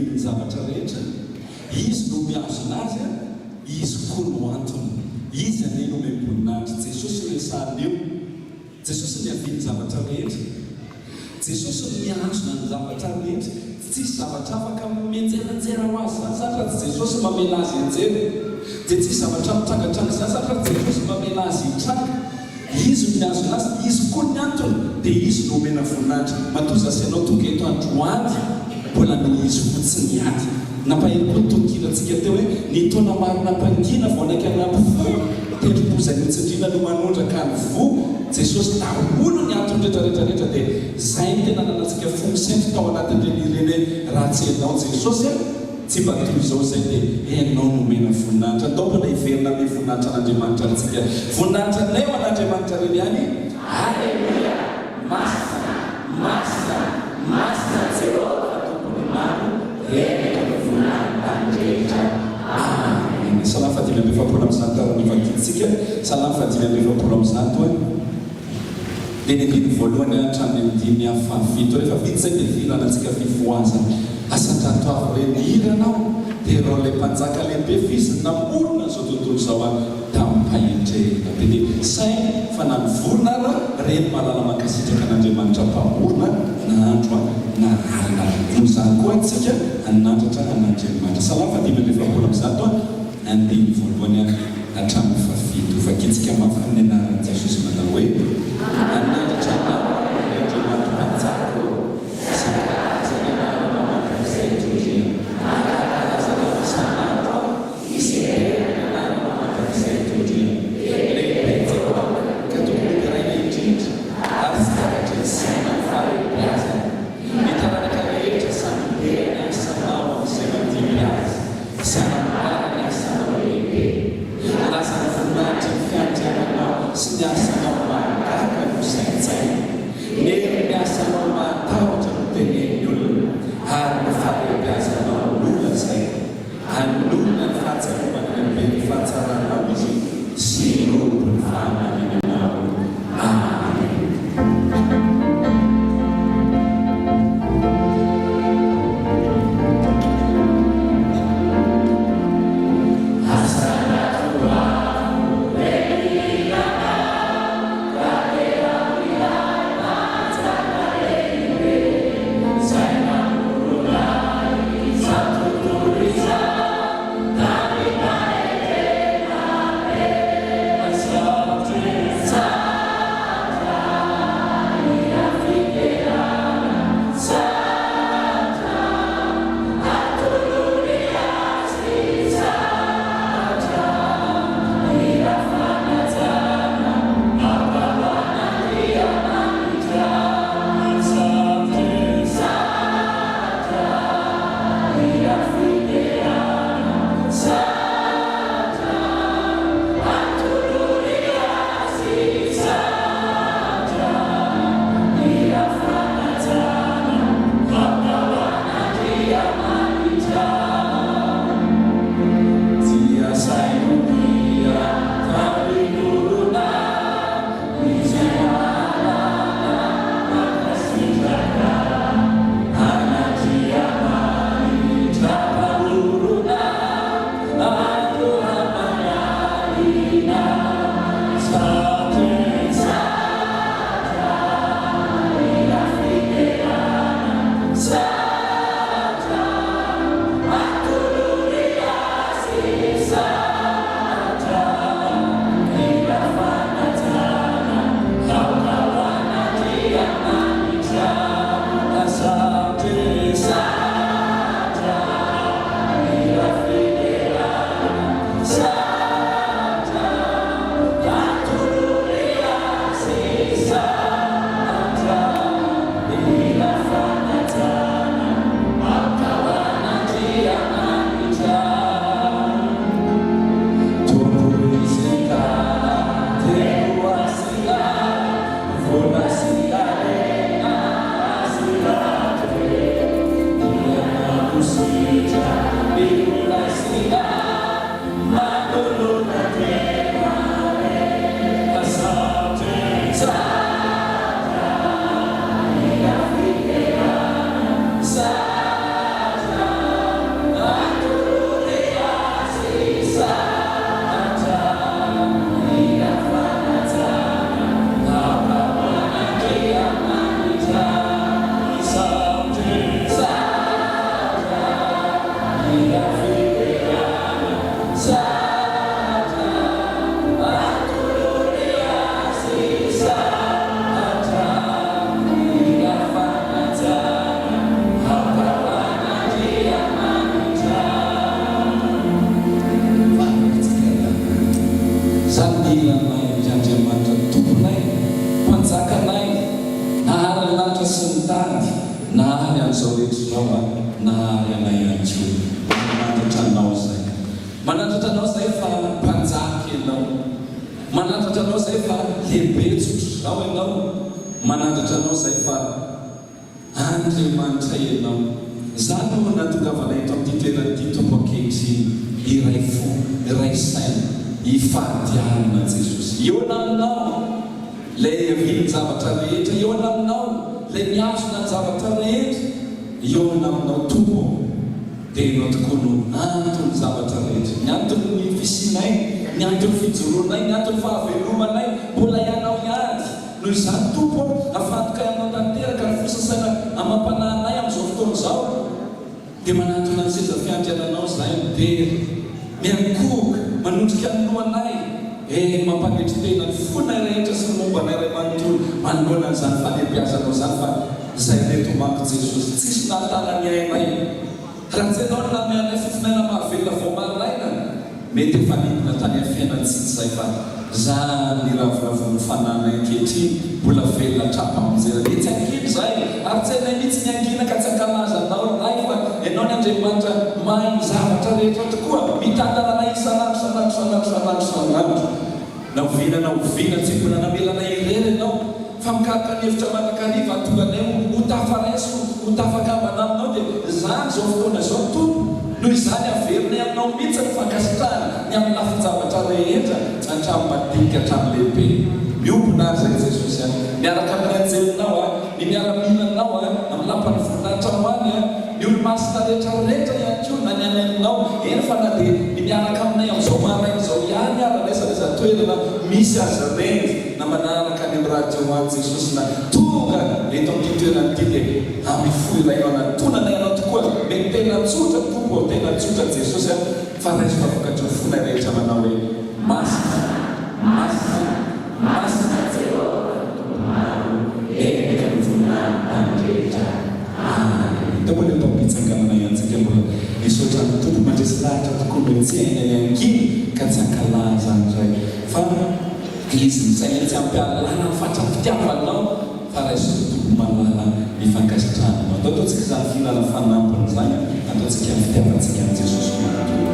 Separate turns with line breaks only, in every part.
niavian'ny zavatra rehetra, Izy no mihazona azy, Izy koa no antony. Izy anie no omem-boninahitra. Jesosy no resahana eo. Jesosy no niavian'ny zavatra rehetra. Jesosy no mihazona ny zavatra rehetra. Tsisy zavatra afaka mianjeranjera ho azy izany izany raha tsy Jesosy mamela azy hianjera. Dia tsisy zavatra mitrangatranga izany izany raha tsy Jesosy mamela azy hitranga. Izy no mihazona azy, Izy koa ny antony, dia Izy no omena voninahitra. Matoa za sy ianao tonga eto androany, mbola noho Izy fotsiny ihany. Nampahery koa ny tononkirantsika teo hoe, ny taona maro nampangina vao naika nampy fo, tendrom-po izay notsindriana no manondraka ny voa, Jesosy daholo ny antony rehetra rehetra rehetra dia zay no tena nanantsika fo misento tao anatin'ireny ireny hoe raha tsy ianao Jesosy a! Tsy mba toy izao izay dia Ianao no omena voninahitra. Ndao mbola hiverina hanome voninahitra an'Andriamanitra antsika. Voninahitra anay ho an'Andriamanitra irery ihany. Aleloia! Masina, masina, masina Jehovah Tompon'ny maro, reraka ny voninahiny tany rehetra. Amena. Salamo faha-145 ary novakintsika. Salamo faha-145. Dia ny andininy voalohany hatramin'ny andininy fahafito. Rehefa vita izay dia fihinanantsika fifohazana. Asandrato avo re ny hiranao, derao ilay Mpanjaka lehibe f'izy namorona an'izao tontolo izao an tamim-pahendrena be. Dia saino fa na ny vorona ara reny mahalala mankasitraka an'Andriamanitra Mpamorona na andro an na alina. Noho izany koa antsika hanandratra an'Andriamanitra. Salamo faha-145 an. Andininy voalohany hatramin'ny fahafito. Vakintsika mafy amin'ny anaran'i Jesosy manao hoe, Hanandratra anao aho, ry Andriamanitro Mpanjaka ô, sy hankalaza ny anaranao mandrakizay doria. Hankalaza anao isan'andro aho, sy hidera ny anaranao mandrakizay doria. Lehibe Jehovah, ka tokony hoderaina indrindra, ary tsy takatry ny saina ny fahalehibiazany. Ny taranaka rehetra samy hidera ny asanao amin'izay mandimby azy. Sy hanambara ny asanao lehibe. Hilaza ny voninahitry ny fiandriananao sy ny asanao mahagaga no saintsainina. Ny herin'ny asanao mahatahotra no tenenin'ny olona, ary ny fahalehibiazanao no lazainy. Hanonona ny fahatsiarovana ny haben'ny fahatsaranao izy sy hirobo ny fahamarinanao. Amena. Manandratra Anao izay fa lehibe tsotr'izao Ianao, manandratra Anao izay fa Andriamanitra Ianao. Izany no nahatongavana eto amin'ity toerana ity Tompo ankehitriny, iray fo, iray saina, hifady hanina Jesosy. Hihaona Aminao Ilay hiavian'ny zavatra rehetra, hihaona Aminao Ilay mihazona ny zavatra rehetra, hihaona Aminao Tompo ô. Dia Ianao tokoa no anton'ny zavatra rehetra, ny anton'ny fisianay, ny anton'ny fijoroanay, ny anton'ny fahavelomanay, mbola Ianao ihany. Noho izany, Tompo ô, afantokay Aminao tanteraka ny fo sy saina amam-panahinay amin'izao fotoana izao. Dia manatona ny seza fiandriananao izahay midera, miankohoka, manondrika ny lohanay, eny, mampanetry tena ny fonay rehetra sy ny momba anay iray manontolo manoloana an'izany fahalehibiazanao izany fa izay reto manko Jesosy, tsisy nahatana ny ainay. Raha tsy Ianao no nanome anay fofonaina mahavelona vao maraina, mety efa nidina tany amin'ny fiainan-tsitsy izahay fa zany niravoravoan'ny fanahinay ankehitriny, mbola velona hatrampamonjena. Dia tsy hangina izahay, ary tsy hainay mihitsy ny hangina ka tsy hankalaza Anao ry Ray fa Ianao ny Andriamanitra mahay ny zavatra rehetra tokoa, mitantana anay isan'andro isan'andro isan'andro isan'andro isan'andro. Na oviana na oviana tsy mbola namela anay irery Ianao, fa mikaroka ny hevitra mandrakariva hahatonga anay ho tafaray sy ho tafakambana Aminao, dia izany izao fotoana izao Tompo, noho izany averinay Aminao mihitsy ny fankasitrahana ny amin'ny lafin-javatra rehetra, hatramin'ny madinika hatramin'ny lehibe. Miombona ary izay Jesosy a! Miaraka amin'ny anjelinao a! Ny miaramilanao a! Amin'ny lapan'ny voninahitrao any a! Ny olo-masina rehetra rehetra ihany koa na ny any aminao, eny fa na dia ny miaraka aminay amin'izao maraina izao ihany ara n'aiza n'aiza toerana misy azy ireny na manaraka any amin'ny radio any Jesosy na tonga eto amin'ity toerana ity dia amin'ny fo iray no anatonanay anao tokoa. Mety tena tsotra Tompo ô, tena tsotra Jesosy a, fa raiso fa vokatry ny fonay rehetra manao hoe Masina, Masina, Masina Jehovah Tompo maro, henika ny voninahiny tany rehetra. Amen. Teo aloha tao am-pitsanganana ihany tsika mbola misaotra ny Tompo mandresy lahatra tokoa ny hoe tsy hainay hangina ka tsy hankalaza an'izay fa Izy mihitsy anie tsy hampialana ny fatram-pitiavanao fa raiso ny Tompo malala ny fankasitrahanao. Atao ataontsika izany fihirana fanampiny izany ataontsika ny fitiavantsika an'i Jesosy manontolo.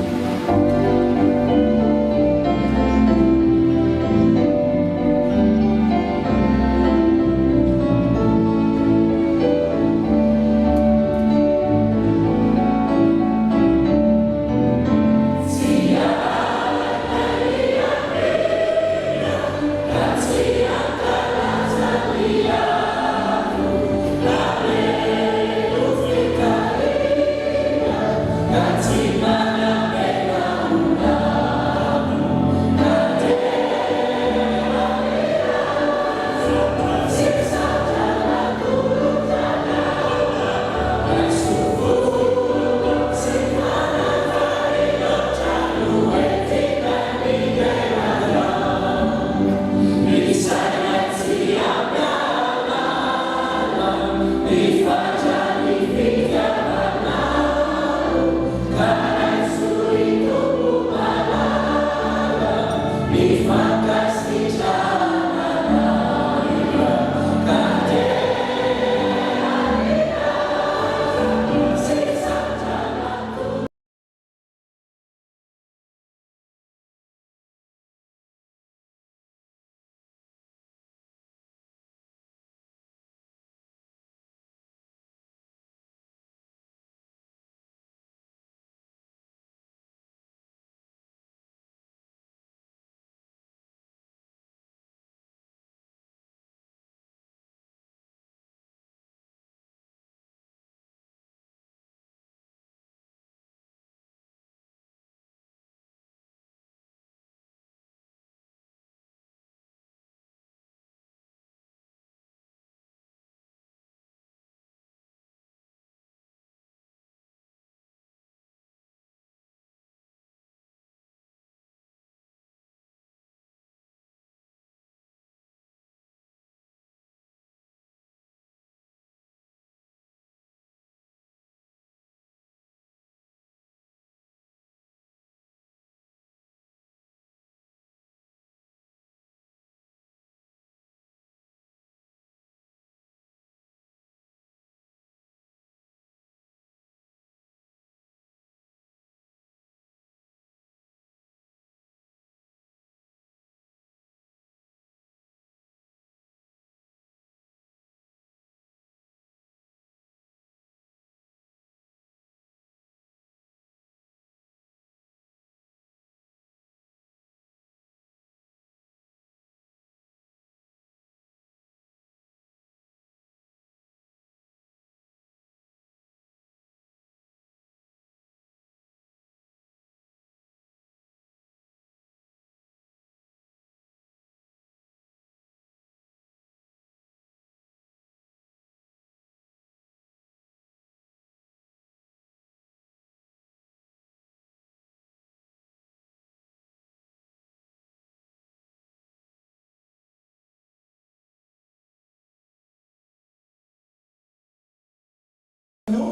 eo.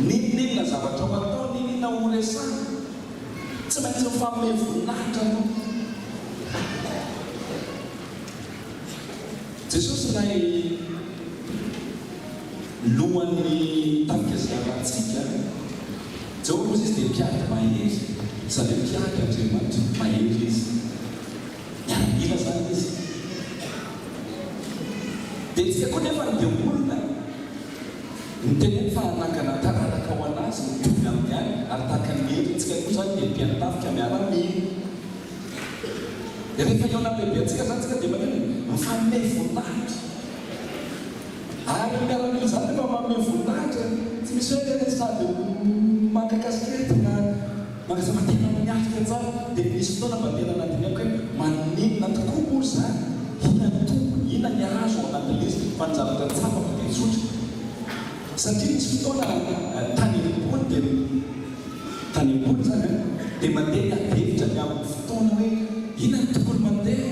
N'inon'inona zavatra ho atao, n'inon'inona ho resahina, tsy maintsy mifanome voninahitra aloha. Jesosy ilay lohan'ny tafika izay arahantsika. Jehovah hozy izy dia mpiady mahery, izany hoe mpiady Andriamanitra, mahery izy. Miaramila izany izy. Dia tsika koa nefa dia olona e. Niteneny fa hanangana taranaka ho an'azy mitovy aminy ihany ary tahaka ny endriny tsika koa izany dia mpiantafika miaramila. Dia rehefa hihaona amin'ny lehibentsika izany tsika dia maninona? Mifanome voninahitra. Ary ny miaramila izany rehefa manome voninahitra, tsy misy hoe sady maka kasikety na maka fa tena miatrika tsara. Dia nisy fotoana mba tena nandinihako hoe maninona tokoa moa izany? Inona ny tombony? Inona ny azo ao anatin'ilay izy? Fa ny zavatra tsapako dia tsotra. Satria nisy fotoana tany ambony dia tany ambony izany an, dia mandeha ny adihevitra ny amin'ny fotoana hoe inona no tokony mandeha,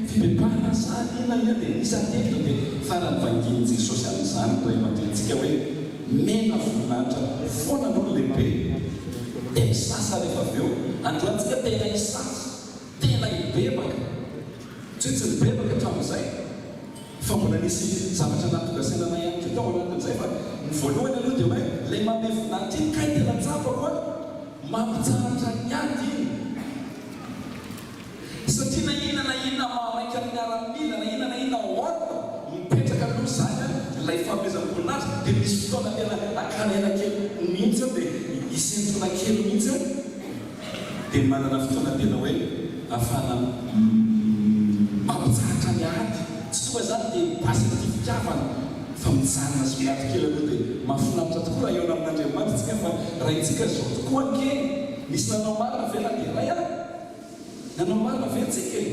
fibebahana sa inona inona dia nisy adihevitra dia farany vangian'i Jesosy amin'izany ny ray aman-drenintsika hoe mena voninahitra foana aloha ny lehibe dia misasa rehefa avy eo. Androany tsika tena hisasa, tena hibebaka, tsy hoe tsy nibebaka hatramin'izay. Fa mbola nisy zavatra nahatonga saina anay ihany koa tao anatin'izay fa ny voalohany aloha dia hoe ilay manome voninahitra iny kay tena tsapako a! mampitsahatra ny ady iny satria na inona na inona mahamaika ny miaramila na inona na inona ordre mipetraka aloha izany a ilay fanomezam-boninahitra dia misy fotoana tena hakana aina kely mihitsy eo dia hisentoana kely mihitsy eo dia manana fotoana tena hoe ahafahana mampitsahatra ny ady. Tsy tonga izany dia basy ity fitiavana fa mijanona sy miady kely aloha dia mahafinaritra tokoa raha hihaona amin'Andriamanitra isika fa Raintsika izao tokoa ange nisy nanao marina ve na dia iray ary? Nanao marina ve tsika e?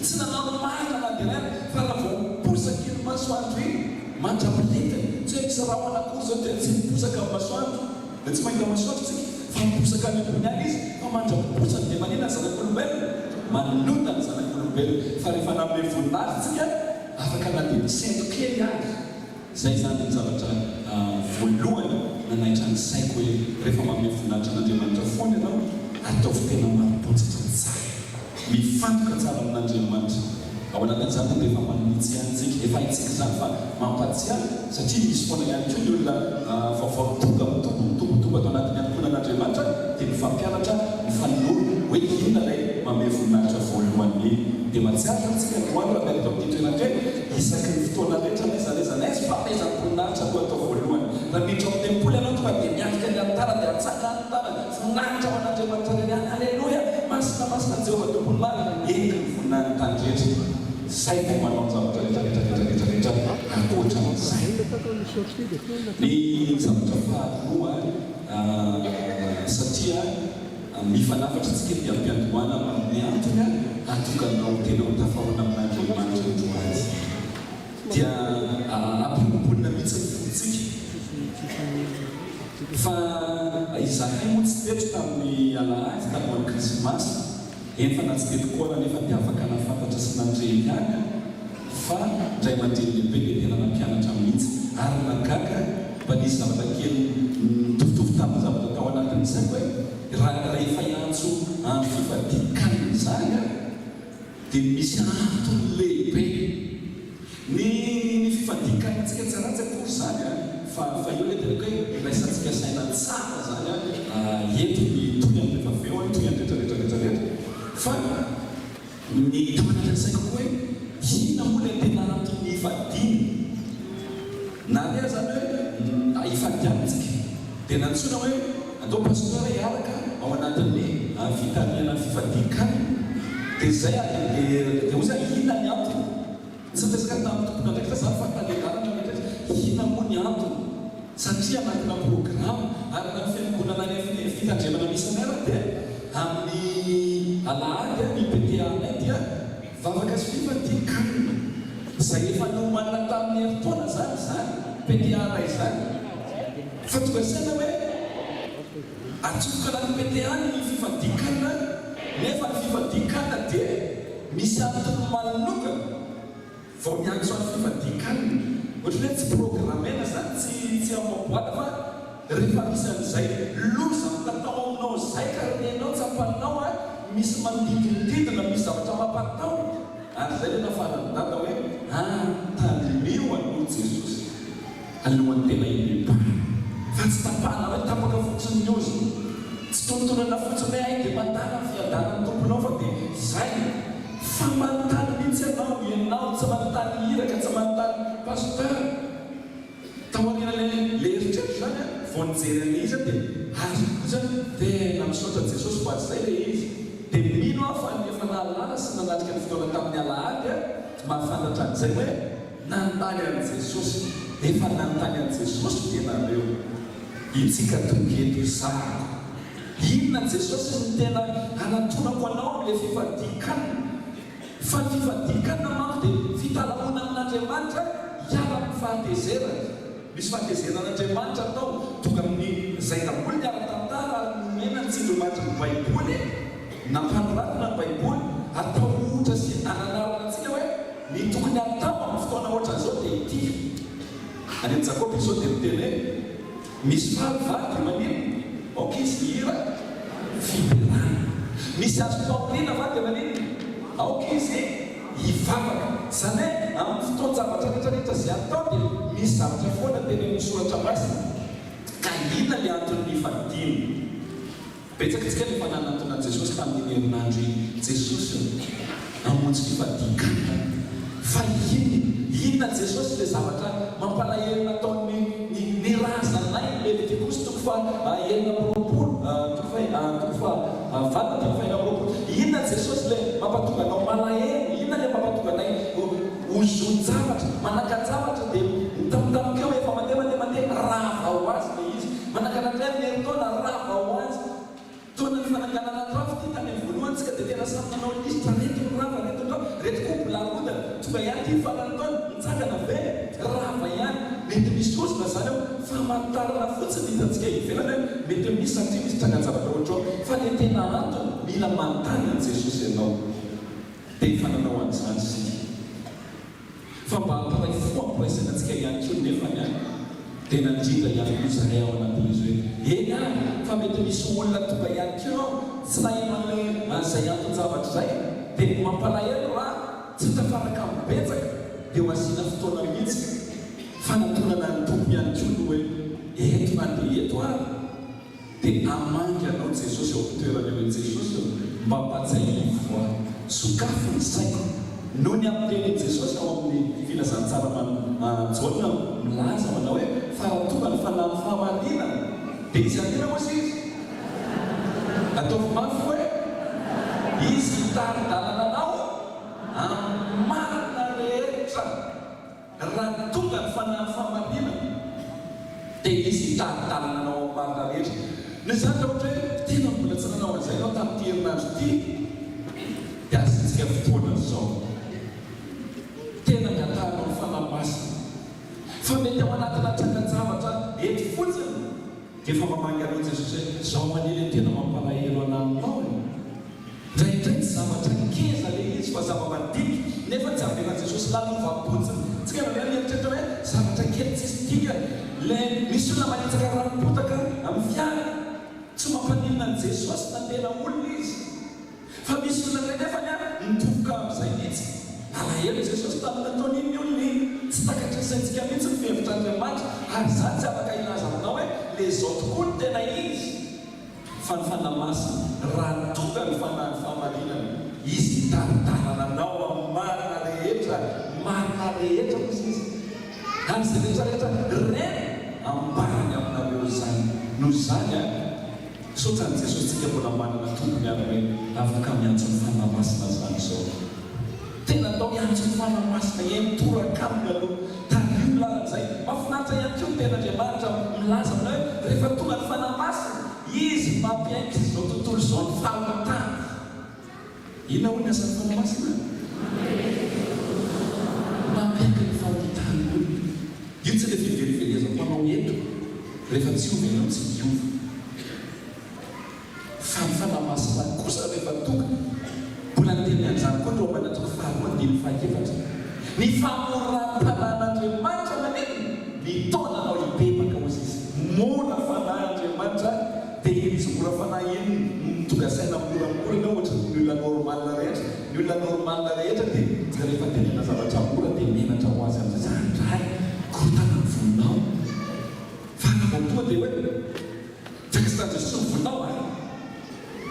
Tsy nanao ny marina na dia iray ary fa raha vao miposaka iny masoandro iny mandra-pilitiny, tsy hoe misy rahona akory izao dia tsy miposaka ny masoandro. Dia tsy mahita masoandro isika fa miposaka any ambony any izy fa mandra-piposany dia manina ny zanak'olombelona? Manota ny zanak'olombelona fa rehefa nanome voninahitra isika afaka na dia misento kely ary. Izay izany ny zavatra voalohany nanaitra ny saiko hoe rehefa manome voninahitra an'Andriamanitra foana ianao ataovy tena marim-pototra tsara. Mifantoka tsara amin'Andriamanitra. Ao anatin'izany dia efa manitsy ihany isika. Efa haintsika izany fa mampatsiahy satria misy foana ihany koa ny olona vaovao tonga mitombo mitombo mitombo ato anatin'ny ankohonan'Andriamanitra dia mifampianatra, mifanoro hoe inona ilay manome voninahitra voalohany. Dia mahatsiaro izany isika androany raha miala eto amin'ity toerana ity hoe isaky ny fotoana rehetra n'aiza n'aiza n'aiza fanomezam-boninahitra no atao voalohany. Raha miditra ao amin'ny tempoly ianao tonga dia miatrika ny alitara dia atsangano ny tanana. Voninahitra ho an'Andriamanitra irery ihany. Aleloia! Masina, masina Jehovah Tompon'ny maro, heniky ny voninahin'ny tany rehetra. Izay vao manao ny zavatra rehetra rehetra rehetra rehetra rehetra ankoatra an'izay. Ny zavatra faharoa, satria mifanafatra isika ety am-piandohana amin'ny antony hahatonga anao tena ho tafahoana amin'Andriamanitra androany. Dia ampiombonina mihitsy ny fontsika. Fa izahay moa tsy teto tamin'ny alahady talohan'ny krismasy, eny fa na tsy teto koa ara nefa dia afaka nahafantatra sy nandre ihany aho fa ny ray aman-dreny lehibe dia tena nampianatra mihitsy ary nahagaga mba nisy zavatra kely nitovitovy tamin'ny zavatra tao anatin'ny saiko hoe raha rehefa hiantso andro fifadian-kanina izany aho dia misy antony lehibe. Ny ny fifadian-kanintsika tsy ratsy akory izany an, fa fa eo ilay tenako hoe iraisantsika saina tsara izany an, eto ny tohiny rehefa avy eo an, tohiny rehetra rehetra rehetra rehetra, fa ny tao anatin'ny saiko koa hoe inona moa ilay tena antony hifadiana? Na re aza ny hoe hifadiantsika dia nantsoina hoe andao pasteur hiaraka ao anatin'ny fitarihana ny fifadian-kanina dia izay ary dia dia hoy za inona ny antony? Tsy niresaka tamin'ny tompon'andraikitra izany fa tany an-dalana mieritreritra inona moa ny antony satria anatina programa ary na ny fiangonana any amin'ny fitandremana misy anay ary dia amin'ny alahady ny PTA anay dia vavaka sy fifadian-kanina izay efa nomanina tamin'ny herintaona izany izany PTA anay izany fa tonga saina hoe atsofoka anaty PTA ny fifadian-kanina nefa ny fifadian-kanina dia Misy antony manokana vao miantso an'i fifadian-kanina. Ohatran'ny hoe tsy programmena izany, tsy tsy ao am boite fa rehefa misy an'izay loza mitatao aminao izay ka renao, tsapanao a, misy manodidinodidina, misy zavatra mampatahotra. Ary izay ilay nafaran'i Dada hoe antandremeo aloha Jesosy alohan'ny tena hibebahana. Fa tsy tapahana hoe tapaka fotsiny ny ozona. Tsy tonontonana fotsiny hoe hay dia mandala ny fiadanan'ny Tomponao fa dia izay. Fa manontany mihitsy ianao, ianao tsy manontany iraka, tsy manontany pasteur. Tao aorianan'ilay ilay eritreritra izany an, vao nijery an'ilay izy aho dia azoko koa izany, tena misaotra an'i Jesosy fa izay ilay izy. Dia mino aho fa ny efa nahalala sy nanatrika ny fotoana tamin'ny alahady an, mahafantatra an'izay hoe nanontany an'i Jesosy. Efa nanontany an'i Jesosy ve nareo? Itsika tonga eto hizarako. Inona Jesosy no tena hanatonako anao amin'ilay fifadian-kanina? Fa ny fifadian-kanina manko dia fitalahoana amin'Andriamanitra hiala amin'ny fahatezerany. Misy fahatezeran'Andriamanitra atao tonga amin'ny izay daholo ny ara-tantara ary nomena ny tsindrimandrin'ny Baiboly, nampanoratana ny Baiboly, atao ohatra sy ananarana antsika hoe ny tokony hatao amin'ny fotoana ohatran'izao dia ity. Any amin'i Jakoba izy izao dia miteny hoe. Misy faly va dia maninona? Aoka izy hihira fiderana. Misy azom-pahoriana va dia maninona? Aoka izy hivavaka. Izany hoe amin'ny fotoan-javatra rehetra rehetra izay atao dia misy zavatra foana tenenin'ny Soratra Masina. Ka inona ny anton'ny hifadiana? Betsaka antsika no efa nanantona an'i Jesosy tamin'iny herinandro iny. Jesosy ô, namonjy fifadian-kanina. Fa inona, inona Jesosy ilay zavatra mampalahelo nataon'ny ny ny razanay, Levitikosy toko faha 26, toko faha toko faha valo andininy faha 26. Inona Jesosy ilay mampatonga anao malahelo, inona ilay mampatonga anay ho ho zon-javatra, manangan-javatra dia mitampotampoka eo efa mandeha mandeha mandeha, rava ho azy ilay izy. Manangana indray amin'ny herintaona, rava ho azy. Taona ny fananganana ny rafitra ity, tany amin'ny voalohany tsika dia tena samy nanao lisitra, reto ny rava, reto ny rava, reto koa mbola arodana, tonga ihany ity ny faran'ny taona, nitsangana ve? Rava ihany. Mety misy ozona izany ao, famantarana fotsiny ny hitantsika ivelany hoe mety misy satria misy trangan-javatra ohatr'izao, fa ilay tena antony, mila manontany an'i Jesosy ianao. Dia efa nanao an'izany isika. Fa mba hampiray fo hampiraisana antsika ihany koa nefany an, dia nandrindra ihany koa izahay ao anatin'izy hoe, eny ary fa mety misy olona tonga ihany koa ao tsy naheno an'ilay an'izay anton-javatra izay, dia ny mampalahelo raha tsy tafaraka amin'ny betsaka dia ho asiana fotoana mihitsy fanatonana ny Tompo ihany koa ny hoe eto na dia eto ary. Dia hamangy anao Jesosy eo am-pitoerana eo Jesosy ô, mba ampatsiahivo ahy, sokafy ny saiko. Noho ny amin'ny tenin'i Jesosy ao amin'ny Filazantsara man Jaona milaza manao hoe, fa raha tonga ny Fanahin'ny fahamarinana, dia izy hanina hozy izy? Ataovy mafy hoe, Izy hitari-dalana anao amin'ny marina rehetra. Raha tonga ny Fanahin'ny fahamarinana, dia Izy hitari-dalana anao amin'ny marina rehetra. Noho izany, raha ohatra hoe tena mbola tsy nanao an'izay ianao tamin'ity herinandro ity, dia asiantsika fotoana izao. Tena angatahanao ny Fanahy Masina. Fa mety ao anatina trangan-javatra eto fotsiny, dia efa mamangy anao Jesosy hoe, Izao anie ilay tena mampalahelo anà aminao e! Indraindray tsy zavatra ngeza ilay izy fa zava-madinika nefa tsy avelan'i Jesosy lalovam-potsiny. Tsika indraindray mieritreritra hoe zavatra kely tsisy dikany. Ilay misy olona manitsaka ranom-potaka amin'ny fiara, tsy mampaninona an'i Jesosy na tena olona izy. Fa misy olona indray nefany mitofoka amin'izay mihitsy. Nalahelo i Jesosy tamin'ny nataon'iny olona iny. Tsy takatry ny saintsika mihitsy ny fihevitr'Andriamanitra ary izaho tsy afaka hilaza aminao hoe ilay izao tokoa no tena izy. Fa ny Fanahy Masina, raha tonga ny Fanahin'ny fahamarinana, Izy hitari-dalana anao amin'ny marina rehetra, marina rehetra, hoy Izy, ary izay rehetra rehetra reny, ambarany aminareo izany. Noho izany, misaotra an'i Jesosy tsika mbola manana tombony ary hoe afaka miantso ny Fanahy Masina izany izao. Tena atao hiantso ny Fanahy Masina eny toraka aminy aloha. Tadidio ny lalana izay. Mahafinaritra ihany koa ny tenin'Andriamanitra milaza aminay hoe rehefa tonga ny Fanahy Masina, Izy mampiaiky izao tontolo izao ny fahotana. Inona hoy ny asan'ny Fanahy Masina? Mampiaiky ny fahotan'ny olona. Io tsy ilay fiveriverezako anao eto, rehefa tsy hiova ianao tsy hiova. Fa ny Fanahy Masina kosa rehefa tonga, mbola niteny an'izany koa ny Romana toko faharoa andininy fahefatra, ny famoram-panahin'Andriamanitra maninona? Dia iny izy mora fanahy iny no tonga saina moramora ianao ohatry ny olona normal rehetra. Ny olona normal rehetra dia rehefa tenenina zavatra mora dia menatra ho azy amin'izay. Zany indray korontana ny volonao. Fa raha vao tonga dia hoe Takasin'i Jesosy ny volonao a!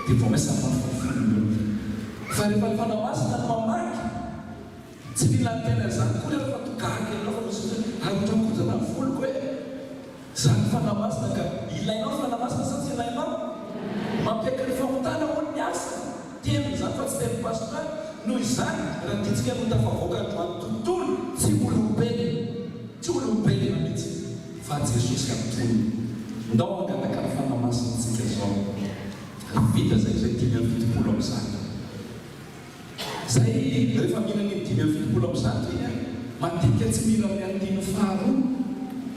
Dia vao maisa mafimafy ny olona. Fa rehefa ny Fanahy Masina no mamaky, tsy mila miteny an'izany akory ianao fa to gaga ianao fa misy hoe ary ohatran'ny korontana ny voloko e! Izany ny Fanahy Masina ka. Ilainao ny Fanahy Masina sa tsy ilainao? Mampiaiky ny fahotana hono ny asa. Teniny izany fa tsy tenin'ny Pasteur. Noho izany, raha tiantsika ny ho tafavoaka androany tontolo, tsy olombelona. Tsy olombelona mihitsy fa Jesosy antonony. Ndao hangataka ny Fanahy Masina tsika izao. Vita izay izay 175. Zay rehefa mila an'iny 175 iny an, matetika tsy mila amin'ny andininy faharoa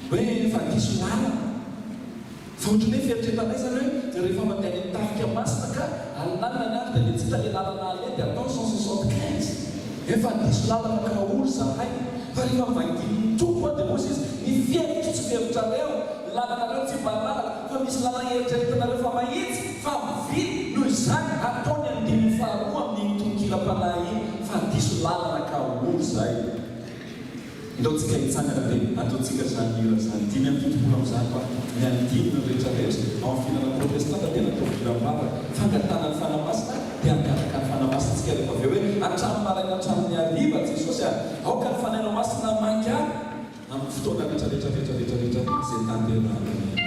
hoe efa diso lalana. Fa ohatran'ny hoe fieritreretanay zany hoe rehefa mandeha any amin'ny tafika masina ka alinalina ny andro dia le tsy hita le lalana aleha dia atao 175. Efa diso lalana ka ory zahay. Fa rehefa mivaingin'ny Tompo aho dia hozy izy, ny fihevitro tsy fihevitrareo, ny lalanareo tsy mba lalako, fa misy lalana eritreretinareo fa mahitsy, fa mivily, noho izany atao ny andininy faharoa amin'iny tononkiram-panahy iny fa diso lalana ka ory zahay. Ndao tsika hitsangana dia ataontsika izany hira izany. 175 a ny andininy rehetra rehetra ao amin'ny fihinana protestanta dia natao hiram-bavaka, fangatahana ny Fanahy Masina dia hangataka ny Fanahy Masina tsika rehefa avy eo hoe hatramin'ny maraina hatramin'ny hariva Jesosy a! Aoka ny Fanahinao Masina hamaky ahy amin'ny fotoana rehetra rehetra rehetra rehetra rehetra izay tanterahana ny aiko.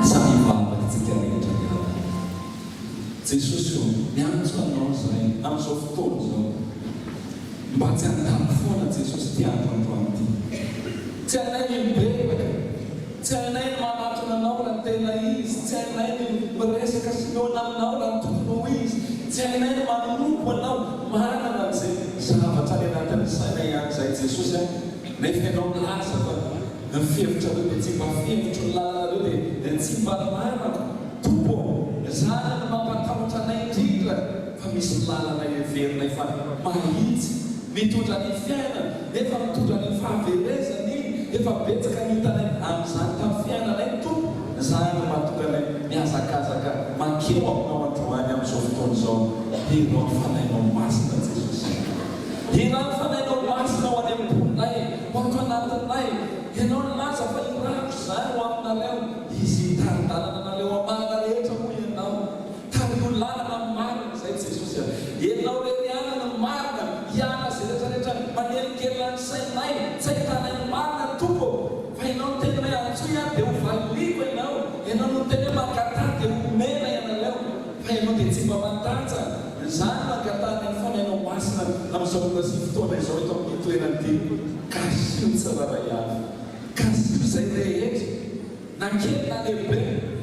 Samy hivavaka tsika rehetra ry havana. Jesosy ô, miantso Anao izahay amin'izao fotoana izao. Mba tsy handalo foana Jesosy ity andro androany ity. Tsy hainay ny mibebaka, tsy hainay ny manatona Anao raha tena izy, tsy hainay ny miresaka sy mihaona Aminao raha ny tokony ho izy, tsy hainay ny manompo Anao manana an'izay. Jesosy a, nefa ianao milaza fa ny fihevitrareo dia tsy mba fihevitro, ny lalanareo dia dia tsy mba lalako. Tompo ô, izany no mampatahotra anay indrindra fa misy lalana heverinay fa mahitsy, mitondra ny fiainana, nefa mitondra ny fahaverezana iny, efa betsaka ny hitanay amin'izany tamin'ny fiainanay Tompo, izany no mahatonga anay mihazakazaka mankeo aminao androany amin'izao fotoana izao, Hero ny Fanahinao Masina Jesosy. Hira ny Fanahinao Masina ho any am-ponay, ho ato anatinay. Ianao nilaza fa hirako izany ho aminareo, Izy hitari-dalana anareo amin'ny marina rehetra hoy Ianao. Tariho lalana amin'ny marina izay Jesosy a. Ianao irery ihany no marina, hiala izay rehetra rehetra manelingelina ny sainay, tsy ahitanay ny marina Tompo ô. Fa Ianao niteny hoe antsoy aho dia ho valiako Ianao, Ianao no niteny hoe mangataha dia homena ianareo. Fa Ianao dia tsy mba mandanja izany no angatahana ny Fanahinao Masina amin'izao ora sy fotoana izao eto amin'ity toerana ity. Kasiho tsirairay avy. Kasiho izay rehetra, na kely na lehibe,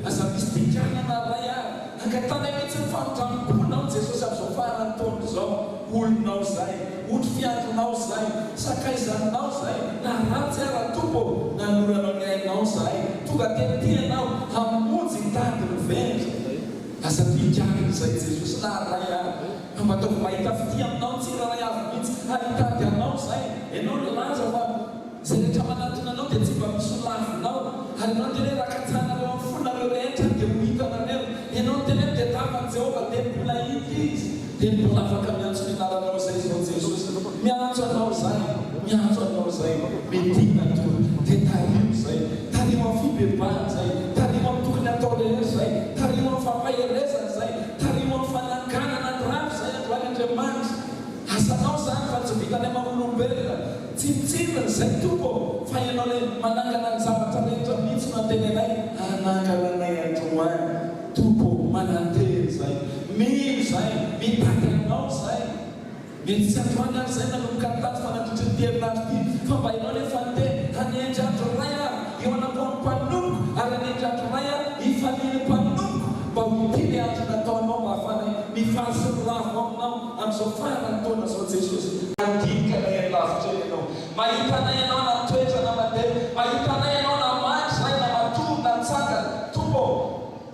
aza misy dikana na iray ary. Angatahana mihitsy ny famindram-ponao Jesosy amin'izao faran'ny taona izao. Olonao izay, ondry fiandrinao izay, sakaizanao izay, na ratsy ara Tompo ô, nanoranao ny ainao izahay, tonga tety Ianao hamonjy hitady ny very. Aza dinganina izay Jesosy na ray ary fa mba ataovy mahita fitia aminao ny tsirairay avy mihitsy ary hitady anao izay ianao nilaza fa izay rehetra manatona anao dia tsy mba misy ho lavinao ary ianao niteny hoe raha katsahinareo amin'ny fonareo rehetra dia ho hitanareo ianao niteny hoe mitadiava an'i Jehovah dia mbola hita izy dia mbola afaka miantso ny anaranao izay izao Jesosy miantso anao izay miantso anao izay midina Tompo dia tariho izay Tariho amin'ny fibebahana izay, tariho amin'ny tokony hatao rehetra izay, tariho amin'ny fampaherezana izay, tariho amin'ny fananganana ny rafy izay androany Andriamanitra. Asanao izany fa tsy vitanay maha olombelona. Tsinontsinona izay Tompo ô, fa Ianao ilay manangana ny zavatra rehetra mihitsy no antenainay hanangana anay androany. Tompo ô, manantena izay, mino izay, mitady Anao izay. Mety tsy androany ary izay nanomboka ny tato fa nandritry ny herinandro ity fa mba ianao nefa niteny hanendry andro iray aho eo anampoan'ny mpanompoko ary hanendry andro iray aho hifalian'ny mpanompoko mba ho ity ilay andro nataonao mba hahafahanay mifaly sy miravo aminao amin'izao faran'ny taona izao Jesosy. Mandinika anay any lavitra eny ianao. Mahita anay ianao na mitoetra na mandeha. Mahita anay ianao na mandry izahay na matory na mitsangana. Tompo ô!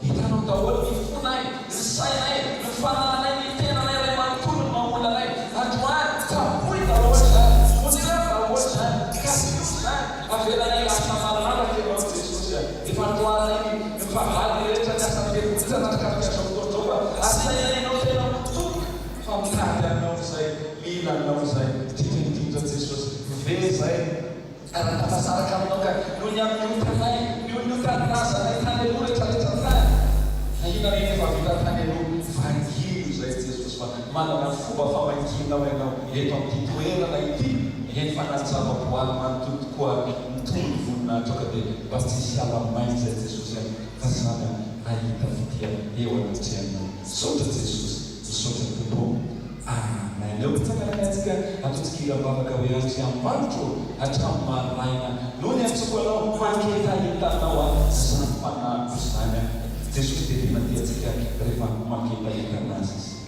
Hitanao daholo ny fonay, ny sainay, ny fanananay, ny tenanay iray manontolo, ny maha olona anay. Androany, tsaboy daholo izany, vonjeo daholo izany, kasiho izany, avelanay lasa malalaka Ianao Jesosy a. Efa androanay ny ny fahavalo rehetra, ny asan'ny devoly tsy hanatikatika izao fotoana izao fa asainay Ianao tena ho Tompo fa mitady Anao izay, mila Anao izay. Indrindra indrindra Jesosy, ve izay. Ary tafasaraka aminao ka noho ny amin'ny otanay, noho ny otan'ny razanay tany aloha retraretra tany. Fa inona re ny efa vita tany aloha? Vangino izay Jesosy fa manana fomba famangianao ianao eto amin'ity toerana ity, eny fa na ny zava-boary manontolo tokoa ary mitory ny voninahitrao ka dia mba tsy hisy hiala maina izay Jesosy a, fa samy hahita fitia eo anatrehanao. Misaotra Jesosy, misaotra Tompo ô. Amen. Eo am-pitsanganana antsika, ataontsika hiram-bavaka hoe, Andriamanitro ô, hatramin'ny maraina no niantsoako Anao, mangetaheta Anao aho, izany fanahiko izany aho. Jesosy dia tena tia antsika rehefa mangetaheta Anazy isika.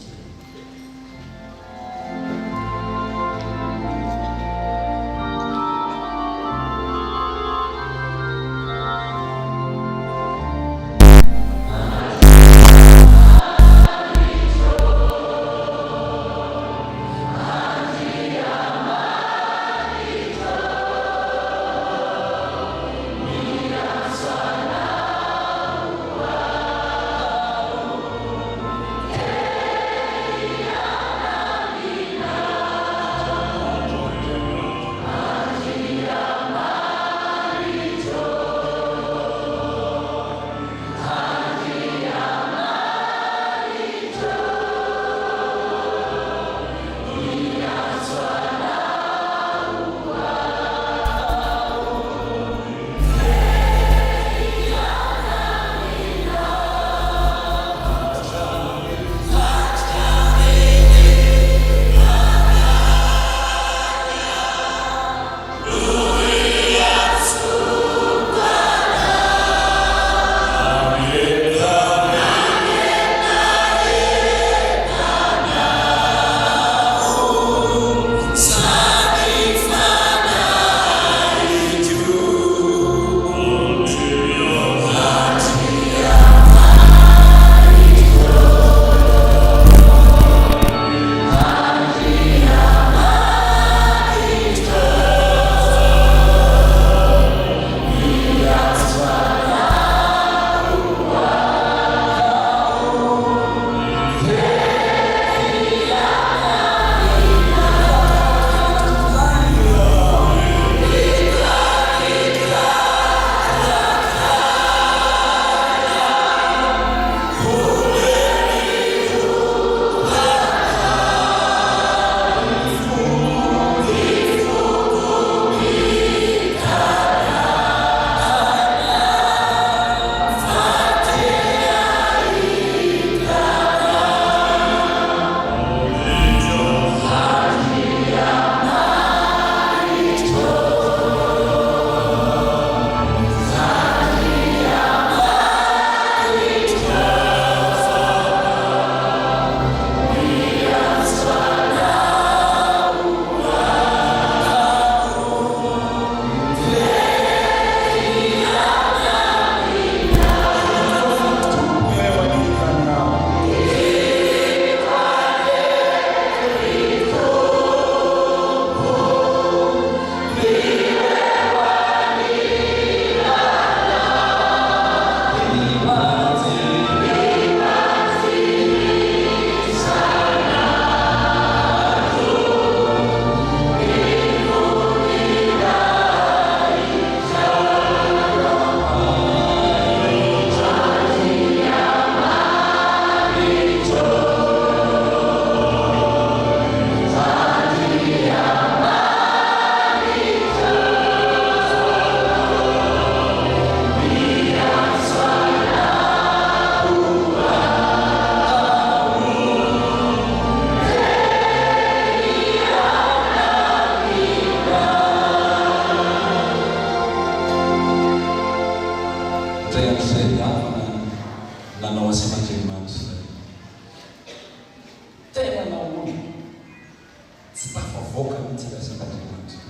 Tsy tafavoaka mihitsy ilay asan'Andriamanitra.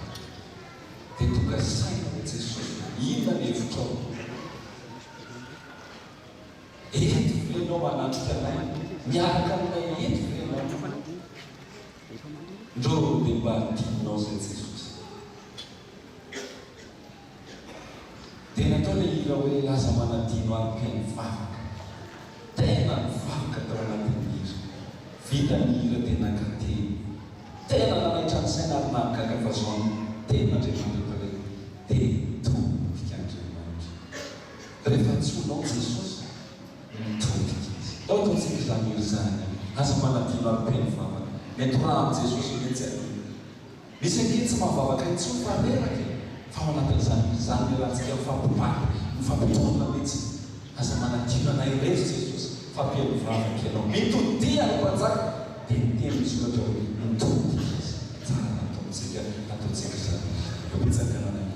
Dia tonga saina hoe Jesosy, inona ny hevitrao? Eto ve ianao manatrika anay? Miaraka aminay eto ve ianao? Ndrô dia mba adinonao izay Jesosy. Dia natao ilay hira hoe Aza manadino ahy mpihaino vavaka. Tena nivavaka tao anatin'ny hira. Vita ny hira dia naka teny. Tena nanaitra ny saina ary nahagaga fa zao ny tenin'Andriamanitra atao hoe dia mitodika Andriamanitra. Rehefa antsoinao Jesosy, mitodika Izy. Tao ataontsika izany hira izany. Aza manadino ahy mpihaino vavaka. Mety ho raha amin'i Jesosy mihitsy aloha. Misy ange tsy mahavavaka intsony fa reraka e! Fa ao anatin'izany izany iarahantsika mifampibata, mifampitolona mihitsy. Aza manadino anay irery Jesosy fa mpihaino vavaka Ianao. Mitodiha ry Mpanjaka! Dia niteny ny soratra hoe nitodika Izy. Tsara nataontsika, ataontsika izany. Eo am-pitsanganana eo.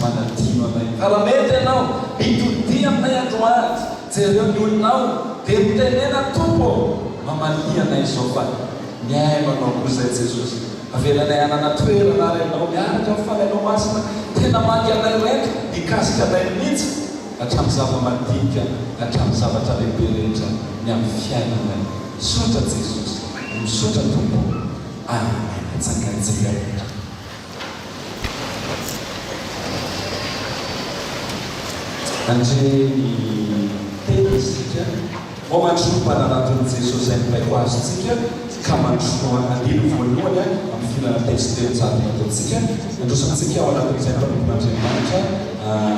manadino anay. Fa raha mety Ianao, mitodiha aminay androany, jereo ny olonao, dia mitenena, Tompo ô, mamalia anay izao fa mihaino Anao koa izay Jesosy. Avelanay hanana toerana ary Ianao miaraka amin'ny Fanahinao Masina, tena mangy anay reto, hikasika anay mihitsy, hatramin'ny zava-madinika, hatramin'ny zavatra lehibe rehetra ny amin'ny fiainanay. Misaotra Jesosy, misaotra Tompo ô. Amen. Atsangantsika rehetra. Handre ny teny isika. Vao mandroso mpanaraton'i Jesosy izay mibaiko azontsika ka mandroso andininy voalohany amin'ny filana telo sy 300 nataontsika. Handroso antsika ao anatin'izay mpanompon'Andriamanitra,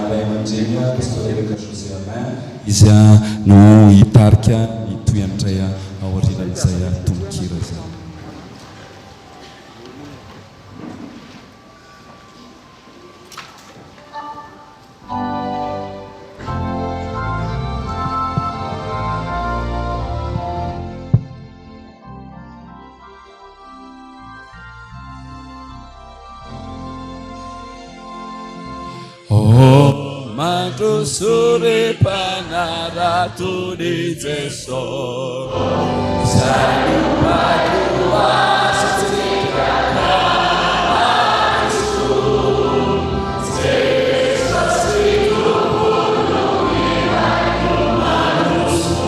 Ray aman-dreny Pasteur Eric José Alain. Izy no hitarika ny tohian'indray aorianan'izay tononkira izay. Oh, mandroso ry mpanaraton'i Jesosy, izay nomako azy tsika mandroso. Jesosy Tompo no irako mandroso.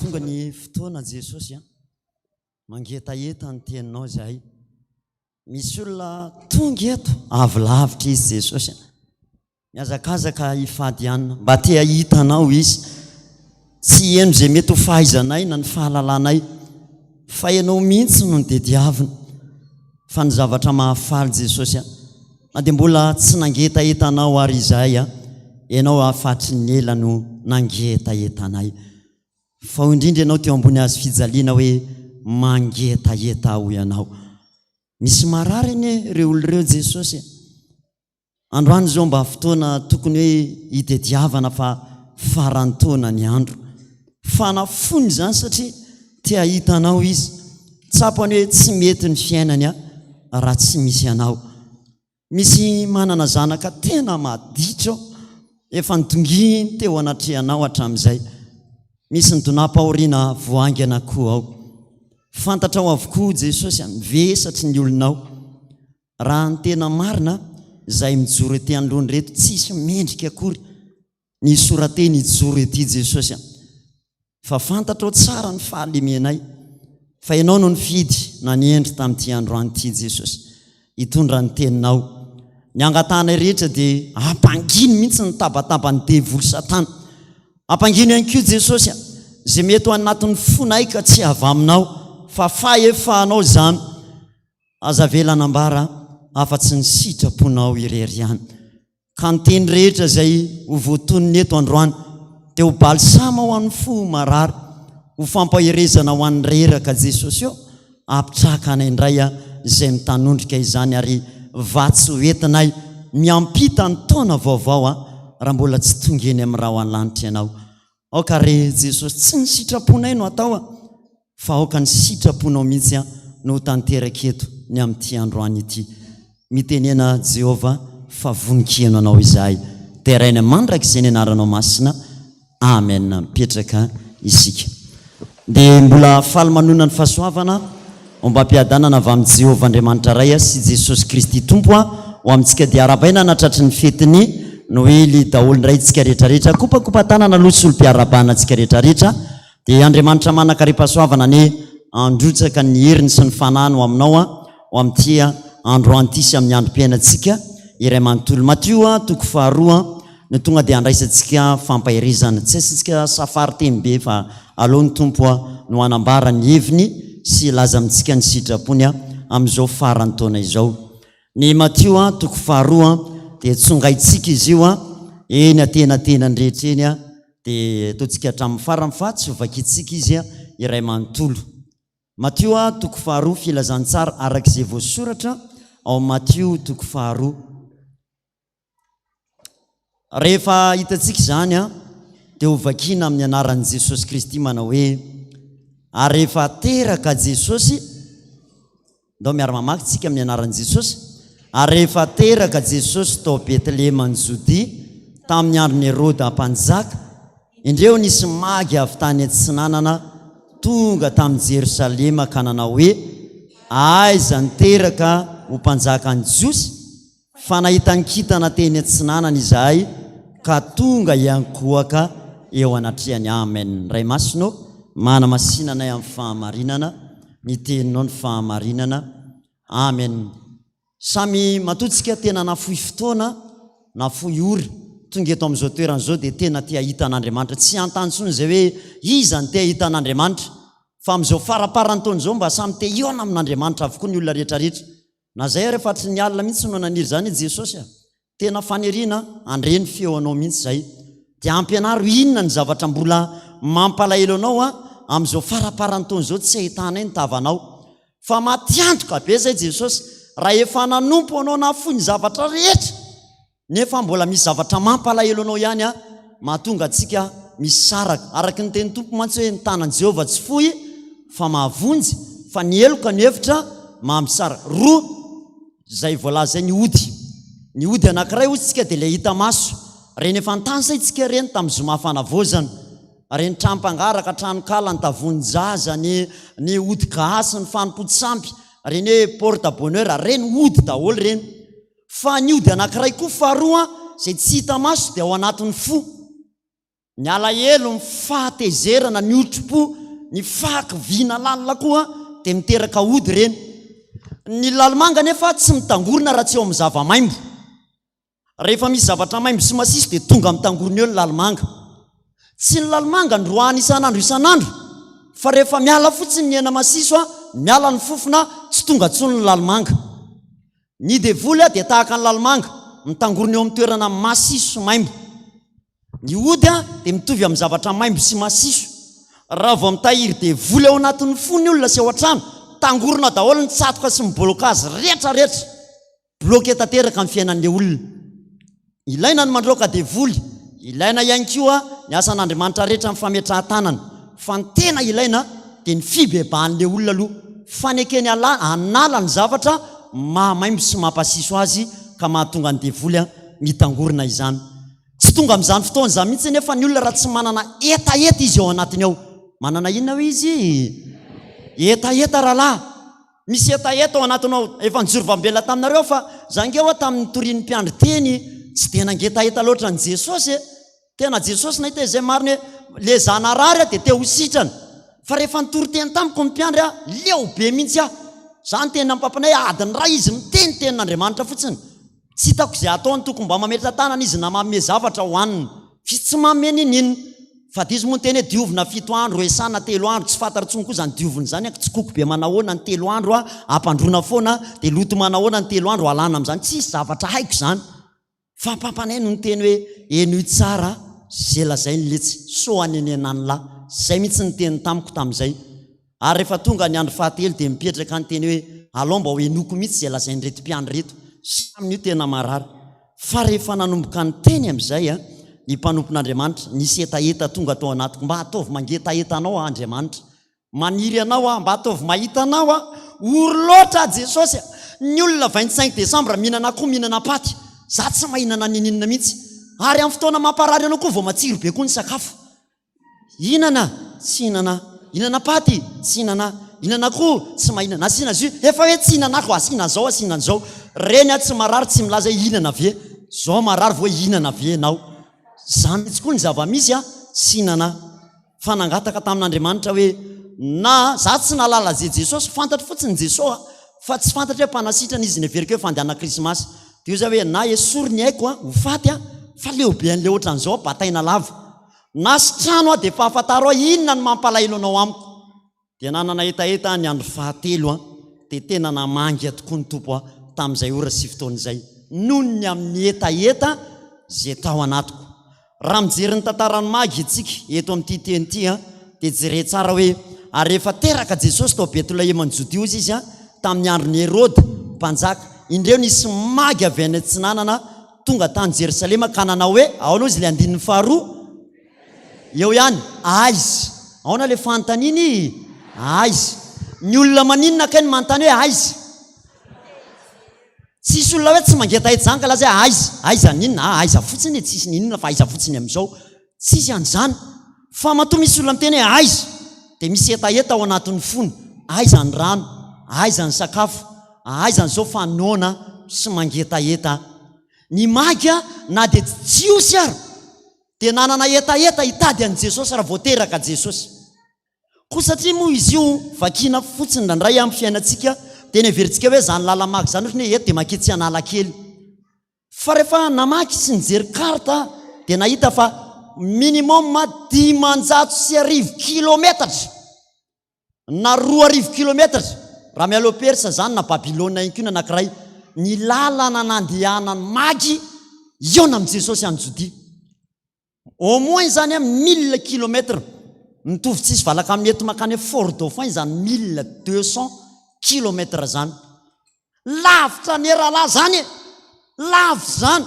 Tonga ny fotoana Jesosy a, mangetaheta ny teninao izahay. Misy olona tonga eto avy lavitra izy Jesosy a. Mihazakazaka hifady hanina, mba te hahita anao izy. Tsy heno izay mety ho fahaizanay na ny fahalalanay, fa ianao mihitsy no nodidiavina. Fa ny zavatra mahafaly Jesosy a, na dia mbola tsy nangetaheta anao ary izahay a, ianao hafatry ny ela no nangetaheta anay. Fa hoy indrindra ianao teo ambony hazo fijaliana hoe mangetaheta aho ianao. Misy marary anie ireo olona ireo Jesosy a. Androany izao mba fotoana tokony hoe hitediavana fa faran'ny taona ny andro. Fanafony izany satria te hahita anao izy. Tsapany hoe tsy mety ny fiainany raha tsy misy anao. Misy manana zanaka tena maditra ao, efa nidonginy teo anatrehanao hatramin'izay. Misy nidonam-pahoriana voaingana koa ao. Fantatrao avokoa Jesosy ny vesatry ny olonao. Raha ny tena marina, izay mijoro ety anoloana ireto tsisy mendrika akory ny hisorateny hijoro ety Jesosy a! Fa fantatrao tsara ny fahalemenay, fa Ianao no nifidy na nihendry tamin'ity androany ity Jesosy, hitondra ny teninao. Ny angatahanay rehetra dia ampangino mihitsy ny tabataban'ny devoly satana. Ampangino ihany koa Jesosy a, izay mety ho anatin'ny fonay ka tsy avy aminao, fa fahefanao izany. Aza avela hanambara afa-tsy ny sitraponao irery ihany. Ka ny teny rehetra izay ho voatonona eto androany dia ho balsama ho an'ny fo marary, ho fampaherezana ho an'ny reraka Jesosy ô, ampitraka anay indray izay mitanondrika izany ary vatsy ho entinay miampita ny taona vaovao raha mbola tsy tonga eny amin'ny rahona lanitra ianao. Aoka re Jesosy, tsy ny sitraponay no atao fa aoka ny sitraponao mihitsy no ho tanteraka eto ny amin'ity androany ity. Mitenena Jehovah fa vonon-kiheno anao izahay. Deraina mandrakizay ny anaranao masina. Amen. Mipetraka isika. Dia mbola faly manonona ny fahasoavana ombam-piadanana avy amin'i Jehovah Andriamanitra Ray sy Jesosy Kristy Tompo ho amintsika dia arahabaina hanatratry ny fetin'ny Noely daholo indray tsika rehetra rehetra. Kopakopa-tanana aloha solom-piarahabana antsika rehetra rehetra. Dia Andriamanitra manan-karem-pahasoavana anie handrotsaka ny heriny sy ny fanahiny ho aminao ho amin'ity androany ity sy amin'ny androm-piainantsika iray manontolo. Matio toko faharoa. no tonga dia andraisantsika fampaherezana. Tsy asiantsika safary teny be fa aleo ny Tompo no hanambara ny heviny sy hilaza amintsika ny sitrapony amin'izao faran'ny taona izao. Ny Matio toko faharoa dia tsongaintsika izy io eny antenatenany rehetra eny dia ataontsika hatramin'ny farany fa tsy ho vakintsika izy iray manontolo. Matio toko faharoa Filazantsara araka izay voasoratra ao Matio toko faharoa. Rehefa hitantsika izany dia ho vakiana amin'ny anaran'i Jesosy Kristy manao hoe ary rehefa teraka Jesosy Ndao miara-mamaky tsika amin'ny anaran'i Jesosy. Ary rehefa teraka Jesosy tao Betlehema any Jodia, tamin'ny andron'i Heroda mpanjaka, indreo nisy magy avy tany atsinanana tonga tamin'i Jerosalema ka nanao hoe, Aiza no teraka ho mpanjakan'ny Jiosy? Fa nahita ny kintana teny atsinanana izahay ka tonga hiankohoka eo anatrehany. Amen. Ray Masina ô, manamasina anay amin'ny fahamarinana, ny Teninao ny fahamarinana. Amen. Samy matoa tsika tena nafoy fotoana, nafoy ora, tonga eto amin'izao toerana izao dia tena te hahita an'Andriamanitra. Tsy hanontany intsony izay hoe iza no te hahita an'Andriamanitra, fa amin'izao faramparan'ny taona izao mba samy te hihaona amin'Andriamanitra avokoa ny olona rehetrarehetra. Na zay ary efa hatry ny alina mihitsy no naniry izany i Jesosy a! Tena faniriana handre ny feonao mihitsy zay. Dia ampianaro inona ny zavatra mbola mampalahelo anao a amin'izao faramparan'ny taona izao tsy ahitanay ny tavanao. Fa matiantoka be zay Jesosy raha efa nanompo anao nahafoy ny zavatra rehetra Nefa mbola misy zavatra mampalahelo anao ihany an, mahatonga antsika misaraka. Araka ny tenin'ny Tompo mantsy hoe ny tanan'i Jehovah tsy fohy fa mahavonjy, fa ny heloka no hevitra maha-misaraka. Roa izay voalaza izay ny ody. Ny ody anankiray hoy isika dia ilay hita maso. Ireny efa nitanisa isika ireny tamin'ny zoma fanavaozana. Ireny trano mpangaraka, tranonkala, ny tavonin-jaza, ny ny ody gasy, ny fanompoan-tsampy, ireny hoe porte bonheur, ireny ody daholo ireny. Fa ny ody anankiray koa faharoa izay tsy hita maso dia ao anatin'ny fo. Ny alahelo, ny fahatezerana, ny otri-po, ny fahakiviana lalina koa dia miteraka ody ireny. Ny lalimanga anefa tsy mitangorona raha tsy eo amin'ny zava-maimbo. Rehefa misy zavatra maimbo sy masiso dia tonga mitangorona eo ny lalimanga. Tsy ny lalimanga no roahana isan'andro isan'andro fa rehefa miala fotsiny ny hena masiso, miala ny fofona, tsy tonga intsony ny lalimanga. Ny devoly dia tahaka ny lalimanga, mitangorona eo amin'ny toerana masiso sy maimbo. Ny ody dia mitovy amin'ny zavatra maimbo sy masiso. Raha vao mitahiry devoly ao anatin'ny fo ny olona sy ao an-trano, tangorona daholo ny tsatoka sy ny bolokazy rehetra rehetra. Bloqué tanteraka ny fiainan'ilay olona. Ilaina ny mandroaka devoly, ilaina ihany koa ny asan'Andriamanitra rehetra amin'ny fametrahan-tanana, fa ny tena ilaina dia ny fibebahan'ilay olona aloha, fanekeny Allah hanala ny zavatra mahamaimbo sy mampasiso azy ka mahatonga ny devoly mitangorona izany. Tsy tonga amin'izany fotoana izany mihitsy anefa ny olona raha tsy manana hetaheta izy ao anatiny ao. Manana inona hoy izy? Hetaheta rahalahy. Misy hetaheta ao anatinao. Efa nijoro vambela taminareo aho fa za nge hoa tamin'ny nitorian'ny mpiandry teny tsy dia nangetaheta loatra an'i Jesosy e. Tena Jesosy nahita izay marina hoe le za narary aho dia te ho sitrana. Fa rehefa nitory teny tamiko ny mpiandry aho, leo be mihitsy aho. Za niteny amin'ny papanay adiny iray izy miteny tenin'Andriamanitra fotsiny. Tsy hitako izay ataony, tokony mba mametra-tanana izy na manome zavatra hohanina. F'izy tsy manome n'inon'inona. Fa dia izy moa niteny hoe diovina fito andro, esana telo andro, tsy fantatra intsony koa izany diovina izany an, tsikoko be manahoana ny telo andro an, ampandroana foana, dia loto manahoana ny telo andro alana amin'izany, tsisy zavatra haiko izany. Fa mpampanay no niteny hoe henoy tsara ze lazainy letsy, sao hanenenan'lah. Zay mihitsy ny teny tamiko tamin'izay. Ary rehefa tonga ny andro fahatelo dia mipetraka niteny hoe alao mba ho henoko mihitsy izay lazain'ireto mpiandry ireto, samy io tena marary. Fa rehefa nanomboka niteny amin'izay ny mpanompon'Andriamanitra, nisy hetaheta tonga tao anatiko, mba ataovy mangetaheta anao aho Andriamanitra, maniry anao aho, mba ataovy mahita anao aho, ory loatra aho Jesosy a! Ny olona 25 décembre mihinana akoho mihinana paty, za tsy mahinana ninininona mihitsy, ary amin'ny fotoana mamparary anao koa vao matsiro be koa ny sakafo. Hinana, tsy hinana, hinana paty, tsy hinana, hinana akoho, tsy mahinana, asiana jus, efa hoe tsy hinana ako, asiana zao, asiana an'izao, reny aho tsy marary tsy milaza hoe hinana ve, zao marary vao hoe hinana ve ianao, zany mihitsy koa ny zava-misy a, tsy hinana, fa nangataka tamin'Andriamanitra hoe na, za tsy nahalala ze Jesosy, fantatro fotsiny Jeso a, fa tsy fantatro hoe mpanasitrana izy, neveriko hoe fandehana krismasy, de hoy za hoe na esory ny aiko a, ho faty a. fa leo be an'ilay ohatran'izao aho bataina lava. Na sitrano aho dia fahafantaro aho inona no mampalahelo anao amiko. Dia nanana hetaheta aho ny andro fahatelo an, dia tena namangy ahy tokoa ny Tompo aho tamin'izay ora sy fotoana izay, noho ny amin'ny hetaheta izay tao anatiko. Raha mijery ny tantaran'ny Magy isika eto amin'ity teny ity an, dia jereo tsara hoe, ary rehefa teraka Jesosy tao Betleheman'i Jodia hozy izy an, tamin'ny andron'i Heroda mpanjaka, indreo nisy Magy avy any atsinanana tonga tany Jerosalema ka nanao hoe, ahoana hozy ilay andininy faharoa? Eo ihany, aiza? Ahoana ilay fanontaniana i? Aiza? Ny olona maninona kay no manontany hoe aiza? Tsisy olona hoe tsy mangetaheta izany ka laza hoe aiza, aiza n'inona, ah aiza fotsiny e, tsisy n'inona fa aiza fotsiny amin'izao. Tsisy an'izany. Fa matoa misy olona miteny hoe aiza, dia misy hetaheta ao anatin'ny fony, aiza ny rano, aiza ny sakafo, aiza an'izao fa noana sy mangetaheta. Ny magy na dia tsy Jiosy ara dia nanana hetaheta hitady an'i Jesosy raha vao teraka Jesosy. Koa satria moa izy io vakiana fotsiny indraindray amin'ny fiainantsika dia neverintsika hoe izany lala-maka izany ohatran'ny hoe eto dia maketsy Analakely. Fa rehefa namaky sy nijery carte aho dia nahita fa minimum 1500 kilometatra na 2000 kilometatra raha mialoha Persa izany na Babylona ihany koa ny anankiray ny lalana nandehanan'ny magy hihaona amin'i Jesosy any Jodia. Au moins izany an mille kilomètres, mitovy tsisy valaka amin'ny eto mankany Fort Dauphin izany 1200 kilomètres izany. Lavitra anie rahalahy izany e! Lavitra izany.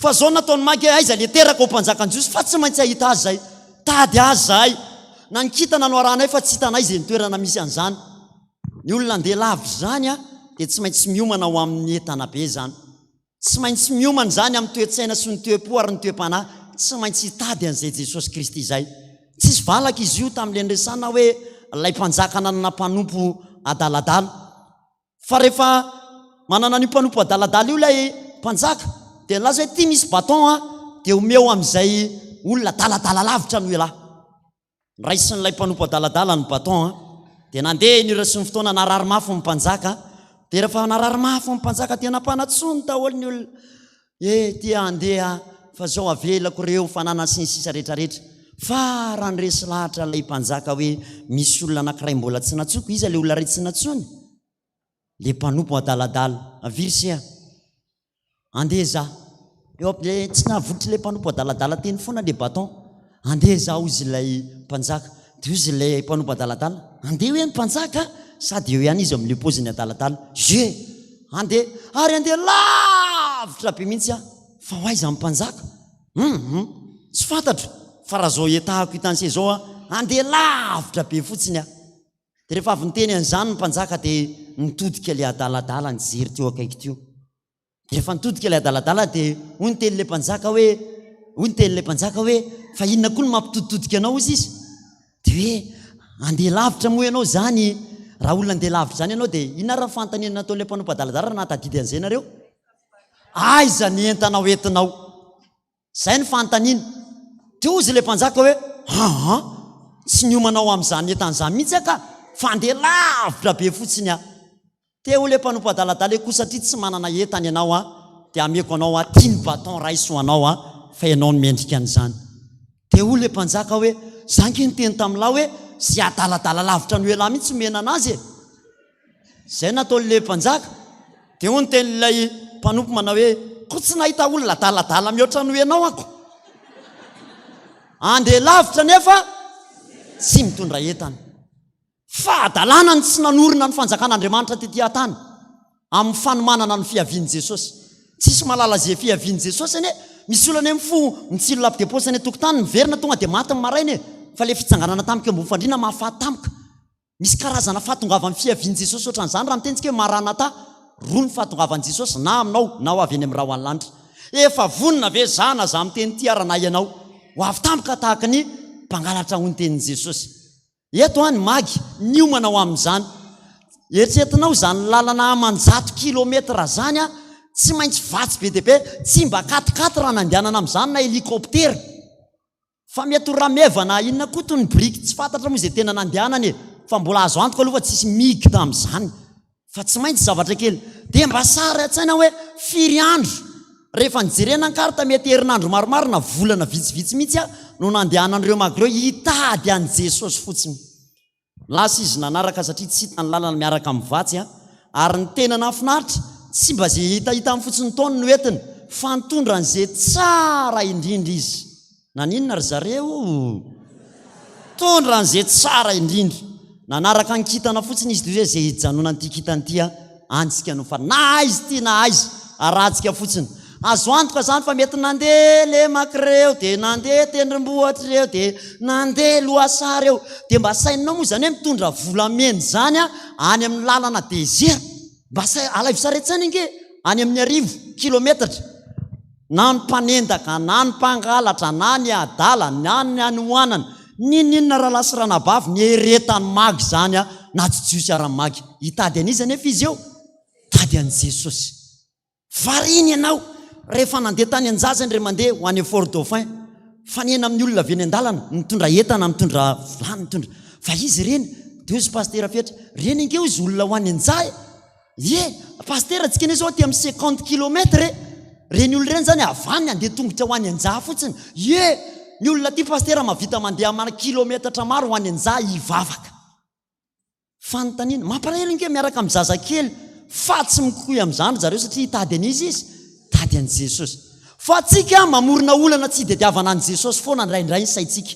Fa zao nataon'i Magy hoe aiza le teraka ho mpanjakan'ny Jiosy fa tsy maintsy hahita azy zahay. Tady azy zahay. Na ny kintana no arahanay fa tsy hitanay izay ny toerana misy an'izany. Ny olona andeha lavitra izany an dia tsy maintsy miomana ho amin'ny entana be izany. Tsy maintsy miomana izany amin'ny toe-tsaina sy ny toe-po ary ny toe-panahy. Tsy maintsy hitady an'izay Jesosy Kristy izay. Tsisy valaka izy io tamin'ilay niresahana hoe ilay mpanjaka nanana mpanompo adaladala. Fa rehefa manana an'io mpanompo adaladala io ilay mpanjaka, dia nilaza hoe ity misy bâton an, dia omeo amin'izay olona adaladala lavitra noho ialahy. Noraisin'ilay mpanompo adaladala ny bâton an, dia nandeha ny ora sy ny fotoana, narary mafy ny mpanjaka, dia rehefa narary mafy ny mpanjaka dia nampanantsoiny daholo ny olona, eh ty handeha fa zao avelako ireo fananana sy ny sisa rehetra rehetra, fa raha niresy lahatra ilay mpanjaka hoe misy olona anankiray mbola tsy nantsoiko, iza ilay olona iray tsy nantsoiny? Ilay mpanompo adaladala, avia ry se a! Andeha za. Eo am le tsy nahavotry le mpanompo adaladala teny foana le bâton. Andeha za hozy ilay mpanjaka. Dia hozy ilay mpanompo adaladala, andeha hoe ny mpanjaka sady eo ihany izy amin'ilay paoziny adaladala. Je! Andeha. Ary andeha lavitra be mihitsy aho. Fa ho aiza ny mpanjaka? Hum! Tsy fantatro fa raha zao etahako hitan'se zao aho, andeha lavitra be fotsiny aho. Dia rehefa avy niteny an'izany ny mpanjaka dia nitodika ilay adaladala nijery teo akaiky teo. Dia rehefa nitodika ilay adaladala dia hoy ny tenin'ilay mpanjaka hoe, hoy ny tenin'ilay mpanjaka hoe, fa inona koa no mampitoditodika anao hozy izy? Dia hoe, andeha lavitra moa ianao izany, raha olona andeha lavitra izany ianao dia inona ary ny fanontaniana nataon'ilay mpanompo adaladala raha nahatadidy an'izay nareo? Aiza ny entana hoentinao? Izay ny fanontaniana. Dia hozy ilay mpanjaka hoe, Aa, tsy niomana ho amin'izany entana izany mihitsy aho ka, fa handeha lavitra be fotsiny aho. Te ho ilay mpanompo adaladala hoe, koa satria tsy manana entana ianao aho, dia ameko anao aho, ity ny bâton raiso ho anao aho, fa ianao no mendrika an'izany. Dia hoy ilay mpanjaka hoe, Izaho ange niteny tamin'lah hoe, izay adaladala lavitra noho ialahy mihitsy nomena an'azy e. Izay nataon'ilay mpanjaka. Dia hoy ny tenin'ilay mpanompo manao hoe, Koa tsy nahita olona adaladala mihoatra noho ianao aho. Andeha lavitra nefa tsy mitondra entana. Fahadalana ny tsy nanorina ny fanjakan'Andriamanitra tetỳ an-tany amin'ny fanomanana ny fiavian'i Jesosy. Tsisy mahalala izay fiavian'i Jesosy anie. Misy olona anie mifoha mitsilo lapideposy any an-tokotany, miverina tonga dia maty ny maraina e. Fa ilay fitsanganana tampoka eo ambony fandriana mahafaty tampoka. Misy karazana fahatongavan'ny fiavian'i Jesosy ohatran'izany raha miteny tsika hoe Maranatha, roa ny fahatongavan'i Jesosy na aminao na ho avy eny amin'ny ra ho any lanitra. Efa vonona ve za na za miteny ity ara na ianao? Ho avy tampoka tahaka ny mpangalatra hoy ny tenin'i Jesosy. Eto an ny magy, niomana ho amin'izany. Eritreretinao izany lalana aman-jato kilometra izany an, tsy maintsy vatsy be dia be, tsy mba quat-quatre raha nandehanana amin'izany na hélicoptère. Fa mety ho rameva na inona koa toy ny biriky tsy fantatra moa izay tena nandehanany e! Fa mbola azo antoka aloha fa tsisy mig tamin'izany fa tsy maintsy zavatra kely. Dia mba sary an-tsaina hoe firy andro? Rehefa nijerena ny carte mety herinandro maromaro na volana vitsivitsy mihitsy no nandehanan'ireo magy ireo hitady an'i Jesosy fotsiny. Lasa izy nanaraka satria tsy hita ny lalana miaraka amin'ny vatsy ary ny tena nahafinaritra tsy mba ze hitahitany fotsiny taony no entiny fa nitondra an'ze tsara indrindra izy. Naninona ry zareo? Tondra an'izay tsara indrindra. Nanaraka ny kintana fotsiny izy dia hoe izay hijanonan'ity kintana ity any isika no fa na aiza ity na aiza arahantsika fotsiny. Azo antoka izany fa mety nandeha lemaka ireo, dia nandeha tendrombohitra ireo, dia nandeha lohasaha ireo. Dia mba sainao moa izany hoe mitondra volamena izany any amin'ny lalana désert? Mba alaivo sary an-tsaina ange any amin'ny arivo kilometatra. Na ny mpanendaka, na ny mpangalatra, na ny adala, na ny hanoanana, n'inon'inona rahalahy sy ranabavy, nieretan'ny magy izany na tsy Jiosy ara ny magy. Hitady an'iza anefa izy eo? Hitady an'i Jesosy. Variana ianao rehefa nandeha tany an-jaza indray mandeha ho any Fort Dauphin. Fanena amin'ny olona avy eny an-dalana, mitondra entana, mitondra vilany, mitondra. Fa izy ireny, dia hoy izy Pasitera Fetra, ireny ange hoy izy olona ho any an-jaha e! Ie, pasitera tsika anie zao aty amin'ny 50 kilomètre e! Reny olona ireny zany avy any handeha tongotra ho any Anjaha fotsiny. Ie, ny olona aty pasitera mahavita mandeha amana kilometatra maro ho any Anjaha hivavaka. Fanontaniana, mampalahelo ange miaraka amin'ny zazakely fa tsy mikoy amin'izany ry zareo satria hitady an'iza izy? Hitady an'i Jesosy. Fa tsika mamorona olana tsy hidediavana an'i Jesosy foana indraindray ny saintsika.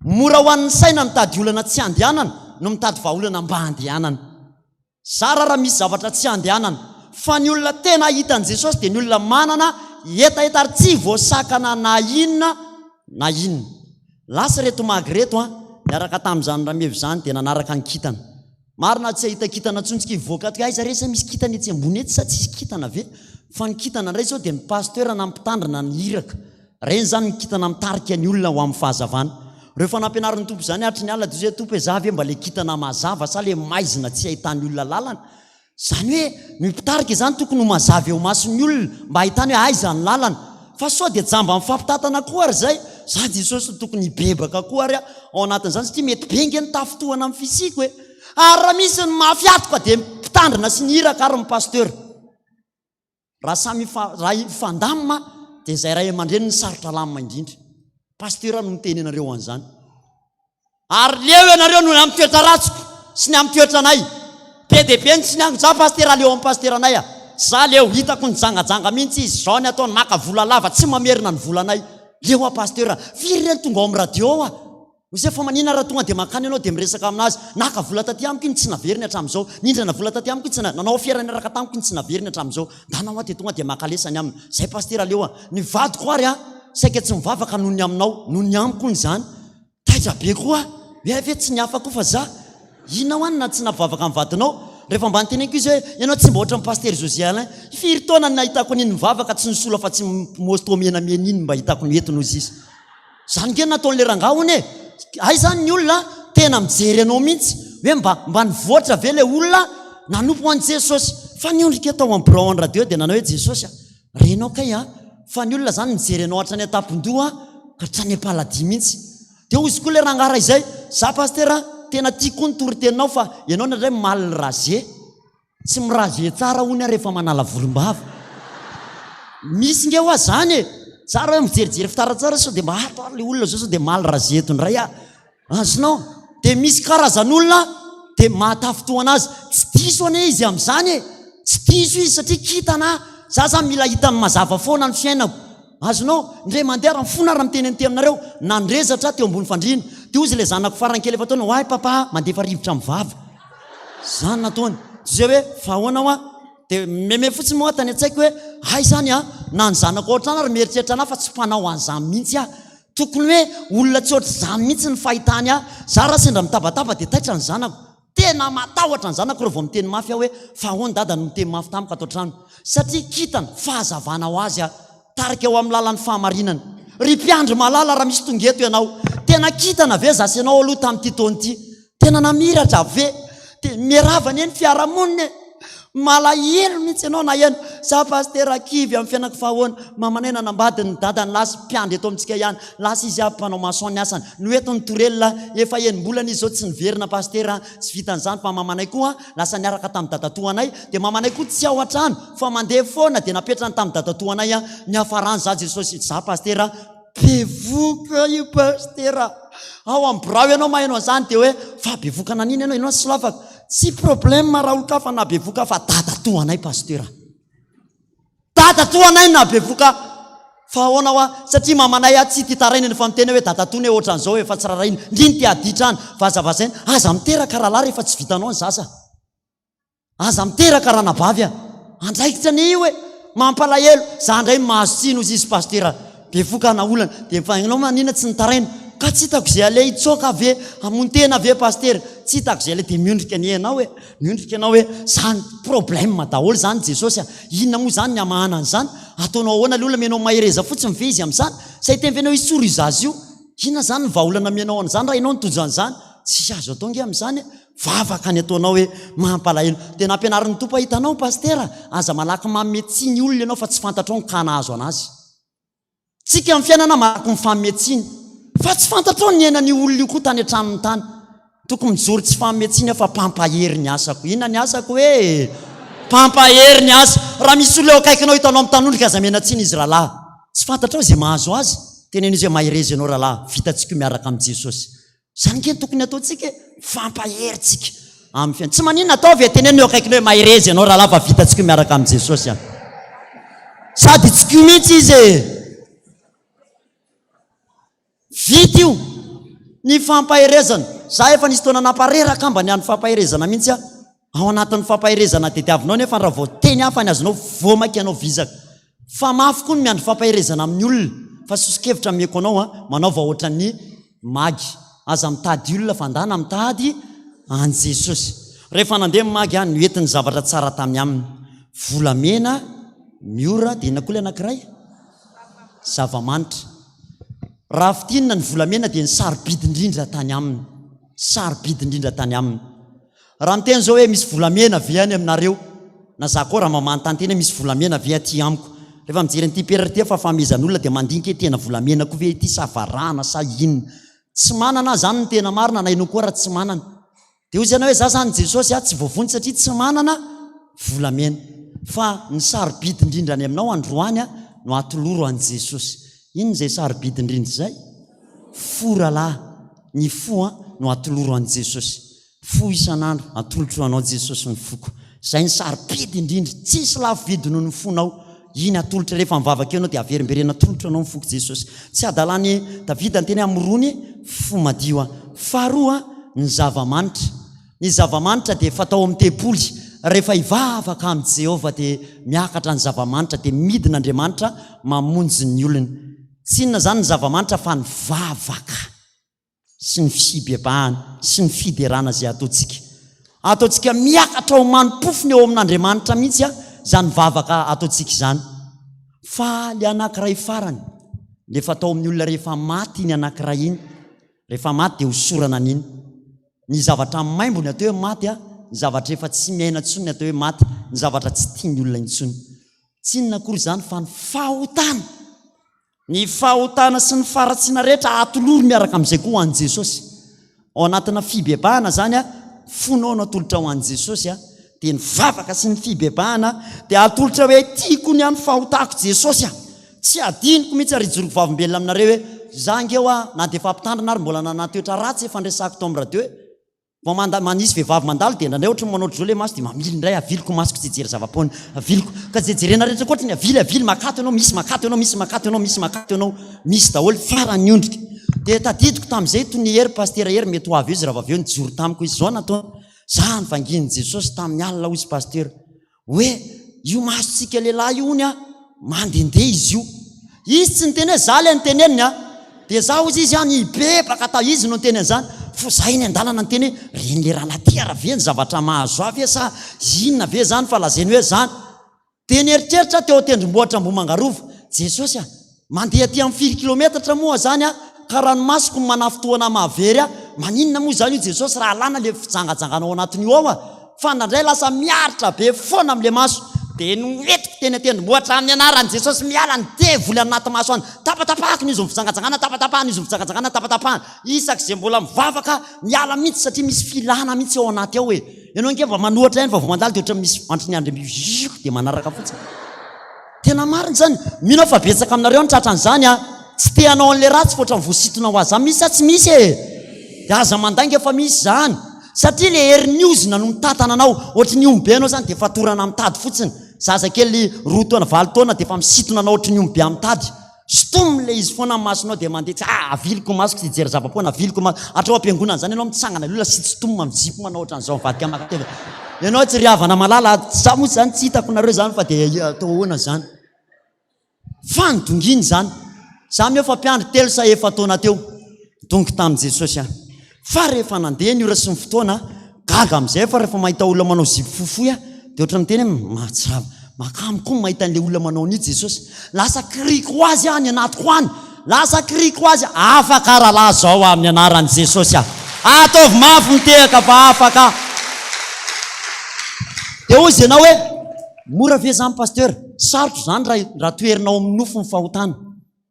Mora ho an'ny saina mitady olana tsy handehanana no mitady vahaolana mba handehanana. Zara raha misy zavatra tsy andehanana. Fa ny olona tena hahita an'i Jesosy dia ny olona manana hetaheta ary tsy voasakana na inona na inona. Lasa ireto magy ireto an, niaraka tamin'izany rameva izany dia nanaraka ny kintana. Marina tsy hahita kintana intsony tsika hivoaka ato hoe aiza re sa misy kintana etsy ambony etsy sa tsisy kintana ve? Fa ny kintana indray izao dia ny pasteur na ny mpitandrina ny iraka. Ireny izany ny kintana mitarika ny olona ho amin'ny fahazavana. Rehefa nampianarin'ny Tompo izany hatry ny alina dia izy hoe, Tompo e, za ve mba ilay kintana mazava sa ilay maizina tsy ahitan'ny olona lalana? Izany hoe ny mpitarika izany tokony ho mazava eo imason'ny olona mba hahitany hoe aiza ny lalana. Fa sao dia jamba mifampitantana koa ary izay? Za Jesosy no tokony hibebaka koa ary aho ao anatin'izany satria mety be nge ny tafintohana amin'ny fisiako e! Ary raha misy ny mafy atoka dia ny mpitandrina sy ny iraka ary ny pasteur. Raha samy raha hifandamina dia izay ray aman-dreny no sarotra lamina indrindra. Pasteur no miteny anareo an'izany. Ary leo ianareo noho ny amin'ny toetra ratsiko sy ny amin'ny toetranay. Be dia be ny tsy niangona. Za pasteur leo amin'ny pasteur anay ah. Za leo, hitako nijangajanga mihitsy izy. Izao ny ataony, maka vola lava, tsy mamerina ny volanay. Leo aho pasteur. Firy ireny tonga ao amin'ny radio ao ah. Hoy fa manina raha tonga dia mankany ianao dia miresaka aminazy, naka vola taty amiko iny tsy naveriny hatramin'izao, nindrana vola taty amiko iny tsy na, nanao afera niaraka tamiko iny tsy naveriny hatramin'izao, ndana hoa dia tonga dia maka lesany aminy, zay pasitera aleo a, ny vadiko ary a, saika tsy mivavaka noho ny aminao, noho ny amiko hono izany, taitra be koa aho, hoe hay ve tsy ny hafa koa fa za, inona hoa no tsy nampivavaka ny vadinao, rehefa mba noteneniko izy hoe ianao tsy mba ohatran'ny pasitera José Alain, firy taona no nahitako an'iny mivavaka tsy nisolo afa-tsy mosto menamena iny mba hitako ny entiny hozy izy. Zany nge nataon'le rangahy hono e! Hay zany ny olona tena mijery anao mihitsy hoe mba mba nivoatra ve le olona nanompo an'i Jesosy. Fa niondrika tao amin'ny birao an'ny radio dia nanao hoe Jesosy a, renao kay a, fa ny olona zany mijery anao hatrany an-tampon-doha ka hatrany am-paladia mihitsy. Dia hozy koa le rangahy raha izay, za pasitera tena tiako koa ny toriteninao fa ianao indraindray mal rasé. Tsy mi-raser tsara hono aho rehefa manala volombava. Misy nge hoa zany e! Tsara hoe mijerijery fitaratra tsara sao dia mba ato ary le olona zao sao dia mal raser eto indray aho. Azonao? Dia misy karazan'olona dia mahatafintohana azy. Tsy diso anie izy amin'izany e! Tsy diso izy satria kintana aho. Za zany mila hitany mazava foana ny fiainako. Azonao? Indray mandeha raha mifona ary miteny an'ity aminareo, nandrezatra aho teo ambony fandriana. Dia hozy ilay zanako farany kely efa-taona, Oay papa a, mandefa rivotra amin'ny vava. Izany nataony. Dia izay hoe, fa ahoana hoa? Dia meme fotsiny moa tany an-tsaiko hoe, hay izany an, na ny zanako ao an-trano ary mieritreritra an'ahy fa tsy mpanao an'izany mihitsy aho. Tokony hoe olona tsy ohatr'izany mihitsy ny fahitany ahy. Izaho raha sendra mitabataba dia taitra ny zanako. Tena matahotra ny zanako raha vao miteny mafy aho hoe fa ahoana dada no miteny mafy tamiko ato an-trano? Satria kintana, fahazavana ho azy aho. Tarika ho amin'ny lalan'ny fahamarinana. Ry mpiandry malala raha misy tonga eto ianao, tena kintana ve za sy ianao aloha tamin'ity taona ity? Tena namiratra ve? Dia miarahaba anie ny fiarahamonina e! Malahelo mihitsy ianao na heno. Za pasitera kivy amin'ny fiainako fa ahoana? Mamanay nanambady ny dadany lasa mpiandry eto amintsika ihany. Lasa izy aby mpanao maçon ny asany. Noentiny torelina efa enim-bolana izy izao tsy niverina pasitera. Tsy vitan'izany fa mamanay koa lasa niaraka tamin'ny dadatoanay dia mamanay koa tsy ao an-trano fa mandeha foana dia napetrany tamin'ny dadatoanay niafarany za Jesosy za pasitera bevoka io pasitera ao amin'ny birao ianao maheno an'izany dia hoe fa bevoka nanina ianao ianao solafaka tsy problème raha olon-kafa na bevoka fa dadatoanay pasitera Dadatoa anay na bevoka fa ahoana hoa satria mamanay ahy tsy tia tarainina fa miteny hoe dadatoa ne ohatran'izao efa tsy rarahiana ndry ny te haditra any vazavazaina aza miteraka rahalahy rehefa tsy vitanao ny zaza aza miteraka ranabavy a andraikitra anie io e mampalahelo za ndray mahazo tsiny ozy izy pastera Bevoka naolana dia fa ianao manina tsy nitaraina ka tsy hitako izay aleha hitsoaka ve hamono tena ve pasitera tsy hitako izay aleha dia miondrika anie ianao e miondrika ianao hoe zany problème daholo zany Jesosy a inona moa zany ny hamahana an'izany ataonao ahoana le olona amenao mahereza fotsiny ve izy amin'izany sa hiteny ve ianao hisoro io zaza io inona zany ny vahaolana amenao an'izany raha ianao no tojo an'izany tsisy azo atao nge amin'izany e vavaka ny ataonao hoe mampalahelo dia nampianarin'ny Tompo hitanao pasitera aza malaky manome tsiny olona ianao fa tsy fantatrao ny cas nahazo an'azy Tsika amin'ny fiainana malaky mifanome tsiny fa tsy fantatrao ny niainan'io olona io koa tany an-tranony tany. Tokony mijoro tsy fanome tsiny aho fa mpampahery ny asako. Inona ny asako hoe? Mpampahery ny asa. Raha misy olona eo akaikinao hitanao mitanondrika aza mena tsiny izy rahalahy. Tsy fantatrao izay mahazo azy. Teneno izy hoe mahereza ianao rahalahy, vitantsika io miaraka amin'i Jesosy. Zany nge no tokony ataontsika e, mifampahery tsika amin'ny fiainana. Tsy maninona ataovy e, teneno eo akaikinao hoe mahereza ianao rahalahy fa vitantsika io miaraka amin'i Jesosy an. Sady tsikio mihitsy izy e. Vita io ny fampaherezana. Za efa nisy taona nampareraka mba ny an'ny fampaherezana mihitsy aho. Ao anatin'ny fampaherezana tediavinao nefa raha vao teny hafa ny azonao vao mainka ianao vizaka. Fa mafy koa ny miandry fampaherezana amin'ny olona. Fa soso-kevitra ameko anao an, manaova ohatran'ny Magy. Aza mitady olona fa ndana mitady an'i Jesosy. Rehefa nandeha ny Magy an, noentiny zavatra tsara tamy aminy. Volamena, miora, dia inona koa ilay anankiray? Zava-manitra. Raha fintinina ny volamena dia ny sarobidy indrindra tany aminy. Sarobidy indrindra tany aminy. Raha miteny izao hoe misy volamena ve any aminareo? Na za koa raha mba manontany tena hoe misy volamena ve aty amiko? Rehefa mijery an'ity peratra ity aho fa fahamezan'olona dia mandinika hoe tena volamena koa ve ity sa varahana sa inona? Tsy manana aho zany no tena marina na ianao koa raha tsy manana. Dia hoy ianao hoe za zany Jesosy aho tsy voavonjy satria tsy manana volamena. Fa ny sarobidy indrindra any aminao androany no atoloro an'i Jesosy. Inona izay sarobidy indrindra izay? Fo rahalahy, ny fo no atoloro an'i Jesosy. Fo isan'andro, atolotro ho anao Jesosy ny foko. Izay ny sarobidy indrindra, tsisy lafo vidy noho ny fonao. Iny atolotra rehefa mivavaka eo ianao dia averimberena atolotro anao ny foko Jesosy. Tsy hadalan'i Davida niteny hoe amorony fo madio aho. Faharoa, ny zava-manitra. Ny zava-manitra dia fatao amin'ny tempoly. Rehefa hivavaka amin'i Jehovah dia miakatra ny zava-manitra dia midina Andriamanitra mamonjy ny olony. Tsy inona izany ny zava-manitra fa ny vavaka. sy ny fibebahana sy ny fiderana izay ataontsika. Ataontsika miakatra ho mani-pofona eo amin'Andriamanitra mihitsy izany vavaka ataontsika izany. Fa ilay anankiray farany, ilay fatao amin'ny olona rehefa maty iny anankiray iny, rehefa maty dia hosorana an'iny. Ny zavatra maimbo ny atao hoe maty, ny zavatra efa tsy miaina intsony ny atao hoe maty, ny zavatra tsy tian'ny olona intsony. Tsy inona akory izany fa ny fahotana. Ny fahotana sy ny faharatsiana rehetra atolory miaraka amin'izay koa ho an'i Jesosy. Ao anatina fibebahana izany, fonao no atolotra ho an'i Jesosy, dia ny vavaka sy ny fibebahana dia atolotra hoe tiako ny an'ny fahotako Jesosy a! Tsy adinoko mihitsy ary hijoroko vavolombelona aminareo hoe za ange hoa na dia efa mpitandrina ary mbola nanana toetra ratsy efa niresahako tao amin'ny radio hoe Vao manda manisy vehivavy mandalo dia indraindray ohatry ny manao ohatr'izao ilay maso dia mamily indray, aviliko masoko tsy hijery zava-poana, aviliko. Ka izay jerena rehetra koa ohatry ny avily avily makato ianao, misy makato ianao, misy makato ianao, misy makato ianao, misy daholo farany ondrika. Dia tadidiko tamin'izay toy ny Hery, Pasitera Hery mety ho avy eo izy raha vao avy eo nijoro tamiko izy, izao nataony, za nivangian'i Jesosy tamin'ny alina hoy izy Pasitera, Hoe io masontsika lehilahy io hono a, mandehandeha izy io. Izy tsy niteny hoe za ilay niteneniny a. Dia za hozy izy a, nibebaka ta, izy no niteny an'izany. Fo za eny an-dalana niteny hoe, reny le rahalahy ty ary ve ny zavatra mahazo ahy ve sa inona ve zany fa lazainy hoe zany. Dia nieritreritra aho teo an-tendrombohitra Ambohimangarova, Jesosy a, Mandeha aty amin'ny firy kilometatra moa zany aho ka ranomasoko no manafintohana mahavery ahy, maninona moa izany io Jesosy raha alana le fijangajangana ao anatin'io ao a! Fa indraindray lasa miaritra be foana amin'le maso, dia noentiko. teny an-tendrombohitra amin'ny anaran'i Jesosy miala ny devoly anaty maso any. Tapatapahako ny izy mifijangajangana, tapatapahana izy mifijangajangana, tapatapahana. Isak'izay mbola mivavaka, miala mihitsy satria misy filana mihitsy ao anaty ao e. Ianao ange mba manohatra ihany fa vao mandalo dia ohatran'ny misy antry ny andry mizioko dia manaraka fotsiny. Tena marina izany. Mino aho fa betsaka aminareo no tratran'izany a. Tsy te hanao an'ilay ratsy fa ohatran'ny voasintona ho azy izany. Misy sa tsy misy e? Dia aza mandainga fa misy izany. Satria ilay herin'ny ozona no mitantana anao. Ohatry ny omby be ianao izany dia fatorana amin'ny tady fotsiny. Zazakely roa taona, valo taona dia efa misintona anao ohatry ny omby be amin'ny tady. Sintominy ilay izy foana amin'ny masonao dia mandeha tsy ah aviliko ny masoko tsy hijery zava-poana, aviliko ny masoko. Hatreo am-piangonana izany ianao mitsangana ilay olona sintomina amin'ny zipo manao ohatran'izao mivadika maka tena. Ianao tsy ry havana malala, za moa izany tsy hitako nareo izany fa dia atao ahoana izany. Fa nidongina izany. Za meo fa mpiandry telo sa efa-taona teo. Nidongy tamin'i Jesosy aho. Fa rehefa nandeha ny ora sy ny fotoana, gaga amin'izay aho fa rehefa mahita olona manao zipo fohifohy aho, dia ohatran'ny miteny hoe mahatsiravina, mahakamo koa ny mahita an'ilay olona manao an'io Jesosy. Lasa kiriko ho azy aho any anatiko any. Lasa kiriko ho azy, afaka rahalahy zao amin'ny anaran'i Jesosy aho. Ataovy mafy mitehaka fa afaka. Dia hoy izy ianao hoe, mora ve izany pasteur? Sarotra izany raha toherinao amin'ny nofo ny fahotana.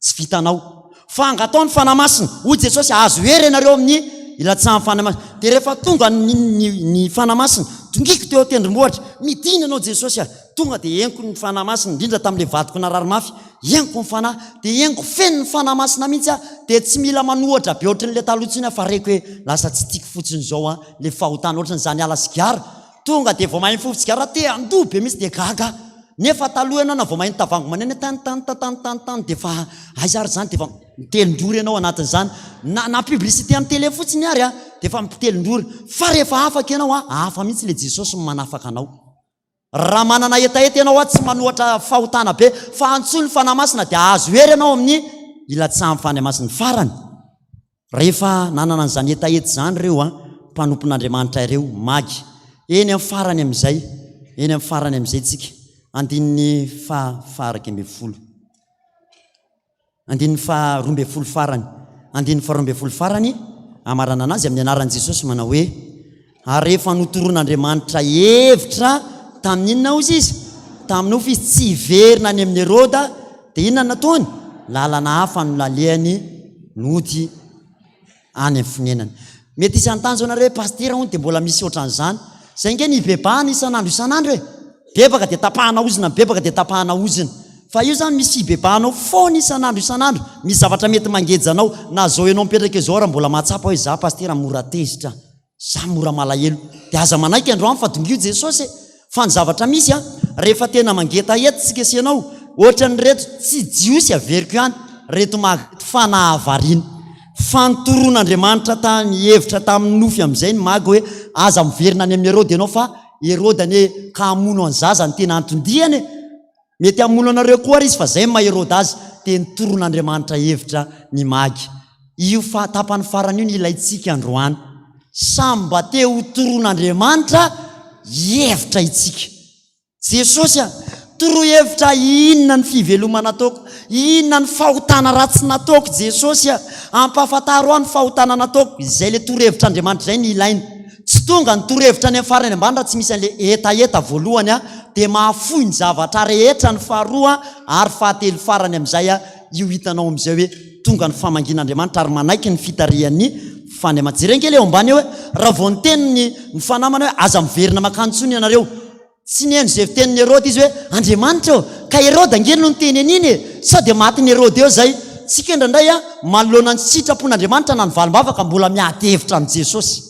Tsy vitanao. Fa angatao ny Fanahy Masina. Hoy Jesosy, ahazo hery ianareo amin'ny ilatsahan'ny Fanahy Masina. Dia rehefa tonga ny, ny, ny Fanahy Masina, tongiko teo an-tendrombohitra, midina ianao Jesosy a! Tonga dia henoko ny Fanahy Masina, indrindra tamin'ilay vadiko narary mafy, henoko ny Fanahy, dia henoko feno ny Fanahy Masina mihitsy aho, dia tsy mila manohatra be ohatran'ilay taloha intsony aho, fa reko hoe lasa tsy tiako fotsiny izao an, ilay fahotana ohatran'izany ala sigara, tonga dia vao maheno fofon-tsigara te handoa be mihitsy dia gaga aho. Nefa taloha ianao na vao maheno tavango maneno hoe tan tan tan tan tan dia efa aiza ary izany dia efa mitelin-drory ianao anatin'izany. Na na publicité amin'ny télé fotsiny ary a dia efa mpitelin-drory. Fa rehefa afaka ianao a, hafa mihitsy ilay Jesosy no manafaka anao. Raha manana hetaheta ianao a, tsy manohatra fahotana be fa antsoy ny Fanahy Masina dia hahazo hery ianao amin'ny ilatsahan'ny Fanahy Masina. Farany. Rehefa nanana an'izany hetaheta izany ireo mpanompon'Andriamanitra ireo, magy, eny amin'ny farany amin'izay, eny amin'ny farany amin'izay tsika, andininy faha faha-11. Andininy faha-12 farany. Andininy faha-12 farany, amaranana azy amin'ny anaran'i Jesosy manao hoe, Ary rehefa notoroan'Andriamanitra hevitra tamin'ny inona hozy izy? Tamin'ny nofy izy tsy hiverina any amin'i Heroda, dia inona no nataony? Lalana hafa no nalehany nody any amin'ny fonenany. Mety hisy hanontany izao nareo hoe pasitera hono dia mbola misy ohatran'izany. Izay ange ny hibebahana isan'andro isan'andro e! Bebaka dia tapahana ozona, mibebaka dia tapahana ozona. Fa io izany misy hibebahanao foana isan'andro isan'andro. Misy zavatra mety mangeja anao, na izao ianao mipetraka izao ary mbola mahatsapa hoe za pasitera mora tezitra. Za mora malahelo. Dia aza manaiky androany fa dongio Jesosy e! Fa ny zavatra misy an, rehefa tena mangetaheta tsika sy ianao, ohatran'ireto tsy jiosy averiko ihany, reto magy fa nahavariana. Fa nitoroan'Andriamanitra tany hevitra tamin'ny nofy amin'izay ny magy hoe aza miverina any amin'i Heroda ianao fa Heroda anie ka hamono an'i zaza no tena anton-diany e! Mety hamono anareo koa ary izy fa zay ny maha Heroda azy dia nitoron'Andriamanitra hevitra ny magy. Io fa tapany farany io no ilaintsika androany. Samy mba te ho toron'Andriamanitra hevitra itsika. Jesosy a! Toroy hevitra inona ny fivelomana ataoko? Inona ny fahotana ratsy nataoko Jesosy a! Ampahafantaro ahy ny fahotana nataoko. Izay le torohevitr'Andriamanitra izay no ilaina. Tsy tonga ny torohevitra any amin'ny farany ambany raha tsy misy an'ilay hetaheta voalohany dia mahafoy ny zavatra rehetra ny faharoa ary fahatelo farany amin'izay io hitanao amin'izay hoe tonga ny famangian'Andriamanitra ary manaiky ny fitarihan'ny Fanahy Masina. Jereo kely eo ambany eo hoe raha vao niteny ny ny fanamana hoe aza miverina mankany intsony ianareo. Tsy nihaino izay fitenin'i Heroda izy hoe Andriamanitra ô, ka Heroda ange no niteny an'iny e! Sao dia matin'i Heroda eo izay. Tsika indraindray manoloana ny sitrapon'Andriamanitra na ny valim-bavaka mbola miady hevitra amin'i Jesosy.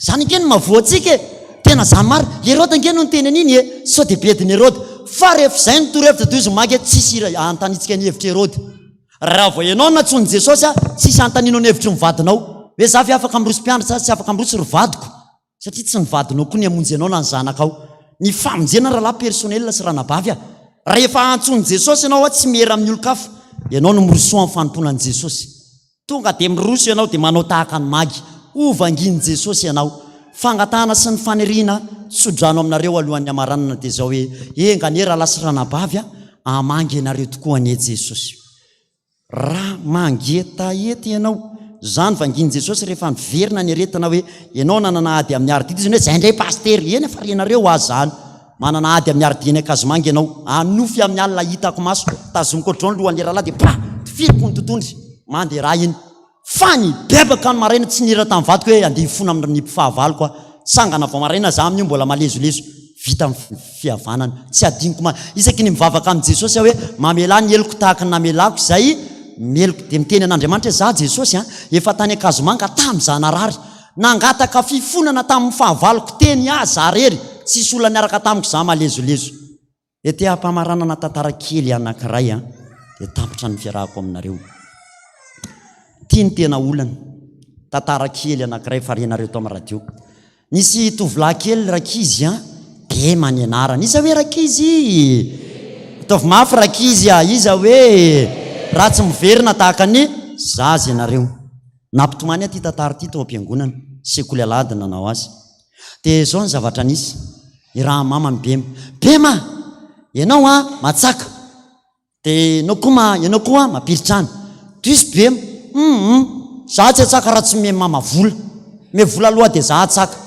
Zany ange no mahavoa antsika e! Tena zany marina. Heroda ange no niteny an'iny e! Sao dia bedin'i Heroda. Fa rehefa izay no torohevitra dia hoy izy magy hoe tsisy hira anontaniantsika ny hevitr'i Heroda. Raha vao ianao no nantsoin'i Jesosy a, tsisy anontanianao ny hevitry ny vadinao. Hoe za ve afaka miroso mpiandry sa tsy afaka miroso ry vadiko? Satria tsy ny vadinao koa ny hamonjy anao na ny zanakao. Ny famonjena rahalahy personnel sy ranabavy a! Rehefa antsoin'i Jesosy ianao a, tsy miera amin'ny olon-kafa. Ianao no mirosoa amin'ny fanompoana an'i Jesosy. Tonga dia miroso ianao dia manao tahaka an'i Magy. Ho vangian'i Jesosy ianao. Fangatahana sy ny faniriana tso-drano aminareo alohan'ny hamaranana dia izao hoe, enga anie rahalahy sy ranabavy a, hamangy anareo tokoa anie Jesosy. Raha mangetaheta ianao, izany vangian'i Jesosy rehefa miverina ny aretina hoe ianao nanana ady amin'ny ardita, izy hoe izay indray pasitera, eny fa renareo aho izany. Manana ady amin'ny ardeny Ankazomanga ianao. Anofy amin'ny alina hitako maso. Tazomiko ohatr'izao ny lohan'ilay rahalahy dia pa! Tifiriko ny totohondry. Mandeha rà iny. Fa nibebaka ny maraina tsy nihira tamin'ny vadiko hoe andeha hifona amin'ny mpifahavaloko aho. Tsangana vao maraina za amin'io mbola malezolezo. Vita ny fihavanana. Tsy adinoko ma. Isaky ny mivavaka amin'i Jesosy aho hoe mamelà ny heloko tahaka ny namelako izay meloka. Dia miteny an'Andriamanitra hoe za Jesosy an, efa tany Ankazomanga tamin'izaho narary. Nangataka fifonana tamin'ny fahavaloko teny aho za rery, tsisy olona niaraka tamiko za malezolezo. Ety ampamaranana tantara kely anankiray an, dia tapitra ny fiarahako aminareo. Ity no tena olana. Tantara kely anankiray fa renareo tao amin'ny radio. Nisy tovolahy kely rankizy an, Bema ny anarany. Iza hoe rankizy? Ataovy mafy rankizy a! Iza hoe? Raha tsy miverina tahaka ny zaza ianareo. Nampitomany ahy ity tantara ity tao am-piangonana, sekoly alahady nanao azy. Dia izao ny zavatra nisy, irahan'i mama ny Bema. Bema! Ianao an, matsaka. Dia ianao koa ma, ianao koa mampiritrano. Diso Bema. Hum, za tsy hatsaka raha tsy omeny mama vola. Omeo vola aloha dia za hatsaka.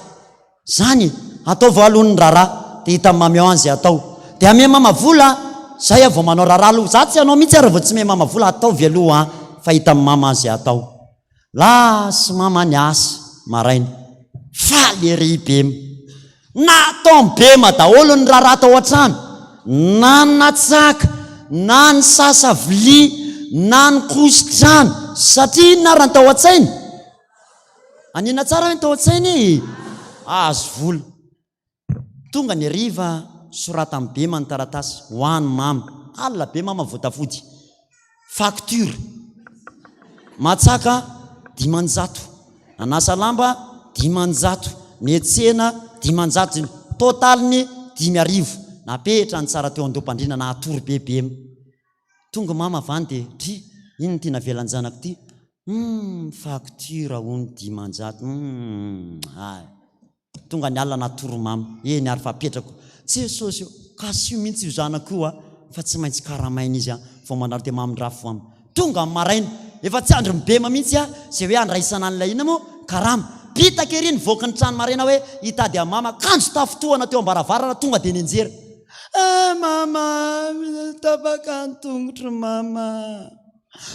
Zany e! Ataovy aloha ny raharaha dia hitan'i Mamy ao any izay atao. Dia ame mama vola a! Zay aho vao manao raharaha aloha. Za tsy hanao mihitsy ary vao tsy me mama vola, ataovy aloha an! Fa hitan'i mama any izay atao. Lasa mama niasa maraina. Faly ery i Bema. Nataon'i Bema daholo ny raharaha tao an-trano. Na ny natsaka, na ny sasa vilia, na ny koso-trano. Satria inona ary ny tao an-tsainy? Anina tsara hoe ny tao an-tsainy e! Ahazo vola. Tonga ny hariva, soratan'i Bema ny taratasy, ho an'i Mama. Alina be Mama vao tafody. Facture. Matsaka, 500. Nanasa lamba, 500. Niantsena, 500. Totaliny, 5000. Napetrany tsara teo an-doham-pandriana, nahatory be Bema. Tonga mama avy any dia, dry, inona ity navelan-janako ity? Humm, facture hono 500, humm, hay. Tonga ny alina natory mama, eny ary fa apetrako. Jesosy ô, kasio mihitsy io zanako io a, fa tsy maintsy karamaina izy a, vao manary dia mamindrafo aminy. Tonga ny maraina, efa tsy andrin'i Bema mihitsy a, izay hoe handraisana an'ilay inona moa, karama. Bitaka ery nivoaka ny trano maraina hoe hitady an'i mama, kanjo tafintohana teo am-baravarana tonga dia nianjera. Ah mama, tapaka ny tongotro mama.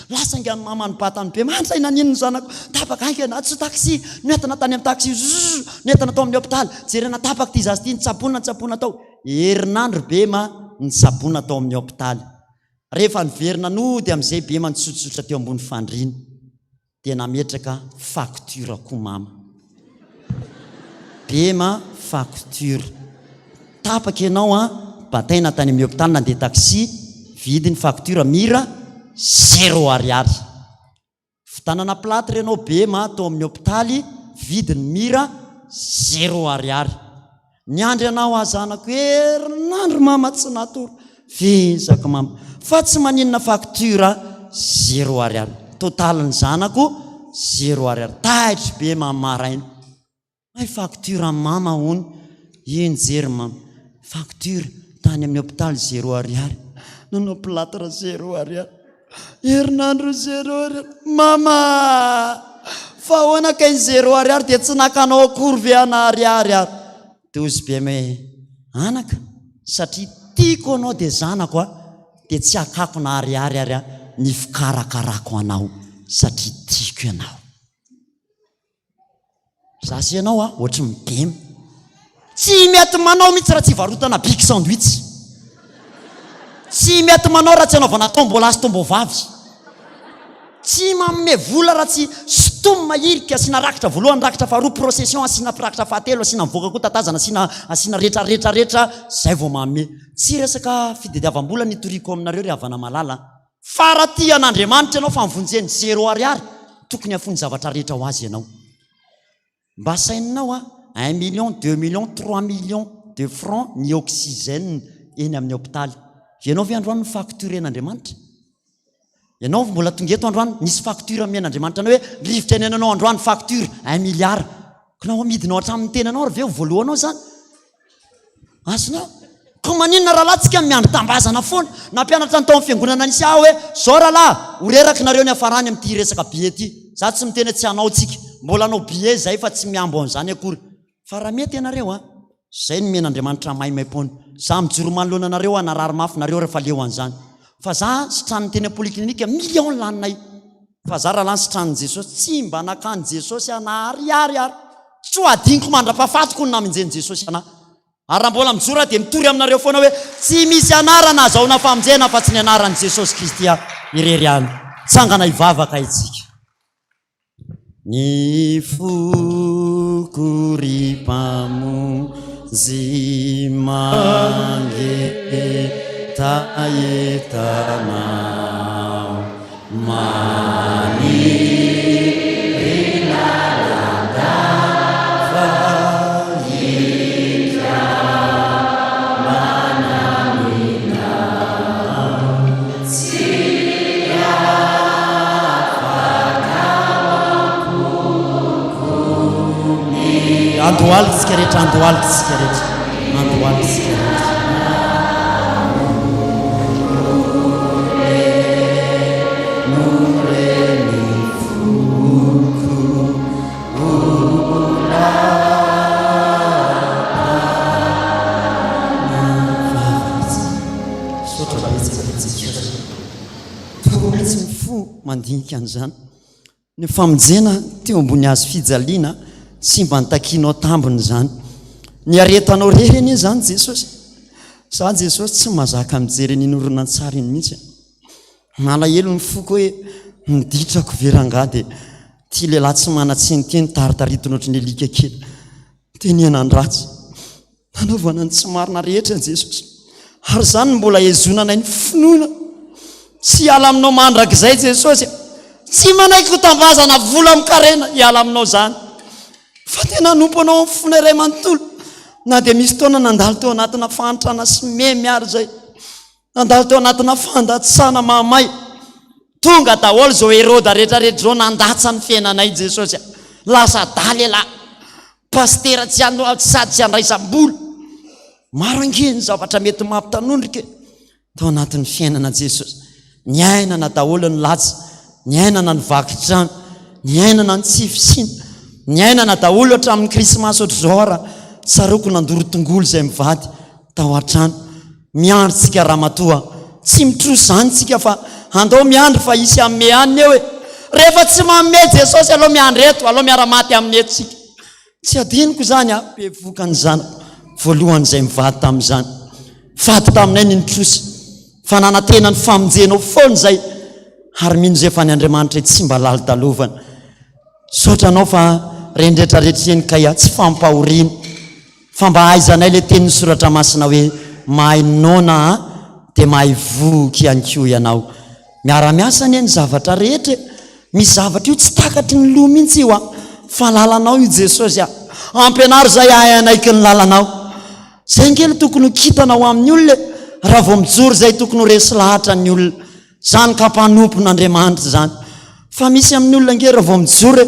Lasa haingana mama nibata an'i Bema, andray naninona ny zanako, tapaka haingana, antso taxi, noentina tany amin'ny taxi, zzzz, noentina tao amin'ny hopitaly, jerena tapaka ity zaza ity, nitsaboina nitsaboina tao. Herinandro Bema nitsaboina tao amin'ny hopitaly. Rehefa niverina nody amin'izay Bema nitsotsotra teo ambony fandriana. Dia nametraka facture koa mama. Bema facture. Tapaka ianao an, bataina tany amin'ny hôpital nandeha taxi, vidiny facture mira zéro ariary. Fitanana plâtre ianao Bema tao amin'ny hôpitaly, vidiny mira zéro ariary. Niandry anao aho zanako herinandro mama tsy natory vezaka mama fa tsy maninona facture zéro ariary total ny zanako zéro ariary taitry be mama maraina hay facture an'i mama hono iny jery mama facture tany amin'ny hôpital zéro ariary nanao plâtre zéro ariary herinandro zéro ariary mama fa ahoana kay ny zéro ariary dia tsy nakanao akory ve ana ariary ary dia hozy be hoe anaka satria tiako anao dia zanako a dia tsy hakako na ariary ary a ny fikarakarako anao satria tiako ianao Za sy ianao a, ohatry ny bema. Tsy mety manao mihitsy raha tsy ivarotana big sandwich. Tsy mety manao raha tsy anaovana tombola sy tombovavy. Tsy manome vola raha tsy sintomina hirika asiana rakitra voalohany, rakitra faharoa, procession asiana rakitra fahatelo, asiana mivoaka koa tatazana, asiana asiana rehetra rehetra rehetra, zay vao manome. Tsy resaka fitadiavam-bola ny itoriako aminareo ry havana malala a. Fa raha tia an'Andriamanitra ianao fa nivonjeny zéro ariary, tokony hafoy ny zavatra rehetra ho azy ianao. Mba saininao a, un million, deux millions, trois millions de francs ny oxygène eny amin'ny hopitaly. Ianao ve androany no-facturer-n'Andriamanitra? Ianao mbola tonga eto androany, nisy facture nomen'Andriamanitra anao hoe rivotra iainanao androany facture un milliard. Koa amidinao hatramin'ny tenanao ary ve ho voalohanao izany? Azonao? Koa maninona rahalahy tsika miandry tambazana foana? Nampianatra ny tao amin'ny fiangonana nisy ahy hoe, zao rahalahy, ho reraky nareo ny hafarany amin'ity resaka billet ity. Za tsy miteny hoe tsy hanao tsika. Mbola hanao billet zay fa tsy mihambo an'izany akory. Fa raha mety ianareo an, zay nomen'Andriamanitra maimaimpoana. Za mijoro manoloana anareo aho narary mafy nareo refa leo an'izany. Fa za sitraniny teny am-polyclinique million laninay. Fa za rahalahy sitranin'i Jesosy tsy mba nakany Jesosy aho na ariary ary. Tsy ho adinoko mandra-pahafatiko ny namonjen'i Jesosy anah. Ary raha mbola mijoro aho dia mitory aminareo foana hoe tsy misy anarana azahoana famonjena afa-tsy ny anaran'i Jesosy Kristy irery ihany. Tsangana hivavaka isika. Ny foko ry Mpamonjy mangetaheta Anao, maniry lalandava hikambanana aminao. Tsy Andohalika isika rehetra, andohalika isika rehetra, andohalika isika rehetra. Misaotra betsaka Jesosy. Toro mihitsy ny fo mandinika an'izany. Ny famonjena teo ambony hazo fijaliana tsy mba nitakianao tambiny izany. Niaretanao rery anie izany Jesosy. Za Jesosy tsy mahazaka mijery an'iny horonantsary iny mihitsy. Malahelo ny foko hoe ny ditrako ve rangahy dia ity lehilahy tsy manan-tsiny ity no taritaritiny ohatry ny alika kely. Tenenany ratsy. Nanaovana ny tsy marina rehetra Jesosy. Ary izany no mbola hezonanay ny finoana. Tsy hiala aminao mandrakizay Jesosy. Tsy manaiky ho tambazana vola amin-karena hiala aminao izany. Fa tena hanompo anao amin'ny fonay iray manontolo. Na dia misy taona nandalo teo anatina fahantrana sy memy ary izay. Nandalo teo anatina fandatsana mahamay. Tonga daholo izao Heroda rehetra rehetra izao nandatsa ny fiainanay Jesosy a. Lasa adala ialahy. Pasitera tsy ano sady tsy andraisam-bola. Maro ange ny zavatra mety mampitanondrika e. Tao anatin'ny fiainana Jesosy. Niainana daholo ny latsa, niainana ny vaky trano, niainana ny tsy fisiana, niainana daholo hatramin'ny krismasy ohatr'izao ara tsaroako nandoro tongolo izay mivady tao an-trano. Miandry tsika ramatoa a! Tsy mitrosa izany tsika fa andao miandry fa hisy hanome hanina eo e! Rehefa tsy manome Jesosy aleo miandry eto, aleo miara-maty aminy eto tsika. Tsy adinoko izany a! Bevohoka ny zanako voalohany izay mivady tamin'izany. Fady taminay ny nitrosa fa nanantena ny famonjenao foana izay ary mino izay fa ny Andriamanitra tsy mba lalodalovana. Misaotra anao fa reny rehetra rehetra ireny kay a, tsy fampahoriana fa mba ahaizanay le tenin'ny soratra masina hoe mahay noana a dia mahay voky ihany koa ianao. Miara-miasa anie ny zavatra rehetra e! Misy zavatra io tsy takatry ny loha mihitsy io a! Fa lalanao io Jesosy a! Ampianaro izay hahay hanaiky ny lalanao. Zay ange no tokony ho kintana ho amin'ny olona e! Raha vao mijoro izay tokony ho resy lahatra ny olona. Zany ka mpanompon'Andriamanitra izany. Fa misy amin'ny olona ange raha vao mijoro e,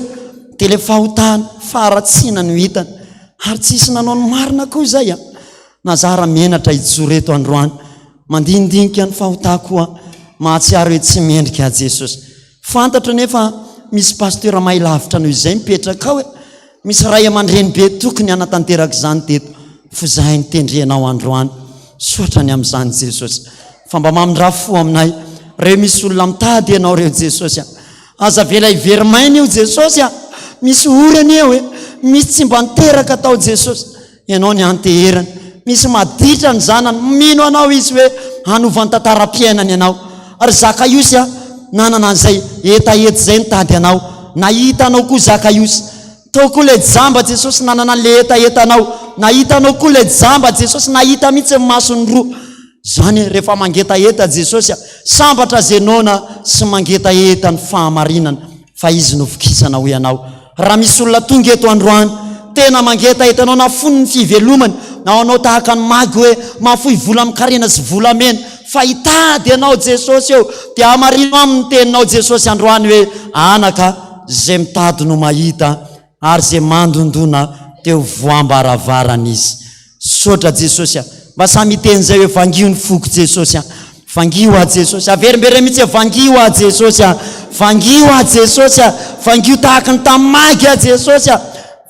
dia ilay fahotana, faharatsiana no hitany. Ary tsisy nanao ny marina koa izay a. Na za raha menatra hijoro eto androany, mandinidinika ny fahotako aho, mahatsiaro hoe tsy mendrika aho Jesosy. Fantatro anefa misy pasteur mahay lavitra noho izay mipetraka ao e. Misy ray aman-dreny be tokony hanatanteraka izany teto f'zahay nitendrenao androany. Misaotra ny amin'izany Jesosy. Fa mba mamindrà fo aminay. Reo misy olona mitady Ianao reo Jesosy a. Aza avela hiveri-maina io Jesosy a. Misy ory anie eo e. Misy tsy mba niteraka tao Jesosy. Ianao ny anteherany. Misy maditra ny zanany, mino anao izy hoe hanova ny tantaram-piainany ianao. Ry Zakaiosy a, nanana an'izay hetaheta izay nitady anao. Nahita anao koa Zakaiosy. Tao koa ilay jamba Jesosy nanana an'ilay hetahetanao. Nahita anao koa ilay jamba Jesosy, nahita mihitsy ny masony roa. Izany e, rehefa mangetaheta Jesosy a, sambatra izay noana sy mangetaheta ny fahamarinana. Fa izy no vokisana hoy anao. Raha misy olona tonga eto androany, tena mangetaheta anao na fony ny fivelomany, na ho anao tahaka ny magy hoe mahafoy vola amin-karena sy volamena, fa hitady anao Jesosy eo, dia hamarino aminy ny teninao Jesosy androany hoe, Anaka, izay mitady no mahita, ary izay mandondona dia ho voam-baravarana izy. Misaotra Jesosy a! Mba samy hiteny izay hoe vangio ny foko Jesosy a! Vangio aho Jesosy. Averimbereno mihitsy hoe vangio aho Jesosy a! Vangio aho Jesosy a! Vangio tahaka ny tamin'ny magy aho Jesosy a!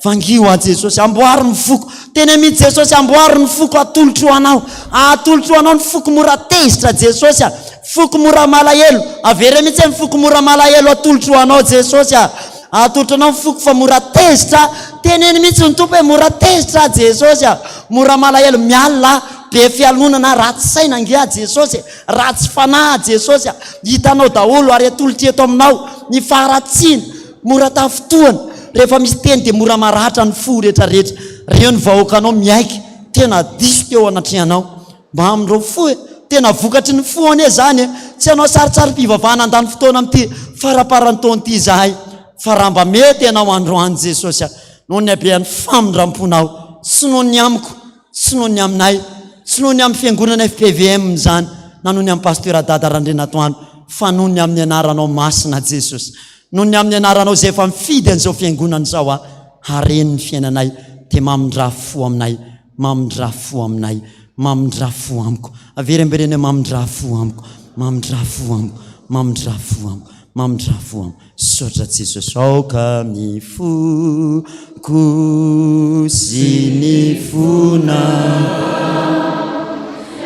Vangio aho Jesosy, amboary ny foko. Teny mihitsy Jesosy, amboary ny foko atolotro ho Anao. Atolotro ho Anao ny foko mora tezitra Jesosy a. Foko mora malahelo. Avereno mihitsy hoe ny foko mora malahelo atolotro ho Anao Jesosy a. Atolotro Anao ny foko fa mora tezitra. Teneno mihitsy ny Tompo hoe mora tezitra aho Jesosy a. Mora malahelo, mialona aho, be fialonana aho, ratsy saina ange aho Jesosy e. Ratsy fanahy aho Jesosy a. Hitanao daholo ary atolotro eto aminao ny faharatsiana. Mora tafintohana, rehefa misy teny dia mora maratra ny fo rehetra rehetra, reo ny vahoakanao miaiky tena diso teo anatrehanao, mba amin'ireo fo e, tena vokatry ny fo anie zany e, tsy hanao saritsarim-pivavahana handany fotoana amin'ity faramparan'ny taona ity izahay, fa raha mba mety ianao androany Jesosy a, noho ny habean'ny famindram-ponao sy noho ny amiko, Tsy noho ny aminay, tsy noho ny amin'ny fiangonana fpvm izany, na noho ny amin'i Pasteur Dada Randrianatoandro, fa noho ny amin'ny anaranao masina Jesosy. Noho ny amin'ny anaranao izay efa mifidy an'izao fiangonana izao aho, hareno ny fiainanay, dia mamindrà fo aminay, mamindrà fo aminay, mamindrà fo amiko. Averimbereno hoe mamindrà fo amiko, mamindrà fo amiko, mamindrà fo amiko, mamindrà fo amiko. Misaotra Jesosy aoka ny foko sy ny fonao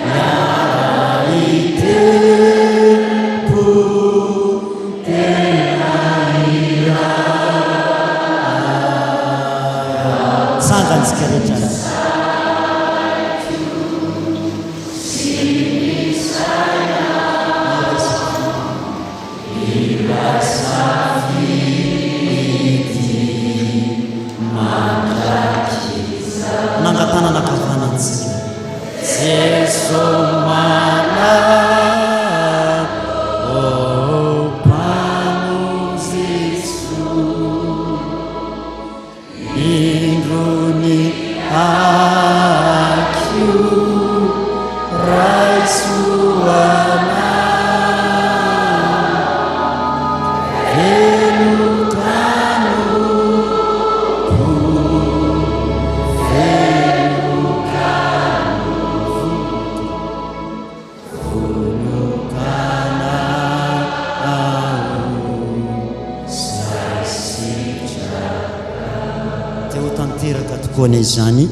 hiara-hitepo tena hiara. Tsangantsika rehetra. Nangatanana ankavanana antsika. Jeso manana, ô Mpamonjy soa. Indro ny akio raiso anao Velon-kanompo, velon-kanompo Dia ho tanteraka tokoa anie izany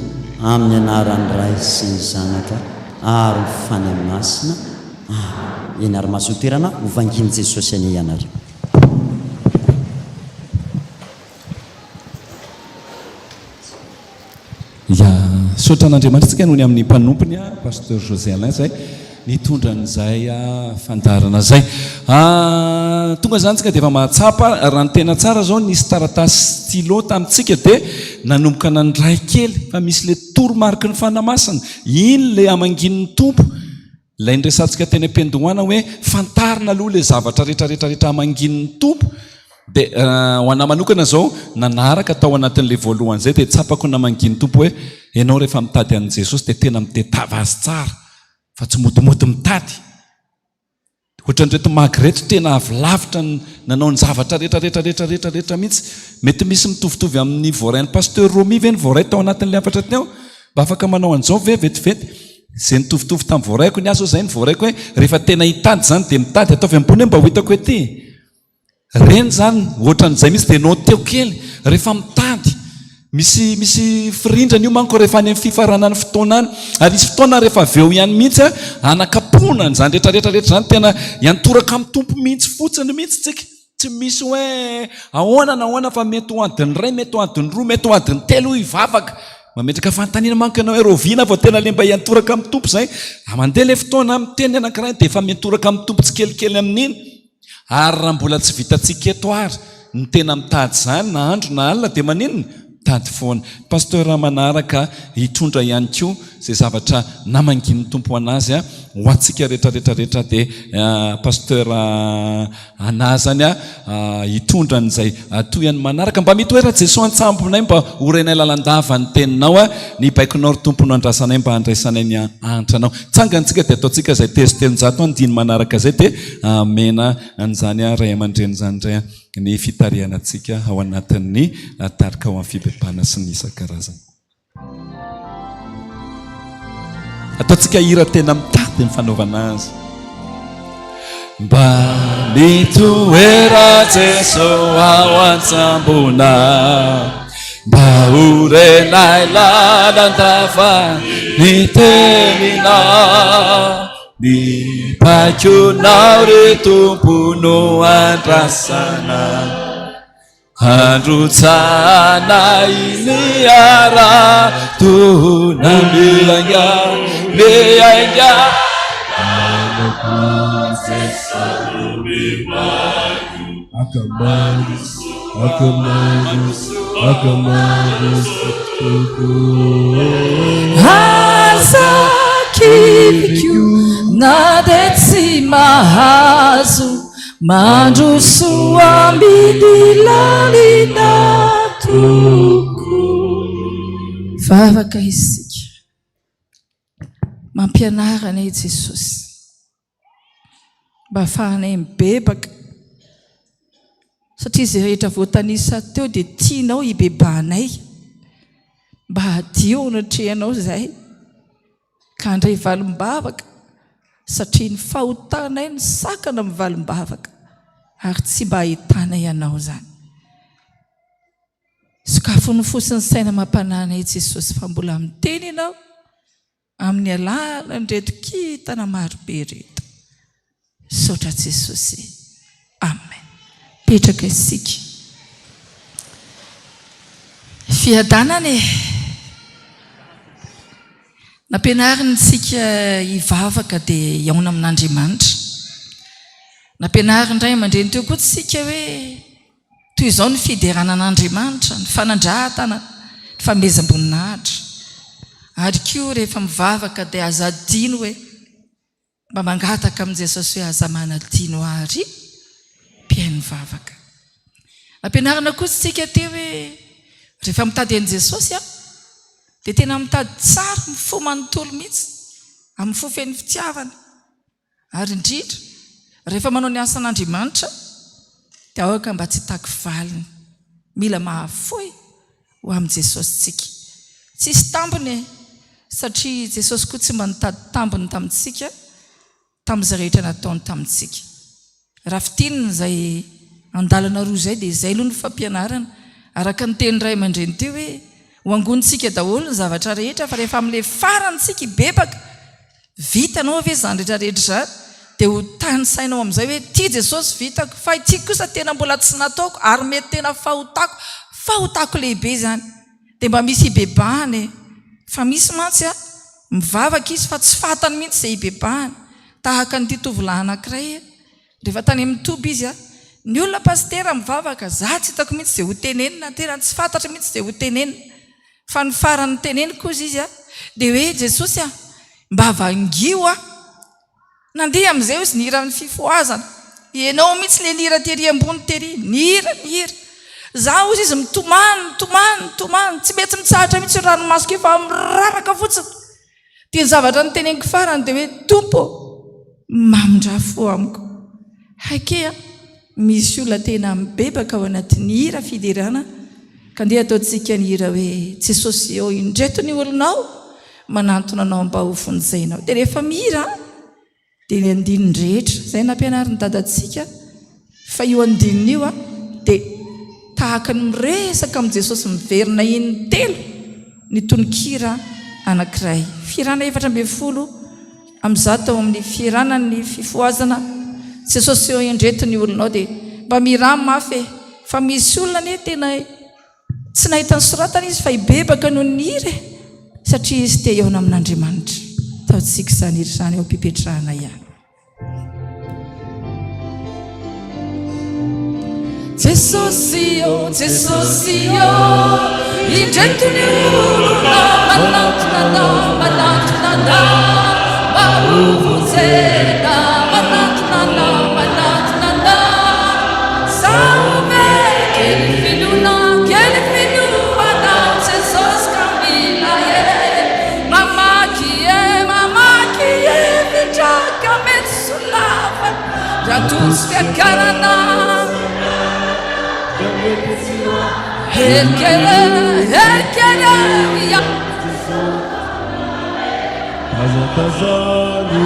amin'ny anaran'ny Ray sy ny Zanaka ary ny Fanahy Masina. Amen. Eny ary mahazoa toerana ho vangian'i Jesosy anie ianareo.
Ya, misaotra an'Andriamanitra isika noho ny amin'ny mpanompony Pasteur José Alain izay nitondra an'izay fandaharana izay. Tonga izany isika dia efa mahatsapa raha ny tena tsara izao nisy taratasy stylo tamintsika dia nanomboka nandray kely fa misy ilay toromariky ny Fanahy Masina, iny ilay hamangian'ny Tompo. Ilay niresahantsika teny am-piandohana hoe fantarina aloha ilay zavatra rehetra rehetra rehetra hamangian'ny Tompo dia ho anà manokana izao nanaraka tao anatin'ilay voalohany izay dia tsapako namangian'ny Tompo hoe ianao rehefa mitady an'i Jesosy dia tena mitedava Azy tsara fa tsy modimody mitady. Ohatran'ireto magy ireto tena avy lavitra nanao ny zavatra rehetra rehetra rehetra rehetra rehetra mihitsy. Mety misy mitovitovy amin'ny voarain'i Pasteur Romy ve ny voaray tao anatin'ilay hafatra teo? Mba afaka manao an'izao ve vetivety? Izay nitovitovy tamin'ny voaraiko ny ahy izao izay ny voaraiko hoe rehefa tena hitady izany dia mitady ataovy ambony hoe mba ho hitako ety. Ireny izany ohatran'izay mihitsy dia noteo kely rehefa mitady. Misy misy firindrany io manko rehefa any amin'ny fifaranan'ny fotoana any. Ary hisy fotoana rehefa avy eo ihany mihitsy hanakapoana an'izany rehetra rehetra rehetra izany tena hiantoraka amin'ny Tompo mihitsy fotsiny mihitsy tsika. Tsy misy hoe ahoana na ahoana fa mety ho adiny iray, mety ho adiny roa, mety ho adiny telo hivavaka. Mametraka fanontaniana manko ianao hoe rahoviana vao tena le mba hiantoraka amin'ny Tompo izay? Mandeha ilay fotoana, miteny ny anankiray dia efa miantoraka amin'ny Tompo tsikelikely amin'iny. Ary raha mbola tsy vitantsika eto ary ny tena mitady izany na andro na alina dia maninona? Mitady foana. Pasteur manaraka hitondra ihany koa izay zavatra namangian'ny Tompo anazy ho antsika rehetra rehetra rehetra dia Pasteur Ana zany hitondra an'izay tohiny manaraka. Mba mitoera Jesoa an-tsambonay mba ho renay lalandava ny teninao ny baikonao ry Tompo no andrasanay mba handraisanay ny antranao. Tsangantsika dia ataontsika izay tezo 300 andiny manaraka izay dia amena an'izany ray aman-dreny izany indray ny fitarihana antsika ao anatin'ny tarika ho amin'ny fibebahana sy ny isan-karazany. Ataontsika hira tena mitady ny fanaovana azy. Mba mitoera Jeso ao an-tsambona. Mba ho renay lalandava ny teninao, ny baikonao ry Tompo no andrasana. Androtsahanay ny haratona miainga, miainga.
Aza kiviko na dia tsy mahazo mandroso amidy lalina tokoa. Vavaka isika. Mampianara anay Jesosy. Mba ahafahanay mibebaka. Satria izay rehetra voatanisa teo dia tianao hibebahanay. Mba hadio eo anatrehanao izahay. Ka handray valim-bavaka. Satria ny fahotanay no sakana amin'ny valim-bavaka. Ary tsy mba ahitanay anao izany. Sokafo ny fo sy ny saina amam-panahy anay Jesosy fa mbola miteny Ianao. Amin'ny alalan'ireto kintana marobe ireto. Misaotra Jesosy. Amen. Mipetraka isika. Fiadanana e. Nampianariny antsika hivavaka dia hihaona amin'Andriamanitra. Nampianarin'ny ray aman-dreny teo koa tsika hoe Toy izao ny fiderana an'Andriamanitra, ny fanandratana, ny fanomezam-boninahitra. Ary koa rehefa mivavaka dia aza adino hoe mba mangataka amin'i Jesosy hoe aza manadino ahy ry mpihaino vavaka. Nampianarina koa isika teo hoe rehefa mitady an'i Jesosy aho dia tena mitady tsara amin'ny fo manontolo mihitsy, amin'ny fo feno fitiavana. Ary indrindra, rehefa manao ny asan'Andriamanitra, dia aoka mba tsy hitaky valiny. Mila mahafoy ho amin'i Jesosy tsika. Tsisy tambiny e! Satria Jesosy koa tsy mba nitady tambiny tamintsika, tamin'izay rehetra nataony tamintsika. Raha fintinina izay andalana roa izay dia izay aloha ny fampianarana. Araka ny tenin'ny ray aman-dreny teo hoe ho angonintsika daholo ny zavatra rehetra fa rehefa amin'ilay farany tsika hibebaka, vitanao ve izany rehetra rehetra izany? Dia ho tanisainao amin'izay hoe ity Jesosy vitako fa ity kosa tena mbola tsy nataoko ary mety tena fahotako, fahotako lehibe izany. Dia mba misy hibebahana e! Fa misy mantsy a, mivavaka izy fa tsy fantany mihitsy izay hibebahany. Tahaka an'ity tovolahy anankiray e, rehefa tany amin'ny toby izy a, ny olona pasitera mivavaka, za tsy hitako mihitsy izay ho tenenina, tena tsy fantatro mihitsy izay ho tenenina. Fa ny farany noteneniko hozy izy a, dia hoe Jesosy a, mba vangio aho. Nandeha amin'izay hozy ny hiran'ny fifohazana. Ianao mihitsy ilay nihira tery ambony tery. Nihira, nihira. Za hozy izy mitomany, mitomany, mitomany. Tsy mety mitsahatra mihitsy io ranomasoko io fa miraraka fotsiny. Dia ny zavatra noteneniko farany dia hoe, Tompo ô, mamindrà fo amiko. Hay kea, misy olona tena mibebaka ao anatin'ny hira fiderana ka ndeha ataontsika ny hira hoe, Jesosy ô, indreto ny olonao. Manantona anao mba ho vonjenao. Dia rehefa mihira dia ny andininy rehetra, izay nampianarin'i dadantsika fa io andininy io dia tahaka ny miresaka amin'i Jesosy miverina in-telo ny tononkira anankiray. Fihirana 114 ao amin'ny fihiranan'ny fifohazana, Jesosy eo indreto ny olonao dia mba mihirà mafy e! Fa misy olona anie tena Tsy nahita ny soratana izy fa hibebaka noho ny hira e! Satria izy te hihaona amin'Andriamanitra. Ataontsika izany hira izany eo am-pipetrahana ihany. Jesosy ô, Jesosy ô, indreto ny olona manantona Anao, manantona Anao, mba ho vonjena, manantona Anao, manantona Anao, zaho ve kely finoana, kely finoana, Jesosy ka mila e, mamaky e, mamaky hevitra ka mety solafaka, raha tojo fiakarana. Hery kely, hery kely, ia.
Tazatazano.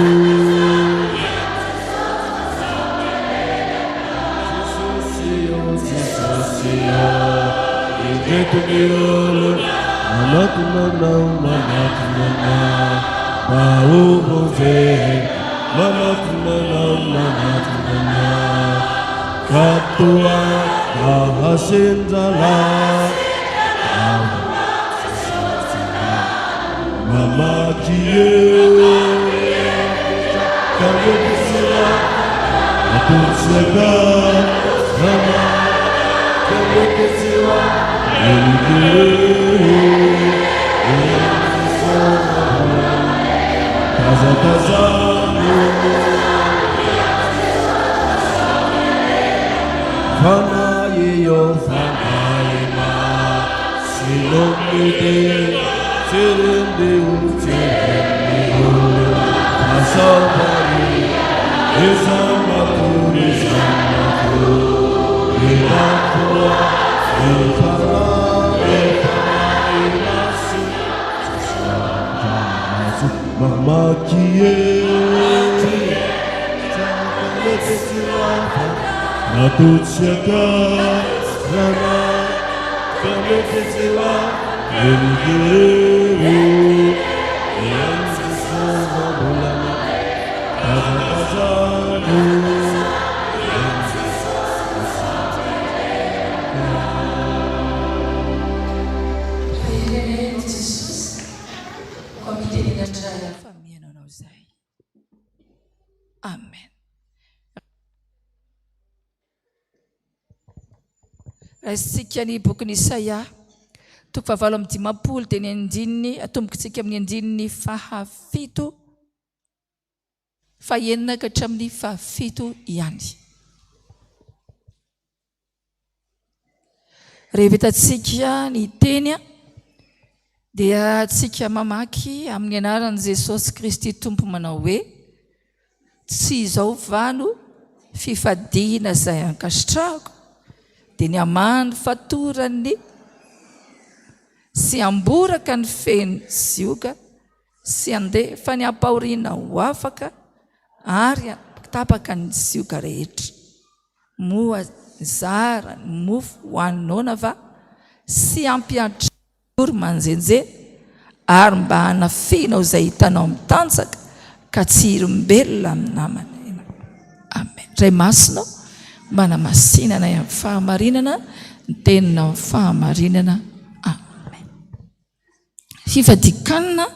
Indreto ny olona manatona anao, manatona anao, mba ho vonjena, manatona anao, manatona anao, ka toa mahasendra lahy, mamaky eo, ka
Ireny Jesosy koa mitenena indray aho fa mihaino anao izahay. Amen. Raisintsika ny bokin'i Isaia, toko fahavalo amby dimampolo dia ny andininy, atombokitsika amin'ny andininy fahafito, fahenina ka hatramin'ny fahafito ihany. Rehefa hitantsika ny teny dia tsika mamaky amin'ny anaran'i Jesosy Kristy Tompo manao hoe, Tsy izao va no fifadiana izay ankasitrahako, dia ny hamaha ny fatoran'ny sy hamboraka ny feno zioga sy handefa ny ampahoriana ho afaka ary hampitapaka ny zioga rehetra. Moa nizara ny mofo ho an'ny noana va, sy hampiantrano ory manjenjena, ary mba hanafihinao izay hitanao mitanjaka, ka tsy hirimbelona amin'ny namana ianao? Amen. Ray Masina ô, manamasina anay amin'ny fahamarinana, ny teninao fahamarinana. Amen. Fifadian-kanina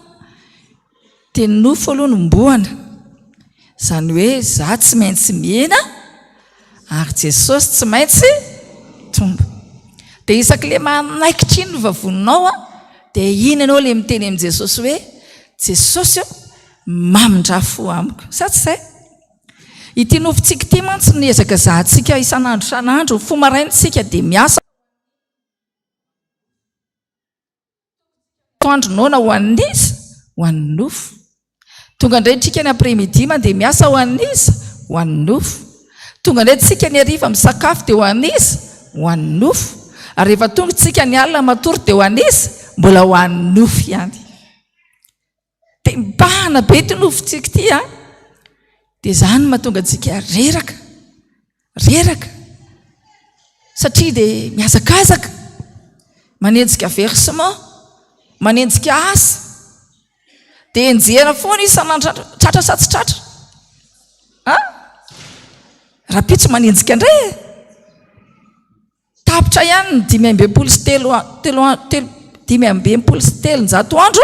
dia ny nofo aloha no ombohana. Izany hoe izaho tsy maintsy mihena ary Jesosy tsy maintsy mitombo. Dia isaky ilay manaikitra iny ny vavoninao dia iny ianao ilay miteny amin'i Jesosy hoe Jesosy ô, mamindrà fo amiko. Sa tsy izay? Ity nofontsika ity mantsy no ezakazahantsika isan'andro isan'andro, mifoha maraina isika dia miasa. Atoandro noana ho an'iza? Ho an'ny nofo. Tonga indray tsika ny après midi mandeha miasa ho an'iza? Ho an'ny nofo. Tonga indray tsika ny hariva misakafo dia ho an'iza? Ho an'ny nofo. Ary rehefa tonga tsika ny alina matory dia ho an'iza? Mbola ho an'ny nofo ihany. Dia mibahana be ity nofontsika ity an! Dia izany no mahatonga antsika reraka, reraka, satria dia mihazakazaka, manenjika versement, manenjika asa, dia enjehina foana isan'andro, tratra sa tsy tratra? An? Rahampitso manenjika indray e! Tapitra ihany ny 365 telo telo 365 andro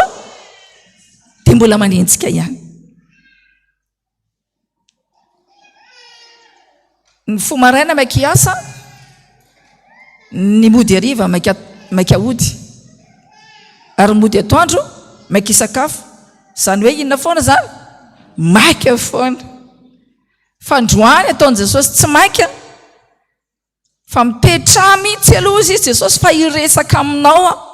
dia mbola manenjika ihany. Ny fo maraina maika hiasa, ny mody hariva maika maika hody, ary ny mody atoandro maika hisakafo. Izany hoe inona foana izany? Maika foana. Fa androany ataon'i Jesosy tsy maika. Fa mipetraha mihitsy aloha hozy izy Jesosy fa hiresaka aminao aho.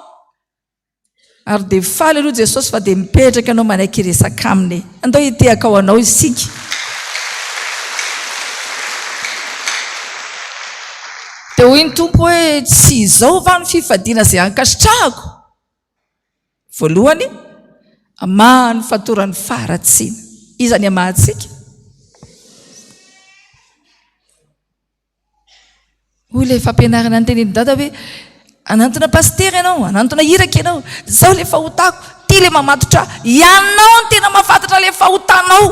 Ary dia faly aloha Jesosy fa dia mipetraka ianao manaiky hiresaka aminy. Andao hitehaka ho anao isika. Dia hoy ny Tompo hoe tsy izao va ny fifadiana izay ankasitrahako? Voalohany, hamaha ny fatoran'ny faharatsiana. Iza ny hamaha antsika? Hoy ilay fampianarana notenenin'i Dada hoe, Hanantona pasitera ianao, hanantona iraka ianao, izao ilay fahotako, ity ilay mamatotra ahy. Ianao no tena mahafantatra ilay fahotanao.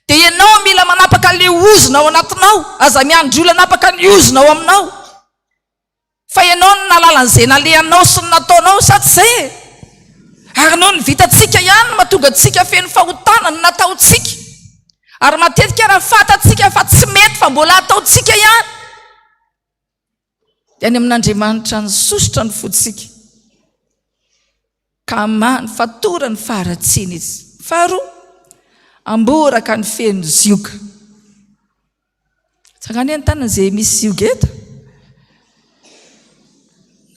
Dia ianao mila manapaka ilay ozona ao anatinao. Aza miandry olona hanapaka ny ozona ao aminao. Fa ianao no nahalala an'izay nalehanao sy ny nataonao, sa tsy izay e? Ary noho ny vitantsika ihany no mahatonga antsika feno fahotana ny nataontsika. Ary matetika raha fantatsika fa tsy mety fa mbola ataontsika ihany, dia any amin'Andriamanitra ny sosotra ny fontsika, ka hamaha ny fatoran'ny faharatsiana izy. Faharoa, amboraka ny feno zioga. Tsangano eny tanana izay misy zioga eto.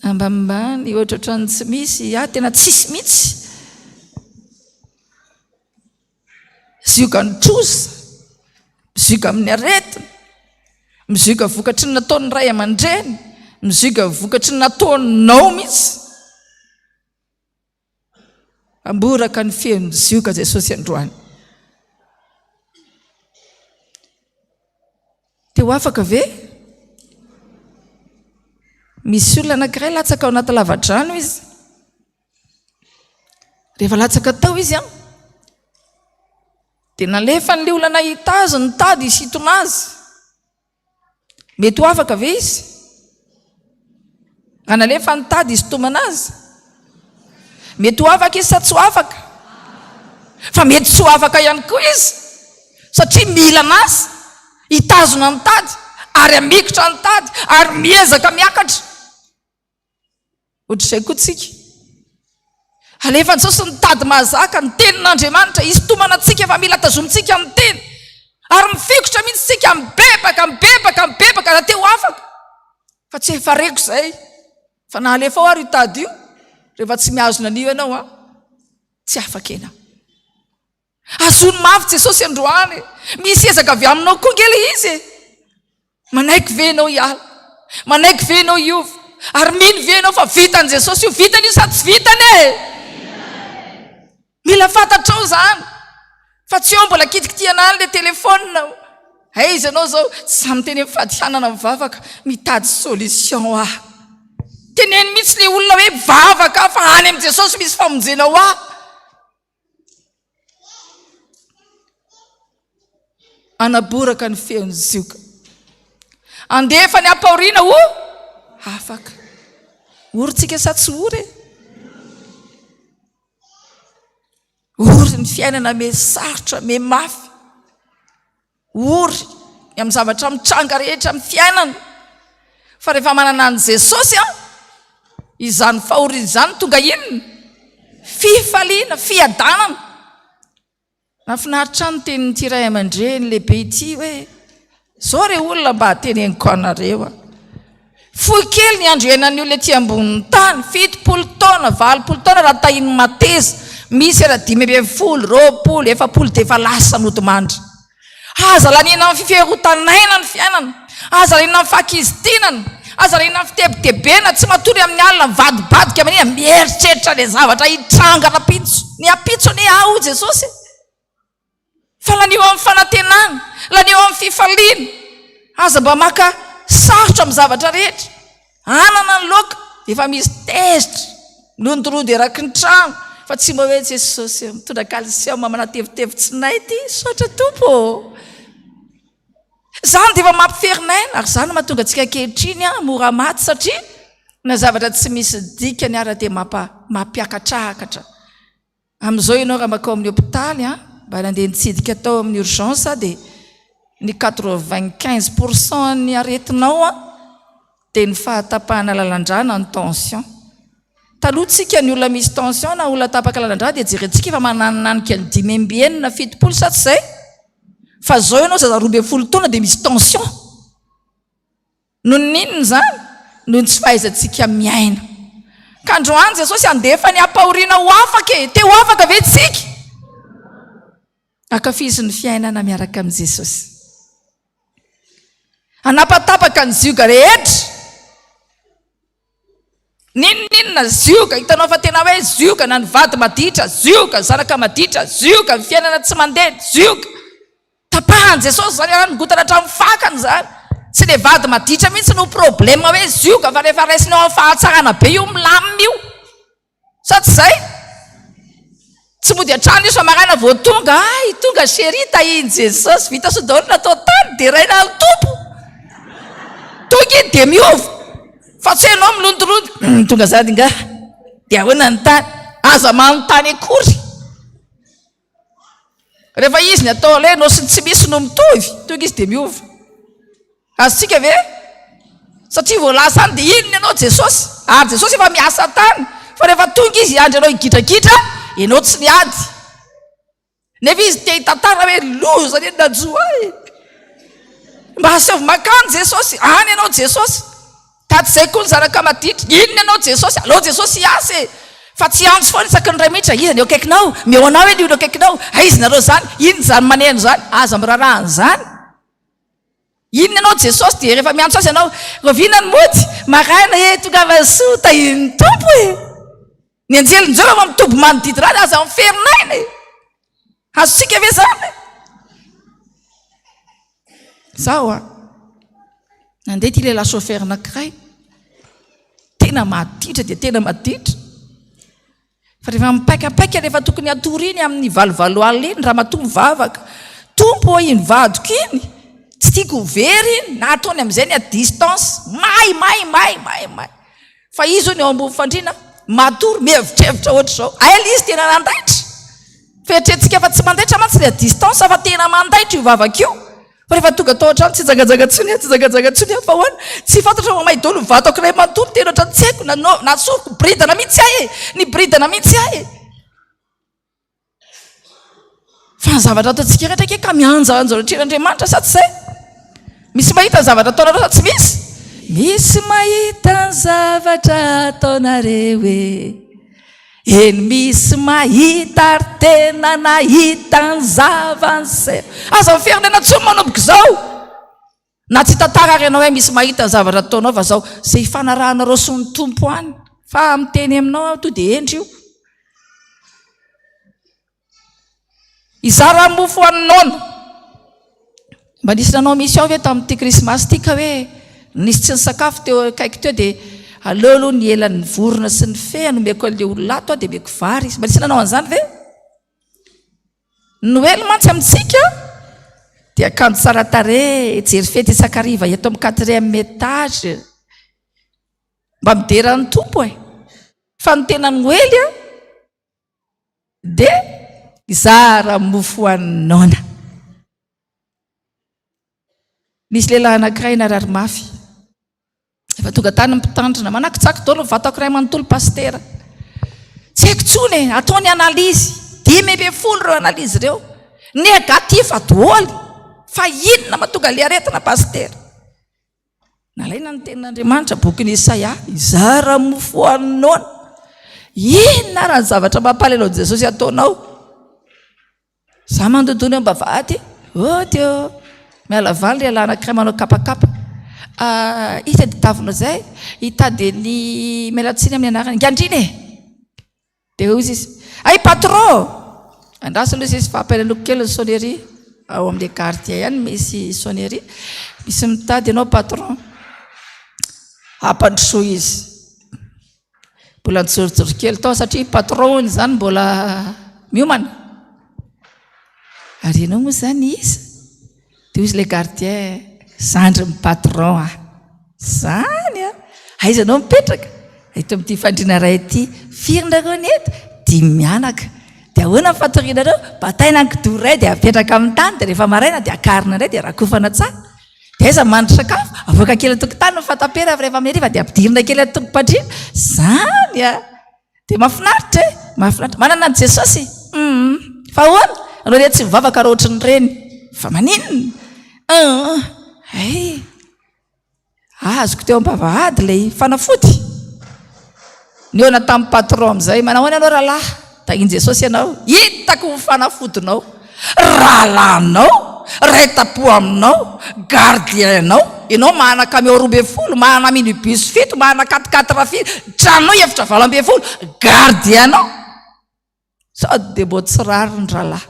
Ambanimbany, ohatrohatran'ny tsy misy, ah tena tsisy mihitsy. Ziogan'ny trosa, mizioga amin'ny aretina, mizioga vokatry ny nataon'ny ray aman-dreny, mizioga vokatry ny nataonao mihitsy. Amboraka ny feon'ny zioga Jesosy androany. Te ho afaka ve? Misy olona anankiray latsaka ao anaty lavadrano izy. Rehefa latsaka tao izy an, dia nalefan'ilay olona nahita azy nitady hisintona azy. Mety ho afaka ve izy? Raha nalefa ny tady hisintomana azy? Mety ho afaka izy sa tsy ho afaka? Fa mety tsy ho afaka ihany koa izy satria mila anazy hitazona ny tady ary hamikotra ny tady ary miezaka miakatra. Ohatr'izay koa tsika. Alefan'i Jesosy ny tady mahazaka, ny tenin'Andriamanitra, hisintomana antsika fa mila tazomintsika ny teny. Ary mifikotra mihitsy tsika, mibebaka, mibebaka, mibebaka raha te ho afaka. Fa tsy efa reko izay. Fa na alefao ary io tady io, rehefa tsy mihazona an'io ianao an, tsy afaka ianao. Azony mafy Jesosy androany e. Misy ezaka avy aminao koa nge ilay izy e. Manaiky ve ianao hiala? Manaiky ve ianao hiova? Ary mino ve ianao fa vitan'i Jesosy io? Vitany io sa tsy vitany e? Mila fantatrao izany. Fa tsy eo mbola kitikitihana any ilay telefaonina. Aiza ianao izao? Tsy sahy miteny amin'ny fadihanana mivavaka. Mitady solution aho. Teneno mihitsy ilay olona hoe mivavaka aho fa any amin'i Jesosy misy famonjena ho ahy. Anaboraka ny feon'ny zioga. Andefa ny ampahoriana ho afaka. Ory tsika sa tsy ory e? Ory ny fiainana me sarotra, me mafy. Ory ny amin'ny zavatra mitranga rehetra amin'ny fiainana. Fa rehefa manana an'i Jesosy an, izany fahoriana izany tonga inona? Fifaliana, fiadanana. Nahafinaritra ahy ny tenin'ity ray aman-dreny lehibe ity hoe, izao re olona mba teneniko anareo a. Fohy kely ny andro iainan'ny olona ety ambonin'ny tany, 70 taona, 80 taona raha tahin'ny mateza, misy ara 15, 20, 40 dia efa lasa nodimandry. Aza laniana amin'ny fiferotan'aina ny fiainana, aza laniana amin'ny fahakizitinana, aza laniana amin'ny fitebitebena, tsy matory amin'ny alina, mivadibadika manina, mieritreritra ilay zavatra hitranga rahampitso. Ny ampitso anie aho hoy Jesosy e. Fa lanio amin'ny fanantenana, lanio amin'ny fifaliana. Aza mba maka sarotra amin'ny zavatra rehetra. Anana ny laoka, efa misy tezitra, mirondorondo eraky ny trano, fa tsy mba hoe Jesosy ô, mitondra calcium manatevitevy tsinay ity, misaotra Tompo ô. Izany dia efa mampiferin'aina, ary izany no mahatonga antsika ankehitriny mora maty satria na zavatra tsy misy dikany ara dia mampiakatrakatra. Amin'izao ianao raha mankao amin'ny hopitaly an, mba nandeha nitsidika tao amin'ny urgence aho dia ny 95 pour cent an'ny aretinao an, dia ny fahatapahana lalan-drà na ny tension. Taloha tsika ny olona misy tension na olona tapaka lalan-drà dia jerentsika efa mananinanika ny 65, 70 sa tsy izay? Fa izao ianao zaza 12 taona dia misy tension. Noho ny inona izany? Noho ny tsy fahaizantsika miaina. Ka androany Jesosy handefa ny ampahoriana ho afaka e! Te ho afaka ve tsika? Ankafizo ny fiainana miaraka amin'i Jesosy. Hanapatapaka ny zioga rehetra. N'inon'inona zioga, hitanao fa tena hoe zioga na ny vady maditra, zioga, ny zanaka maditra, zioga, ny fiainana tsy mandeha, zioga. Tapahan'i Jesosy izany ary nigotana hatramin'ny fakany izany. Tsy le vady maditra mihitsy no problème hoe zioga fa rehefa raisinao amin'ny fahatsarana be io milamina io. Sa tsy izay? Tsy mody an-trano izy fa maraina vao tonga, hay tonga chérie tahin'i Jesosy, vita soa daholo ny natao tany, deraina ny Tompo. Tonga iny dia miova. Fa tsy ianao milondolonda, hum tonga sady nga, dia ahoana ny tany? Aza manontany akory. Rehefa izy ny atao hoe ianao sy ny tsy misy no mitovy, tonga izy dia miova. Azontsika ve? Satria vao lasa any dia inona ianao Jesosy? Ary Jesosy efa miasa tany, fa rehefa tonga izy hiandry anao higidragidra, ianao tsy miady. Nefa izy te hitantara hoe loza anie ny nanjo ahy. Mba asaivo mankany Jesosy, any ianao Jesosy. Taty izay koa ny zanaka maditra, inona ianao Jesosy, aleo Jesosy hiasa e! Fa tsy hiantso foana isaky ny iray minitra, iza ny eo akaikinao? Meo anao hoe ny olona eo akaikinao, aiza nareo izany, inona izany maneno izany, aza miraharaha an'izany. Inona ianao Jesosy dia rehefa miantso azy ianao, rahoviana ny mody? Maraina e, tongava soa, tahian'ny Tompo e! Ny anjelin'i Jehovah efa mitoby manodidina azy, aza miferinaina e! Azontsika ve izany? Izaho a, nandeha ity lehilahy chauffeur anankiray, tena maditra dia tena maditra. Fa rehefa mipaikapaika rehefa tokony hatory iny amin'ny valovalo alina iny ramatoa mivavaka, Tompo ô iny vadiko iny tsy tiako ho very iny na ataony amin'izay ny à distance, may may may may may. Fa izy hono eo ambony fandriana matory mihevitrevitra ohatr'izao. Hay ilay izy tena nandaitra. Feritreretintsika fa tsy mandaitra mantsy ilay à distance fa tena mandaitra io vavaka io. Fa rehefa tonga tao an-trano tsy hijangajanga intsony aho, tsy hijangajanga intsony aho fa ahoana? Tsy fantatro fa may daholo ny vatako iray manontolo, tena ohatran'ny tsy haiko na natsoriko, boridana mihitsy aho e! Niboridana mihitsy aho e! Fa ny zavatra ataontsika rehetra ange ka mihanjahanjo eo anatrehan'Andriamanitra sa tsy izay? Misy mahita ny zavatra ataonareo sa tsy misy? Misy mahita ny zavatra ataonareo e! Eny misy mahita ary tena nahita ny zava-niseho. Aza miferinaina intsony manomboka izao. Na tsy hitantara ary ianao hoe misy mahita ny zavatra ataonao fa izao, izay ifanarahanareo sy ny Tompo any. Fa miteny aminao aho to dia hendry io. Hizara mofo ho an'ny noana. Mba nisy nanao mission ve tamin'ity krismasy ity ka hoe nisy tsy nisakafo teo akaiky teo dia aleo aloha ny elan'ny vorona sy ny fe nomeko an'ilay olona ato dia omeko vary izy. Mba nisy nanao an'izany ve? Ny Noely mantsy amintsika dia akanjo tsara tarehy, jery fety isan-kariva eto amin'ny quatrième étage. Mba midera ny Tompo e. Fa ny tena Noely a Dia hizara mofo ho an'ny noana. Nisy lehilahy anankiray narary mafy. Efa tonga tany ny mpitandrina. Manakitsako daholo ny vatako iray manontolo pasitera. Tsy haiko intsony e, atao ny analyse. 15 ireo analyse ireo. Négatif daholo. Fa inona mahatonga ilay aretina pasitera? Nalaina ny tenin'Andriamanitra, bokin'i Isaia, hizara mofo ho an'ny noana. Inona ary ny zavatra mampalahelo an'i Jesosy ataonao? Za mandodona eo am-bavahady, ody ô! Miala valy lehilahy anankiray manao kapakapa. Ah, iza ny tadiavinao izay? Hitady ny miala tsiny amin'ny anarany. Ingandrina e! Dia hoy izy, Hay patron! Andraso aloha izy fa ampiainanoko kely ny sonnerie. Ao amin'ilay gardien ihany misy sonnerie. Misy mitady ianao patron. Ampandrosoy izy. Mbola nijorojoro kely tao satria patron hono izany mbola miomana. Ary ianao moa izany iza? Dia hoy izy ilay gardien, zandrin'ny patron aho. Zany an! Aiza ianao mipetraka? Eto amin'ity fandriana iray ity. Firy nareo ny eto? Dimy mianaka. Dia ahoana ny fatorianareo? Bataina ny kidoro iray dia apetraka amin'ny tany, dia rehefa maraina dia akarina indray dia rakofana tsara. Dia aiza mandry sakafo? Avoaka kely an-tokotany ny fatapera rehefa amin'ny hariva dia ampidirina kely an-tobim-pandriana. Zany an! Dia mahafinaritra e! Mahafinaritra. Manana an'i Jesosy? Hum. Fa ahoana? Anao re tsy mivavaka raha ohatran'ireny. Fa maninona? Hum. Hay. Azoko teo am-bavahady ilay fanafody. Nihaona tamin'ny patron amin'izay. Manao ahoana ianao rahalahy? Tahin'i Jesosy ianao. Hitako ny fanafodinao. Rahalahinao, ray tampo aminao, gardien-nao, ianao manana camion 12, manana minibus fito, manana quatre quatre fito, tranonao efitra 18, gardien-nao. Sady dia mbo tsy rariny rahalahy.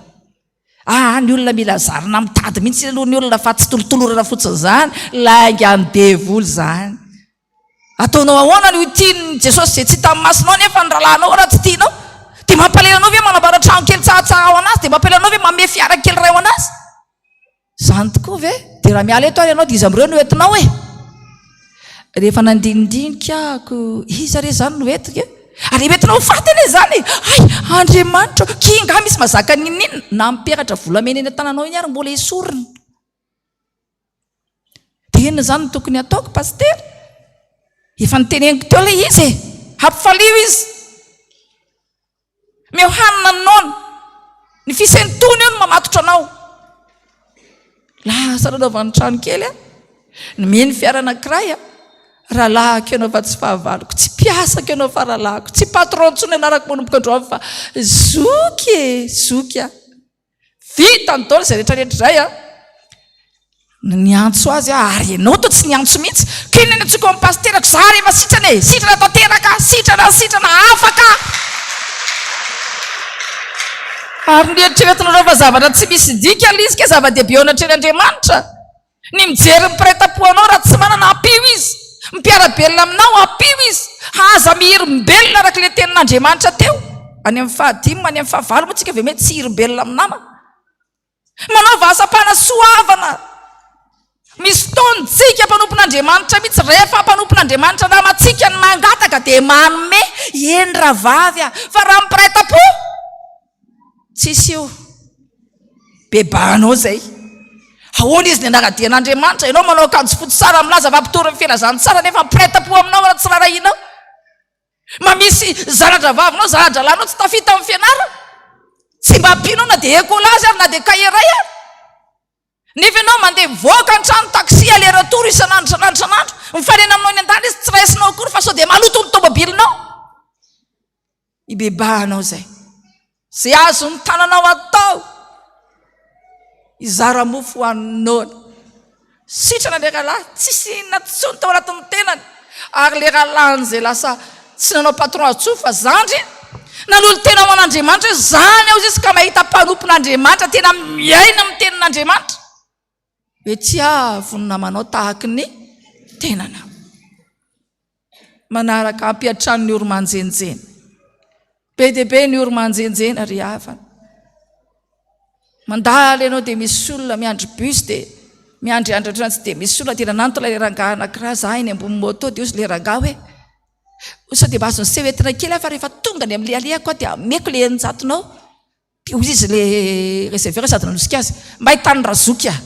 Aa ny olona mila zarina mitady mihitsy aloha ny olona fa tsy tolotolorana fotsiny izany, laingan'ny devoly izany. Ataonao ahoana ny ho tian'i Jesosy izay tsy hitan'ny masonao nefa ny rahalahinao raha tsy tianao? Dia mampalahelo anao ve manambara trano kely tsaratsara ho an'azy? Dia mampalahelo anao ve manome fiara kely iray ho an'azy? Izany tokoa ve? Dia raha miala eto ary ianao dia iza amin'ireo no entinao e? Rehefa nandinidinika ahako, iza re izany no entiko e? Ary entinao ho faty anie izany e! Hay! Andriamanitra ô! Kinga misy mazaka n'inon'inona, na miperatra volamena eny an-tananao iny ary mbola esorina. Dia inona izany no tokony hataoko Pasitera? Efa noteneniko teo ilay izy e! Ampifalio izy! Omeo hanina ny noana! Ny fisentoana eo no mamatotra anao! Lasa nanaovany trano kely aho, nomeny fiara anankiray aho, rahalahiko ianao fa tsy fahavaloko, tsy mpiasako ianao fa rahalahiko, tsy patron intsony anarako manomboka androany fa zoky e! Zoky aho. Vitany daholo izay rehetra rehetra izay an! Niantso azy aho ary ianao toa tsy niantso mihitsy. Ka inona no antsoiko amin'ny pasiterako? Za ary efa sitrana e! Sitrana tanteraka, sitrana, sitrana, afaka! Ary nieritreretinareo fa zavatra tsy misy dika ilay izy ka zava-dehibe eo anatrehan'Andriamanitra. Ny mijery ny mpiray tampo anao raha tsy manana ampio izy, ny mpiara-belona aminao ampio izy, aza mihirimbelona araka ilay tenin'Andriamanitra teo, any amin'ny fahadimy any amin'ny fahavalo moa tsika ve mety tsy hirimbelona amin'ny namana. Manaova asam-panasoavana. Misy fotoana tsika mpanompon'Andriamanitra mihitsy rehefa mpanompon'Andriamanitra namantsika ny mangataka dia manome, eny rahavavy a, fa raha ny mpiray tampo Tsisy io. Bebahanao zay. Ahoana izy ny anara-dia an'Andriamanitra? Ianao manao akanjo fotsy tsara milaza fa mpitory ny filazantsara nefa mpiray-tampo aminao raha tsy rarahianao. Ma misy zana-drahavavinao, zana-drahalahinao tsy tafita amin'ny fianarana. Tsy mba ampianao na dia écolage ary na dia cahier iray ary. Nefa ianao mandeha mivoaka ny trano taxi aller retour isan'andro isan'andro isan'andro. Mifanena aminao eny an-dalana izy tsy raisinao akory fa sao dia maloto ny tomobilinao. Hibebahanao izay. Izay azon'ny tananao atao. Hizara mofo ho an'ny noana. Sitrana ilay rahalahy, tsisy inona intsony tao anatin'ny tenany. Ary ilay rahalahiny izay lasa tsy nanao patron azy intsony fa zandry, nanolo-tena ho an'Andriamanitra hoe zany aho izy ka mahita mpanompon'Andriamanitra tena miaina amin'ny tenin'Andriamanitra. Hoe tiavo ny namanao tahaky ny tenanao. Manaraka hampiantrano ny oro-manjenjena. Be dia be ny oro-manjenjena ry havana. Mandalo ianao dia misy olona miandry bus dia miandriandry ohatrany tsy dia misy olona dia nanantona ilay rangahy anankiray za eny ambony moto dia hozy ilay rangahy hoe sao dia mba azon'ny seho entina kely aho fa rehefa tonga any amin'ilay alehako aho dia ameko ilay eninjatonao. Dia hoy izy ilay receveur sady nanosika azy, mba hitany razoky ah!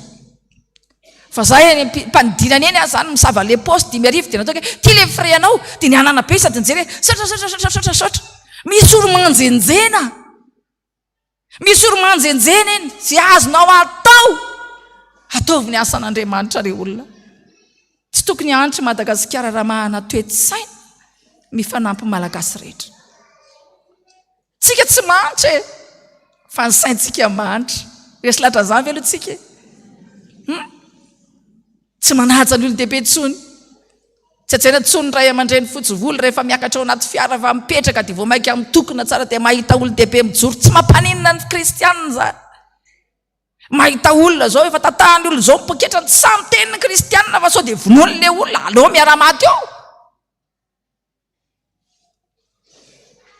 Fa za eny am-panidinana eny aho zany misava le poste 5000 dia nataoko hoe ty le frais anao, dia nihanana be sady nijery hoe saotra saotra saotra saotra saotra. Misy olo manjenjena, misy olo manjenjena eny, ze azonao atao, ataovy ny asan'Andriamanitra re olona. Tsy tokony hahantra i Madagasikara raha manana toe-tsaina mifanampy Malagasy rehetra. Tsika tsy mahantra e! Fa ny saintsika mahantra. Resy lahatra an'izany ve aloha tsika e? Hum? Tsy manaja ny olon-dehibe intsony. Tsy hajaina intsony ny ray aman-dreny fotsy volo rehefa miakatra ao anaty fiara fa mipetraka dia vao mainka mitokona tsara dia mahita olon-dehibe mijoro. Tsy mampaninona ny kristianina izany. Mahita olona izao efa tatahan'ny olona izao ny poketrany tsy sahy miteny ny kristianina fa sao dia vonoin'ilay olona. Aleo miara-maty eo.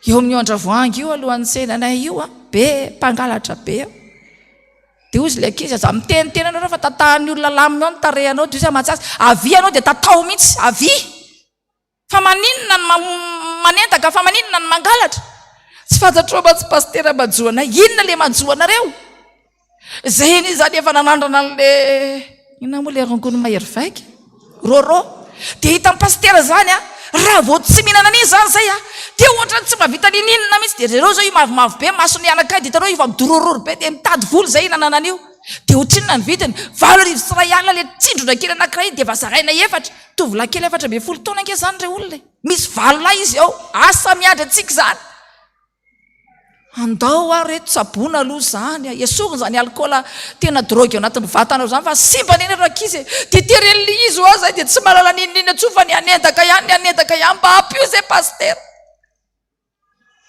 Eo amin'io Andravoahangy io alohan'ny tsenanay io an, be mpangalatra be ao. Dia hozy ilay ankizy, aza miteniteny ianareo fa tatahan'ny olona lamina ao ny tarehinao, dia hozy aho mantsy azy, avia ianao dia tatao mihitsy, avia! Fa maninona ny manendaka, fa maninona ny mangalatra? Tsy fantatrao mantsy pasitera manjo anay, inona ilay manjo anareo? Zay anie izany efa nanandrana an'le inona moa le rongony mahery vaika? Rôrô. Dia hitan'i pasitera izany an, raha vao tsy mihinana an'iny izany izay an, dia ohatran'ny tsy mahavita ninininona mihitsy. Dia jereo izao io mavomavo be mason'ny anakay, dia hitanao io efa midorororo be, dia mitady vola izay hihinanana an'io. Dia ohatrinona ny vidiny? 18 alina le tsindrona kely anankiray iny dia efa zaraina efatra. Tovolahy kely 14 taona ange izany re olona e. Misy valo lahy izy ao. Asa miandry antsika izany. Andao ary reto tsaboina aloha izany a! Esorina izany alikaola tena drogue ao anatin'ny vatanao izany fa simba anie nareo ankizy e! Dia teren'ilay izy hoa zay dia tsy mahalala n'inon'inona intsony fa ny hanendaka ihany, ny hanendaka ihany, mba ampio izay pasitera!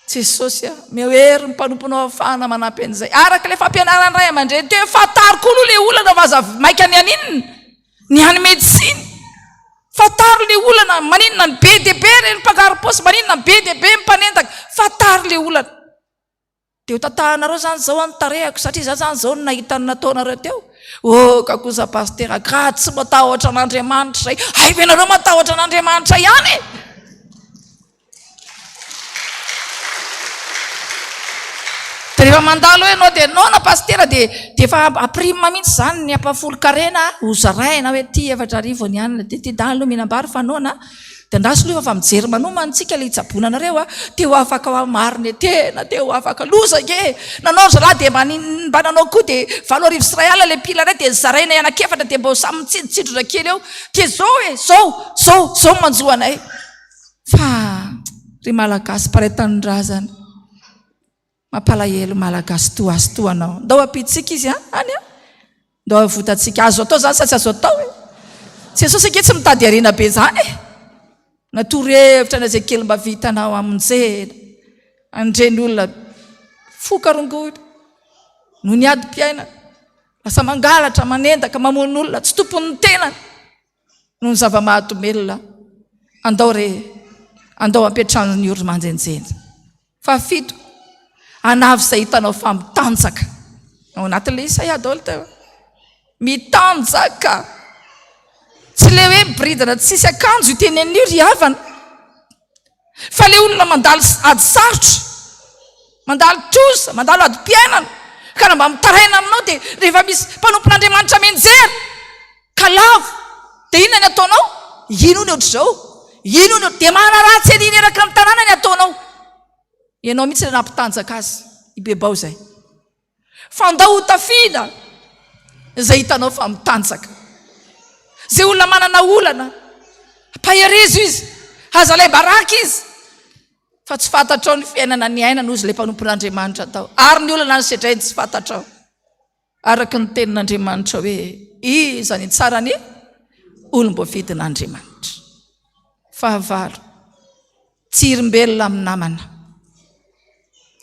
Jesosy a, omeo hery ny mpanomponao ahafahana manampy an'izay. Araka ilay fampianaran'ny ray aman-dreny teo, fantaro koa aloha ilay olana fa aza maika ny haninona, ny hanome tsiny. Fantaro ilay olana, maninona ny be dia be ireny mpangaro-paosy, maninona ny be dia be ny mpanendaka. Fantaro ilay olana. Dia ho tatahanareo izany izao ny tarehiko satria izaho izany izao no nahita ny nataonareo teo. Oh ka kosa Pasitera ka tsy matahotra an'Andriamanitra izay. Hay ve nareo matahotra an'Andriamanitra ihany e? Dia rehefa mandalo eo ianao dia noana Pasitera dia dia efa ampirimina mihitsy izany ny ampahafolon-karena ho zaraina hoe ity 4000 ny anona dia ity dahalo mihinam-bary fa noana. Dia andraso aloha fa mijery manomana tsika ilay hitsaboana anareo a, te ho afaka ho marina e, tena te ho afaka, loza ange e, nanao ry zalahy dia mba mba nanao koa dia 2008 ilay pila iray dia zarainay anak'efatra dia mba ho samy mitsindrotsindrona kely eo, dia zao e, zao, zao, zao no manjo anay. Fa ry Malagasy mpiray tanindrazana, Mampalahelo Malagasy toa azy toa anao. Ndao ampiditsika izy an, any an. Ndao avotantsika. Azo atao zany sa tsy azo atao e? Jesosy ange tsy mitady harena be zany e. Na torohevitra na izay kely mba vitanao hamonjena an'ireny olona foka rongony noho ny adim-piainana. Lasa mangalatra, manendaka, mamono olona, tsy tompon'ny tenany. Noho ny zava-mahadomelina, andao re, andao ampiantrano ny ory manjenjena. Fahafito, anavy izay hitanao fa mitanjaka. Ao anatin'ilay Isaia daholo teo. Mitanjaka. Tsy ilay hoe miboridana tsisy akanjo io tenenina io ry havana. Fa ilay olona mandalo ady sarotra, mandalo trosa, mandalo adim-piainana, ka raha mba mitaraina aminao dia rehefa misy mpanompon'Andriamanitra mianjera ka lavo, dia inona ny ataonao? Ino ny ohatr'izao? Ino ny dia manaratsy an'iny eraky ny tanàna ny ataonao. Ianao mihitsy ilay nampitanjaka azy, ibebao izay. Fa andao ho tafiana izay hitanao fa mitanjaka. Izay olona manana olana, ampaherezo izy, aza alaim-baraka izy. Fa tsy fantatrao ny fiainana niainana, hozy ilay mpanompon'Andriamanitra tao. Ary ny olana nosedrainy tsy fantatrao. Araka ny tenin'Andriamanitra hoe, Iza ny tsara ny olom-boafidin'Andriamanitra. Fahavalo. Tsy hirimbelona amin'ny namana.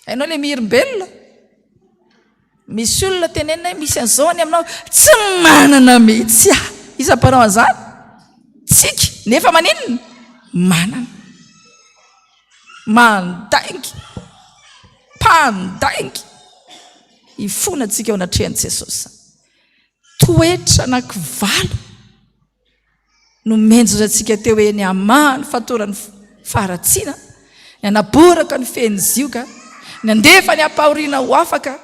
Hainao ilay mihirimbelona? Misy olona tenenina hoe misy an'izao any aminao, tsy manana mihitsy aho. Iza mpanao an'izany? Tsika. Nefa maninona? Manana. Mandainga. Mpandainga. Hifona antsika eo anatrehan'i Jesosy. Toetra anankivalona. Nomenjona antsika teo hoe ny hamaha ny fatoran'ny faharatsiana, ny hanaboraka ny fehin'ny zioga, ny handefa ny ampahoriana ho afaka,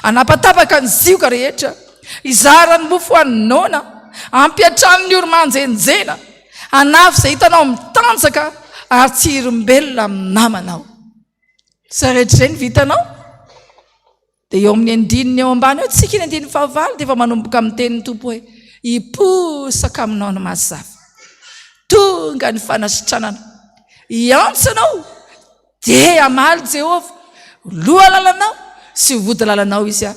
hanapatapaka ny zioga rehetra, hizara ny mofo ho an'ny noana, hampiantrano ny ory manjenjena, hanafy izay hitanao mitanjaka ary tsy hirombelona amin'ny namanao. Izay rehetra izay no vitanao? Dia eo amin'ny andininy eo ambany eo tsika, ny andininy fahavalo dia efa manomboka amin'ny tenin'ny Tompo hoe, Hiposaka aminao ny mazava. Tonga ny fanasitranana. Hiantso anao, dia hamaly Jehovah. Ho loha lalanao sy ho vody lalanao Izy,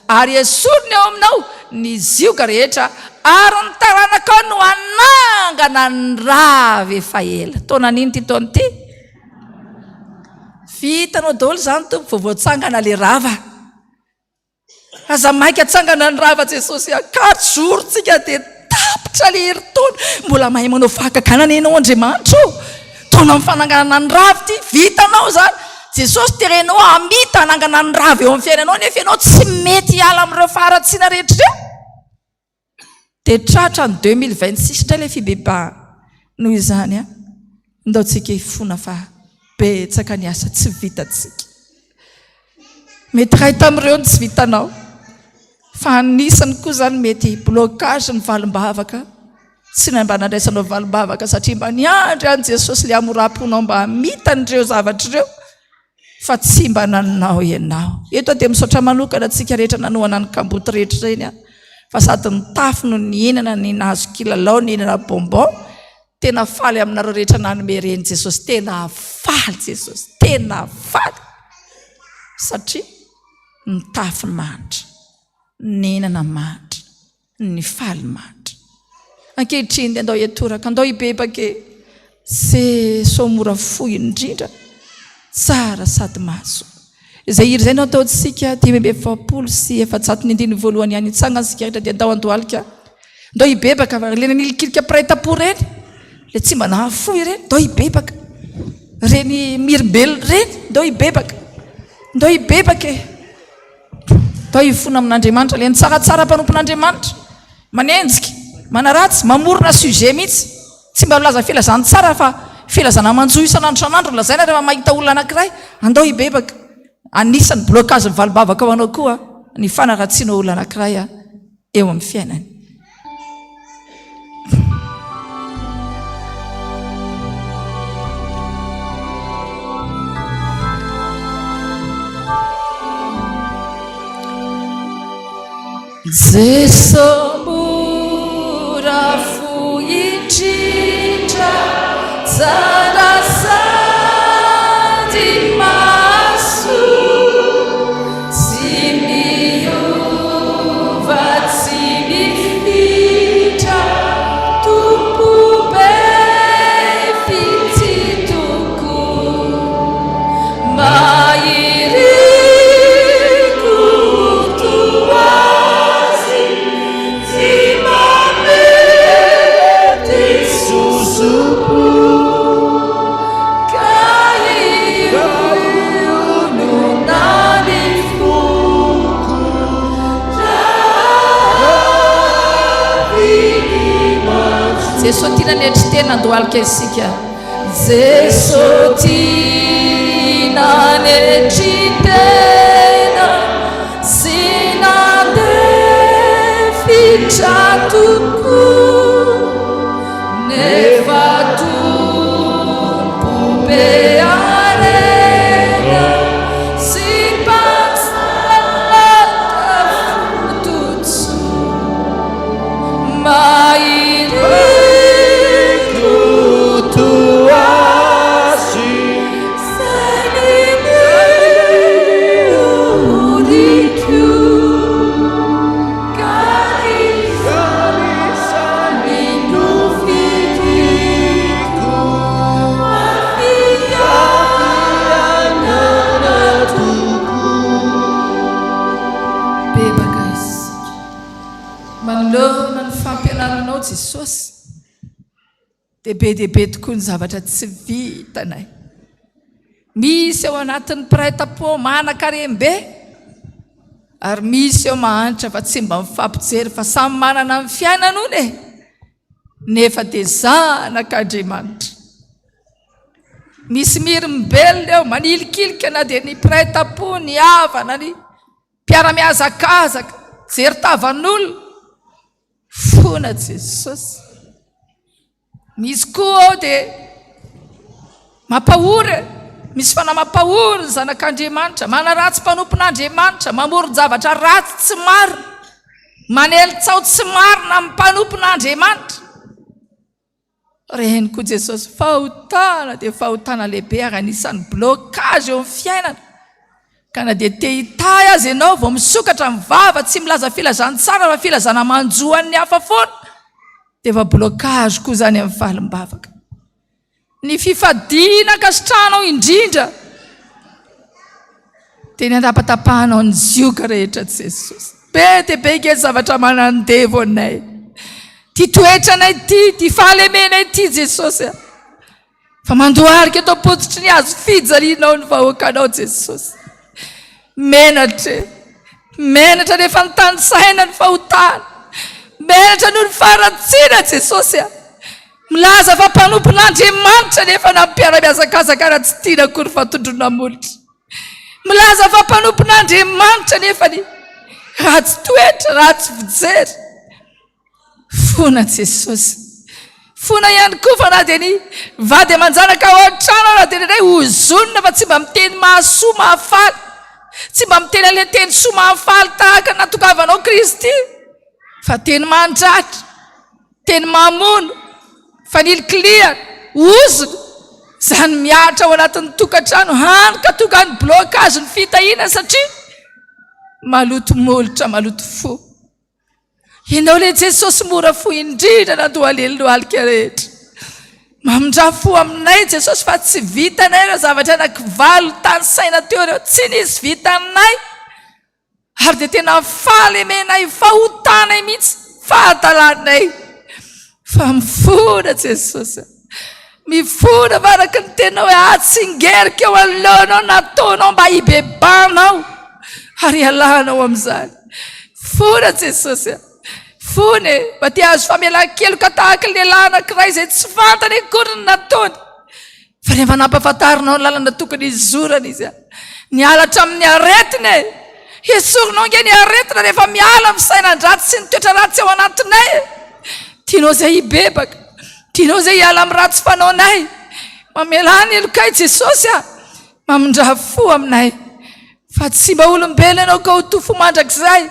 ary hesoriny eo aminao ny zioga rehetra, ary ny taranakao no hanangana ny rava efa ela. Taona an'ino ity taona ity? Vitanao daholo izany Tompo vao voatsangana le rava. Aza maika atsangana ny rava Jesosy a. Quatre jours tsika dia tapitra le herintaona. Mbola mahay manao fahagagana anie ianao Andriamanitra ô. Taona amin'ny fananganana ny rava ity, vitanao izany. Jesosy terenao hamita hanangana ny rava eo amin'ny fiainanao nefa ianao tsy mety hiala amin'ireo faharatsiana rehetra ireo. Dia tratra ny 2026 indray ilay fibebahana. Noho izany, ndao tsika hifona fa betsaka ny asa tsy vitantsika. Mety iray tamin'ireo no tsy vitanao. Fa anisany koa izany mety blocage ny valim-bavaka. Tsy mba nandraisanao valim-bavaka satria mba niandry an'i Jesosy ilay hamoram-ponao mba hamita an'ireo zavatra ireo. Fa tsy mba nanao ianao. Eto aho dia misaotra manokana antsika rehetra nanohana ny kamboty rehetra ireny aho. Fa sady nitafy no nihinana, ny nahazo kilalao, nihinana bonbon. Tena faly aminareo rehetra nanome ireny Jesosy. Tena faly Jesosy. Tena faly. Satria nitafy ny mahantra. Nihinana mahantra. Ny faly mandry. Ankehitriny dia andao hitoraka, andao hibebaka e! Jeso mora fo indrindra. Tsara sady mahasoa. Izay hira izay no ataontsika 445 ny andininy voalohany ihany. Hitsangana isika rehetra dia ndao handohalika. Ndao hibebaka fa ilay nanilikilika mpiray tampo ireny, ilay tsy mba nahafoy ireny, ndao hibebaka. Ireny mirimbelona ireny, ndao hibebaka. Ndao hibebaka e. Ndao hifona amin'Andriamanitra. Ilay nitsaratsara mpanompon'Andriamanitra, manenjika, manaratsy, mamorona sujet mihitsy. Tsy mba milaza filazantsara fa filazana manjo isan'andro isan'andro no lazaina rehefa mahita olona anankiray, andao hibebaka. Anisan'ny blocage ny valim-bavaka ho anao koa ny fanaratsiana olona anankiray eo amin'ny fiainany. Jeso mora fo indrindra, tsara sady mahasoa, tsy miova tsy mifindra, Tompo be fitia tokoa. Mba iriko ho toa azy, tsy mba mety sosopo, ka hionona ny foko raha iny Jesoa tia nanetry tena, andohalika isika. Jeso tia nanetry tena sy nandefitra tokoa, nefa Tompo be harena sy Mpanjaka fototsoa. Bebaka isika. Manoloana ny fampianaranao Jesosy dia be dia be tokoa ny zavatra tsy vitanay. Misy ao anatin'ny mpiray tampo manan-karem-be ary misy eo mahantra fa tsy mba mifampijery fa samy manana ny fiainany hono e. Nefa dia zanak'Andriamanitra. Misy mirim-belona eo manilikilika na dia ny mpiray tampo, ny havana, ny Mpiara-mihazakazaka, jery tavan'olona, fona Jesosy. Misy koa ao dia mampahory e, misy fanahy mampahory ny zanak'Andriamanitra, manaratsy mpanompon'Andriamanitra, mamoron-javatra ratsy tsy marina, manely tsaho tsy marina amin'ny mpanompon'Andriamanitra. Reny koa Jesosy, fahotana dia fahotana lehibe ary anisan'ny blocage eo amin'ny fiainana. Ka na dia te hitahy aza ianao vao misokatra ny vava tsy milaza filazantsara fa filazana manjo an'ny hafa foana dia efa blocage koa izany amin'ny valim-bavaka. Ny fifadiana ankasitrahanao indrindra dia ny andapatapahanao ny zioga rehetra Jesosy. Be dia be nge ny zavatra manandevo anay. Ty toetranay ty, ty fahalemenay ty Jesosy a. Fa mandohalika eto am-pototry ny hazo fijalianao ny vahoakanao Jesosy. Menatra e. Menatra rehefa nitanisaina ny fahotana. Menatra noho ny faharatsiana Jesosy a. Milaza fa mpanompon'Andriamanitra nefa na mpiara-mihazakazaka ara tsy tiana akory fa tondroina molotra. Milaza fa mpanompon'Andriamanitra nefa ny ratsy toetra, ratsy fijery. Fona Jesosy. Fona ihany koa fa na dia ny vady aman-janaka ao an-trano ara dia indraindray ozonina fa tsy mba miteny mahasoa mahafaly. Tsy mba miteny an'ilay teny soa mahafaly tahaka ny nahatongavanao Kristy fa teny mandratra. Teny mamono, fanilikilihana, ozona, izany mihatra ao anatin'ny tokantrano, hany ka tonga any blocage ny fitahiana satria maloto molotra, maloto fo. Ianao ilay Jesosy mora fo indrindra nandohalelo lohalika rehetra. Mamindrà fo aminay Jesosy fa tsy vitanay ireo zavatra anakivalo tanisaina teo ireo, tsy nisy vitanay. Ary dia tena fahalemenay, fahotanay mihitsy, fahadalanay. Fa mifona Jesosy. Mifona fa araka ny teninao hoe atsingeriko eo anoloanao nataonao mba hibebahanao ary hialanao amin'izany. Mifona Jesosy. Fony e, mba te hahazo famelan-keloka tahaka ny lehilahy anankiray izay tsy fantany akory ny nataony. Fa rehefa nampahafantarinao ny lalana tokony hizorana izy, niala hatramin'ny aretina e! Esorinao ange ny aretina rehefa miala ny fisainan-dratsy sy ny toetra ratsy ao anatinay e! Tianao izay hibebaka, tianao izay hiala amin'ny ratsy fanaonay. Mamelà ny helokay Jesosy a! Mamindrà fo aminay. Fa tsy mba olombelona ianao ka ho to fo mandrakizay,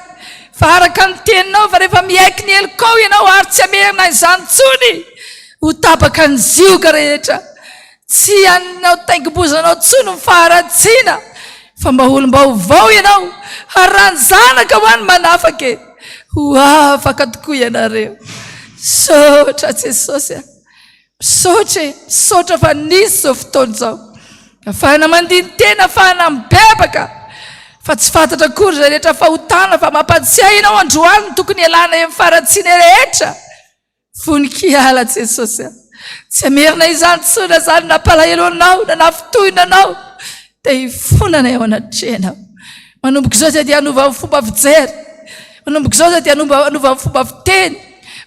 fa araka ny teninao, fa rehefa miaiky ny helokao ianao ary tsy hamerina izany intsony, ho tapaka ny zioga rehetra. Tsy hanao taingim-bozonanao intsony ny faharatsiana, fa mba olom-baovao ianao, ary raha ny Zanaka ho any manafaka e, ho afaka tokoa ianareo. Misaotra Jesosy a! Misaotra e, misaotra fa nisy izao fotoana izao. Afahana mandini-tena, afahana mibebaka. Fa tsy fantatra akory izay rehetra fahotana fa mampatsiahy anao androany ny tokony hialana eo amin'ny faharatsiana rehetra. Vonon-kiala Jesosy a. Tsy hamerina izany intsony na izany nampalahelo anao, nanafintohina anao. Dia hifonana eo anatrehanao. Manomboka izao izay dia hanova ny fomba fijery. Manomboka izao izay dia hanova ny fomba fiteny.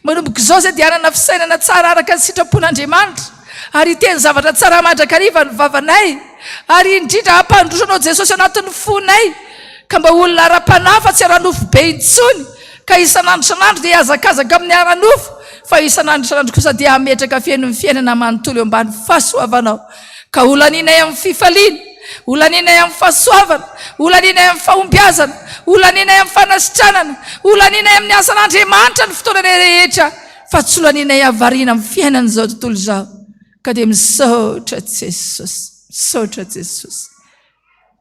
Manomboka izao izay dia hanana fisainana tsara araka ny sitrapon'Andriamanitra. Ary hiteny zavatra tsara mandrakariva ny vavanay. Ary indrindra hampandroso anao Jesosy anatin'ny fonay. Ka mba olona ara-panahy fa tsy ara-nofo be intsony. Ka isan'andro isan'andro dia hihazakazaka amin'ny ara-nofo. Fa isan'andro isan'andro kosa dia hametraka feno ny fiainana manontolo eo ambany fahasoavanao. Ka ho lanianay amin'ny fifaliana, ho lanianay amin'ny fahasoavana, ho lanianay amin'ny fahombiazana, ho lanianay amin'ny fanasitranana, ho lanianay amin'ny asan'Andriamanitra ny fotoananay rehetra, fa tsy ho lanianay havarina amin'ny fiainan'izao tontolo izao. Ka dia misaotra Jesosy, misaotra Jesosy.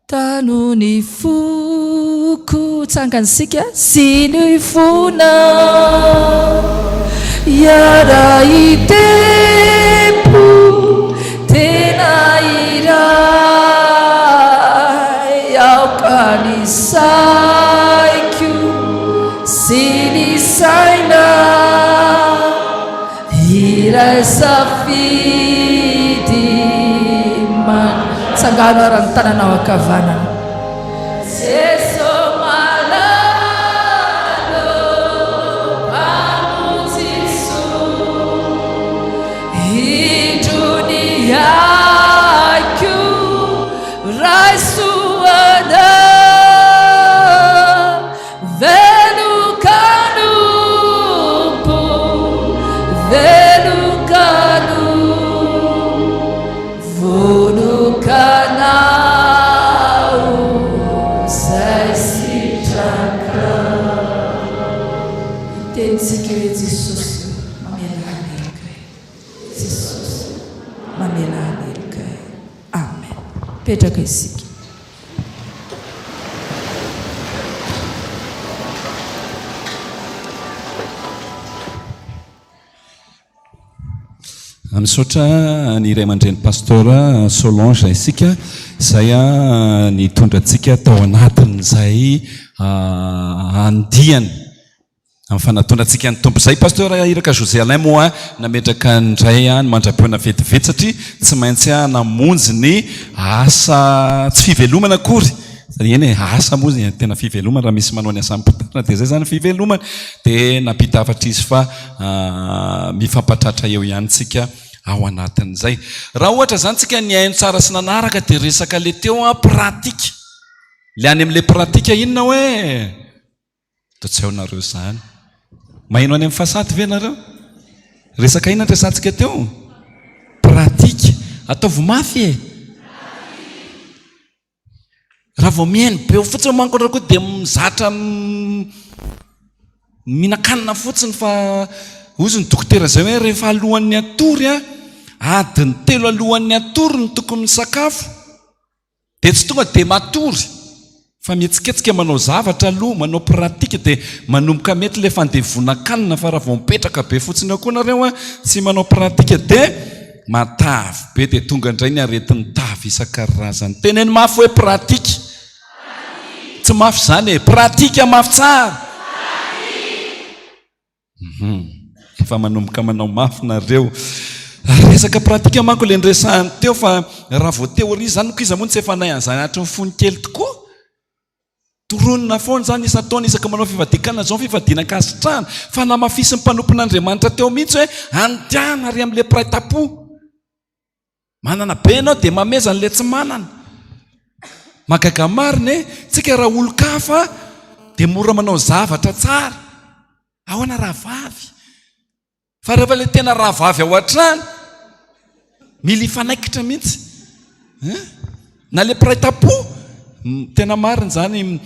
Tano ny foko tsangana isika sy ny fonao hiara-hitempo tena iray aoka ny saiko sy ny saina Iray safidy man. Tsangano ary ny tananao ankavanana. Jeso malalo Mpamonjy soa Indro ny aiko Raiso anao Velon-kanompo, velon-kanompo, vonon-kanao izay sitrakao. Hitenintsika hoe Jesosy ô, mamelà ny helokay. Jesosy ô, mamelà ny helokay. Amen. Mipetraka isika.
Misaotra ny ray aman-dreny Pasteur Solange isika izay nitondra antsika tao anatin'izay andiany Amin'ny fanatonantsika ny Tompo izay. Pasteur Iraka José Alain moa nametraka indray ny mandra-pihaona vetivety satria tsy maintsy namonjy ny asa tsy fivelomana akory. Eny e, asa moa izay tena fivelomana raha misy manao ny asan'ny mpitarina dia izay izany fivelomana. Dia nampita hafatra izy fa mifampatratra eo ihany tsika ao anatin'izay. Raha ohatra izany tsika nihaino tsara sy nanaraka dia resaka le teo an pratique. Le any amin'ilay pratique inona hoe? Toa tsy hainareo izany. Maheno any amin'ny façade ve nareo? Resaka inona no resahantsika teo? Pratique. Ataovy mafy e! Raha vao mihaino be eo fotsiny manko nareo koa dia mizatra mihinan-kanina fotsiny fa hozy ny dokotera izay hoe rehefa alohan'ny hatory an, adiny telo alohan'ny hatory no tokony misakafo. Dia tsy tonga dia matory fa mihetsiketsika manao zavatra aloha, manao pratique dia manomboka mety ilay fandevonan-kanina fa raha vao mipetraka be fotsiny eo koa nareo an, tsy manao pratique dia Matavy be dia tonga indray ny aretin'ny tavy isan-karazany. Teneno mafy hoe pratique. Tsy mafy izany e. Pratique mafy tsara. Efa manomboka manao mafy nareo. Resaka pratique manko ilay niresahany teo fa raha vao théorie izany ko iza moa no tsy efa nahay an'izany hatry ny fony kely tokoa? Toronina foana izany isan-taona isaky manao fivadian-kanina izao ny fivadiana ankasitrahana fa namafisin'ny mpanompon'Andriamanitra teo mihitsy hoe andeana ary amin'ilay mpiray tampo. Manana be ianao dia mameza an'ilay tsy manana. Mahagaga marina e! Tsika raha olon-kafa dia mora manao zavatra tsara. Ahoana rahavavy? Fa rehefa ilay tena rahavavy ao an-trano, mila hifanaikitra mihitsy. Hein? Na ilay mpiray tampo, tena marina izany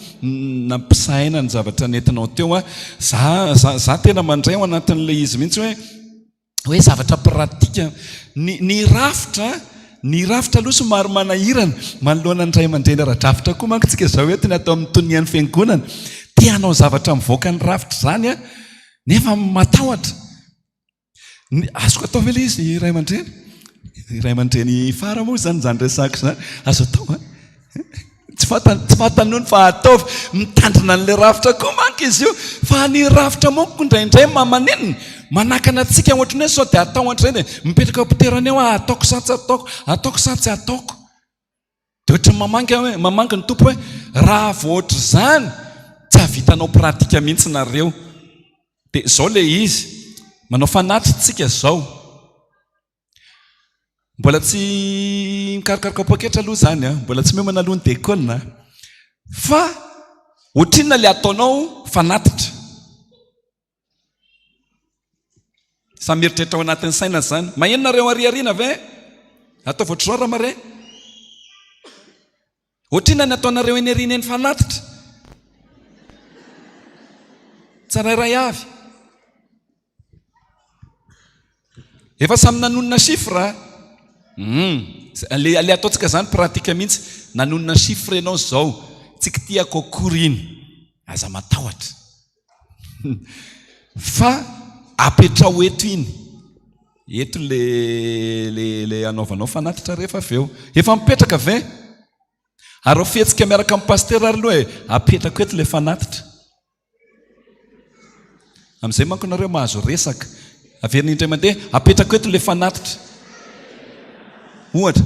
nampisaina ny zavatra nentinao teo an. Za, za, za tena mandray ao anatin'ilay izy mihitsy hoe, hoe zavatra pratika. Ny, ny rafitra, ny rafitra aloha somary manahirana manoloana ny ray aman-dreny ara-drafitra koa manko tsika izao eto ny atao amin'ny tonian'ny fiangonana. Te hanao zavatra mivoaka ny rafitra izany an, nefa matahotra. Ny, azoko atao ve ilay izy ray aman-dreny? Ray aman-dreny fara moa izany izany resako izany. Azo atao an? Tsy fantany, tsy fantany hono fa ataovy. Mitandrina an'ilay rafitra koa manko izy io. Fa ny rafitra manko indraindray mamanenina, manakana antsika ohatran'ny hoe sao dia atao ohatran'izay dia mipetraka ao am-pitoerana eo aho, ataoko sa tsy ataoko, ataoko sa tsy ataoko. Dia ohatran'ny mamangy aho hoe, mamangy ny Tompo hoe raha vao ohatr'izany tsy hahavitanao pratika mihitsy nareo. Dia izao ilay izy, manao fanatitra tsika izao. Mbola tsy mikarokaroka poketra aloha izany an, mbola tsy miomana aloha ny dekona fa ohatrinona ilay ataonao fanatitra? Samy mieritreritra ao anatin'ny saina izany. Maheno nareo ariariana ve? Ataovy ohatr'izao ramare. Ohatrinona ny ataonareo eny aoriana eny fanatitra? Tsirairay avy. Efa samy nanonona chiffre a. Hum. Le, le ataontsika zany pratique mihitsy. Nanonona chiffre ianao zao. Tsy kitihako akory iny. Aza matahotra. Fa apetraho eto iny. Eto le, le, le anaovanao fanatitra rehefa avy eo. Efa mipetraka ve? Ary ao fihetsika miaraka amin'ny pasitera ary aloha e, apetrako eto le fanatitra. Amin'izay manko nareo mahazo resaka. Averina indray mandeha, apetrako eto ilay fanatitra. Ohatra,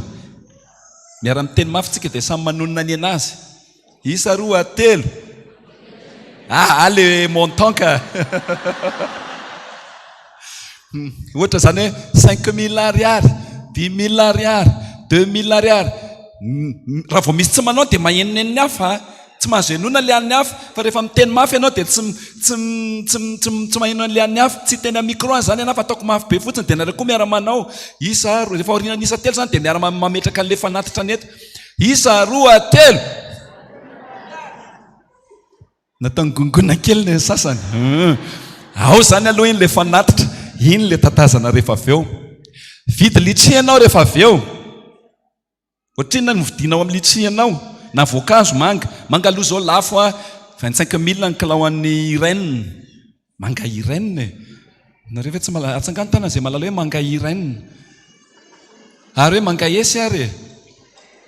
miara-miteny mafy tsika dia samy manonona ny anazy. Isa roa, telo. Ah, ah le montant ka. Ohatra izany hoe 5000 ariary, 10000 ariary, 2000 ariary. Raha vao misy tsy manao dia mahenoneno ny hafa. Tsy mahazo henoina ilay an'ny hafa, fa rehefa miteny mafy ianao dia tsy tsy tsy tsy tsy maheno an'ilay an'ny hafa. Tsy hiteny amin'ny micro izany ianao fa ataoko mafy be fotsiny dia nareo koa miara-manao. Isa roa, rehefa aorian'ny isa telo izany dia miara-mametraka an'ilay fanatitra ny eto. Isa roa, telo. Natao nigongona kely ny sasany. Ao izany aloha iny ilay fanatitra, iny ilay tatazana rehefa avy eo. Vidy litchi ianao rehefa avy eo. Ohatrinona no vidinao amin'ny litchi anao? Na voankazo, manga. Manga aloha izao lafo a, 25 mille ny kilao an'ny Irène. Manga Irène e. Nareo ve tsy mahalala? Atsangano tanana izay mahalala hoe manga Irène. Ary hoe manga esy ary e.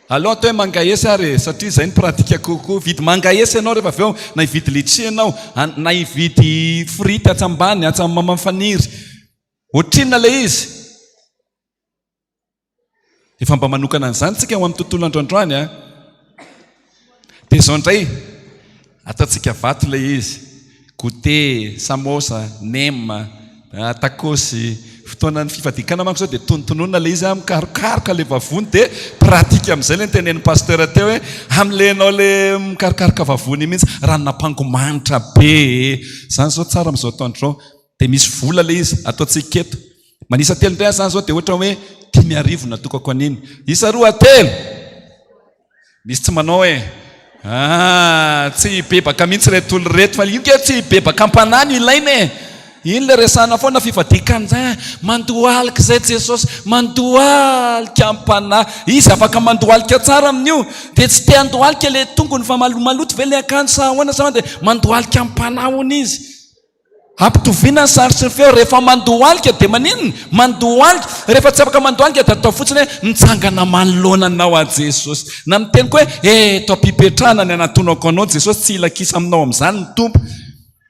Aleo atao hoe manga esy ary e, satria izay no pratique kokoa. Hividy manga esy ianao rehefa avy eo, na hividy litchi ianao, na hividy frity atsy ambany, atsy amin'ny Maman'i Faniry. Ohatrinona ilay izy? Efa mba manokana an'izany tsika ao amin'ny tontolo andro androany a. Dia izao indray, ataontsika vato ilay izy. Goûter, samosa, nem, tacos, fotoanan'ny fifadian-kanina manko izao dia tonontononina ilay izy, mikarokaroka ilay vavony dia pratique amin'izay ilay notenenin'ny pasteur teo hoe amin'ilay ianao ilay mikarokaroka vavony iny mihitsy, ranon'ampango manitra be e. Izany izao tsara amin'izao atoandro izao. Dia misy vola ilay izy, ataontsika eto. Manisa telo indray aho izany izao dia ohatra hoe 5000 natokako an'iny. Isa roa, telo! Misy tsy manao e! Ah, tsy hibebaka mihitsy ireto olona ireto fa io nge tsy hibebaka am-panahy no ilaina e! Iny ilay resahana foana fifadian-kanina izay, mandohalika izay Jesosy, mandohalika am-panahy. Izy afaka mandohalika tsara amin'io. Dia tsy te handohalika ilay tongony fa malomaloto ve ilay akanjo sa ahoana sa ahoana dia mandohalika am-panahy hono izy. Ampitoviana ny sary sy ny feo, rehefa mandohalika dia maninona? Mandohalika, rehefa tsy afaka mandohalika dia atao fotsiny hoe mitsangana manoloana anao aho Jesosy. Na miteny koa hoe eto am-pipetrahana ny anatonako anao Jesosy, tsy hila kisa aminao amin'izany ny Tompo.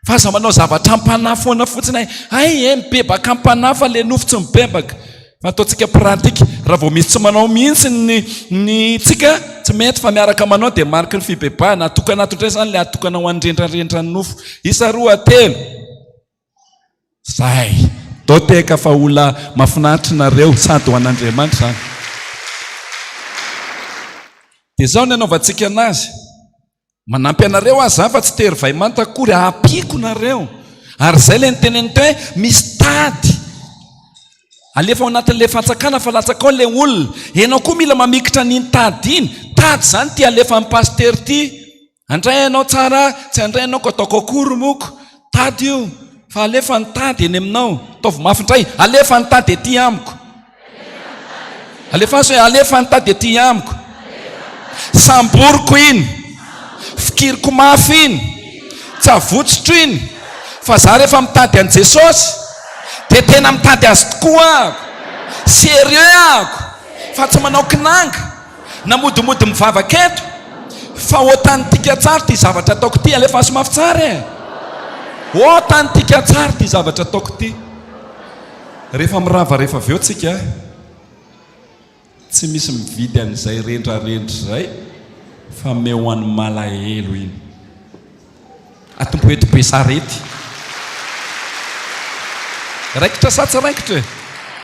Fa aza manao zavatra am-panahy foana fotsiny hoe hay e, mibebaka am-panahy fa ilay nofo tsy mibebaka. Fa ataontsika pratique, raha vao misy tsy manao mihitsy ny ny tsika, tsy mety fa miaraka manao dia mariky ny fibebahana. Atokana ato indray izany ilay atokana ho an'ny rendrarendran'ny nofo. Isa roa, telo. Zay. Dao tehaka fa olona mahafinaritra nareo, sady ho an'Andriamanitra izany. Dia izao ny anaovantsika anazy. Manampy anareo aho za fa tsy tery vay manta akory, ampiako nareo. Ary zay le niteneniny teo hoe misy tady alefa ao anatin'le fantsakana fa latsaka ao le olona. Enao koa mila mamikitra an'iny tady iny. Tady zany ty alefa amin'ny pasitera ty. Andray ianao tsara, tsy andray ianao ko ataoko akory moko. Tady io fa alefa ny tady eny aminao. Ataovy mafy indray, alefa ny tady ety amiko. Alefaso hoe alefa ny tady aty amiko. Samboriko iny. Fikiriko mafy iny. Tsy avotsotro iny. Fa za rehefa mitady an'i Jesosy dia tena mitady azy tokoa aho. Sérieux ahako. Fa tsy manao kinanga na modimody mivavaka eto. Fa otantika tsara ity zavatra ataoko ity. Alefaso mafy tsara e. Otantika tsara ity zavatra ataoko ity. Rehefa mirava rehefa avy eo tsika tsy misy mividy an'izay rendrarendra izay fa meo an'ny malahelo iny. Atombohy eto Besarety. Raikitra sa tsy raikitra e?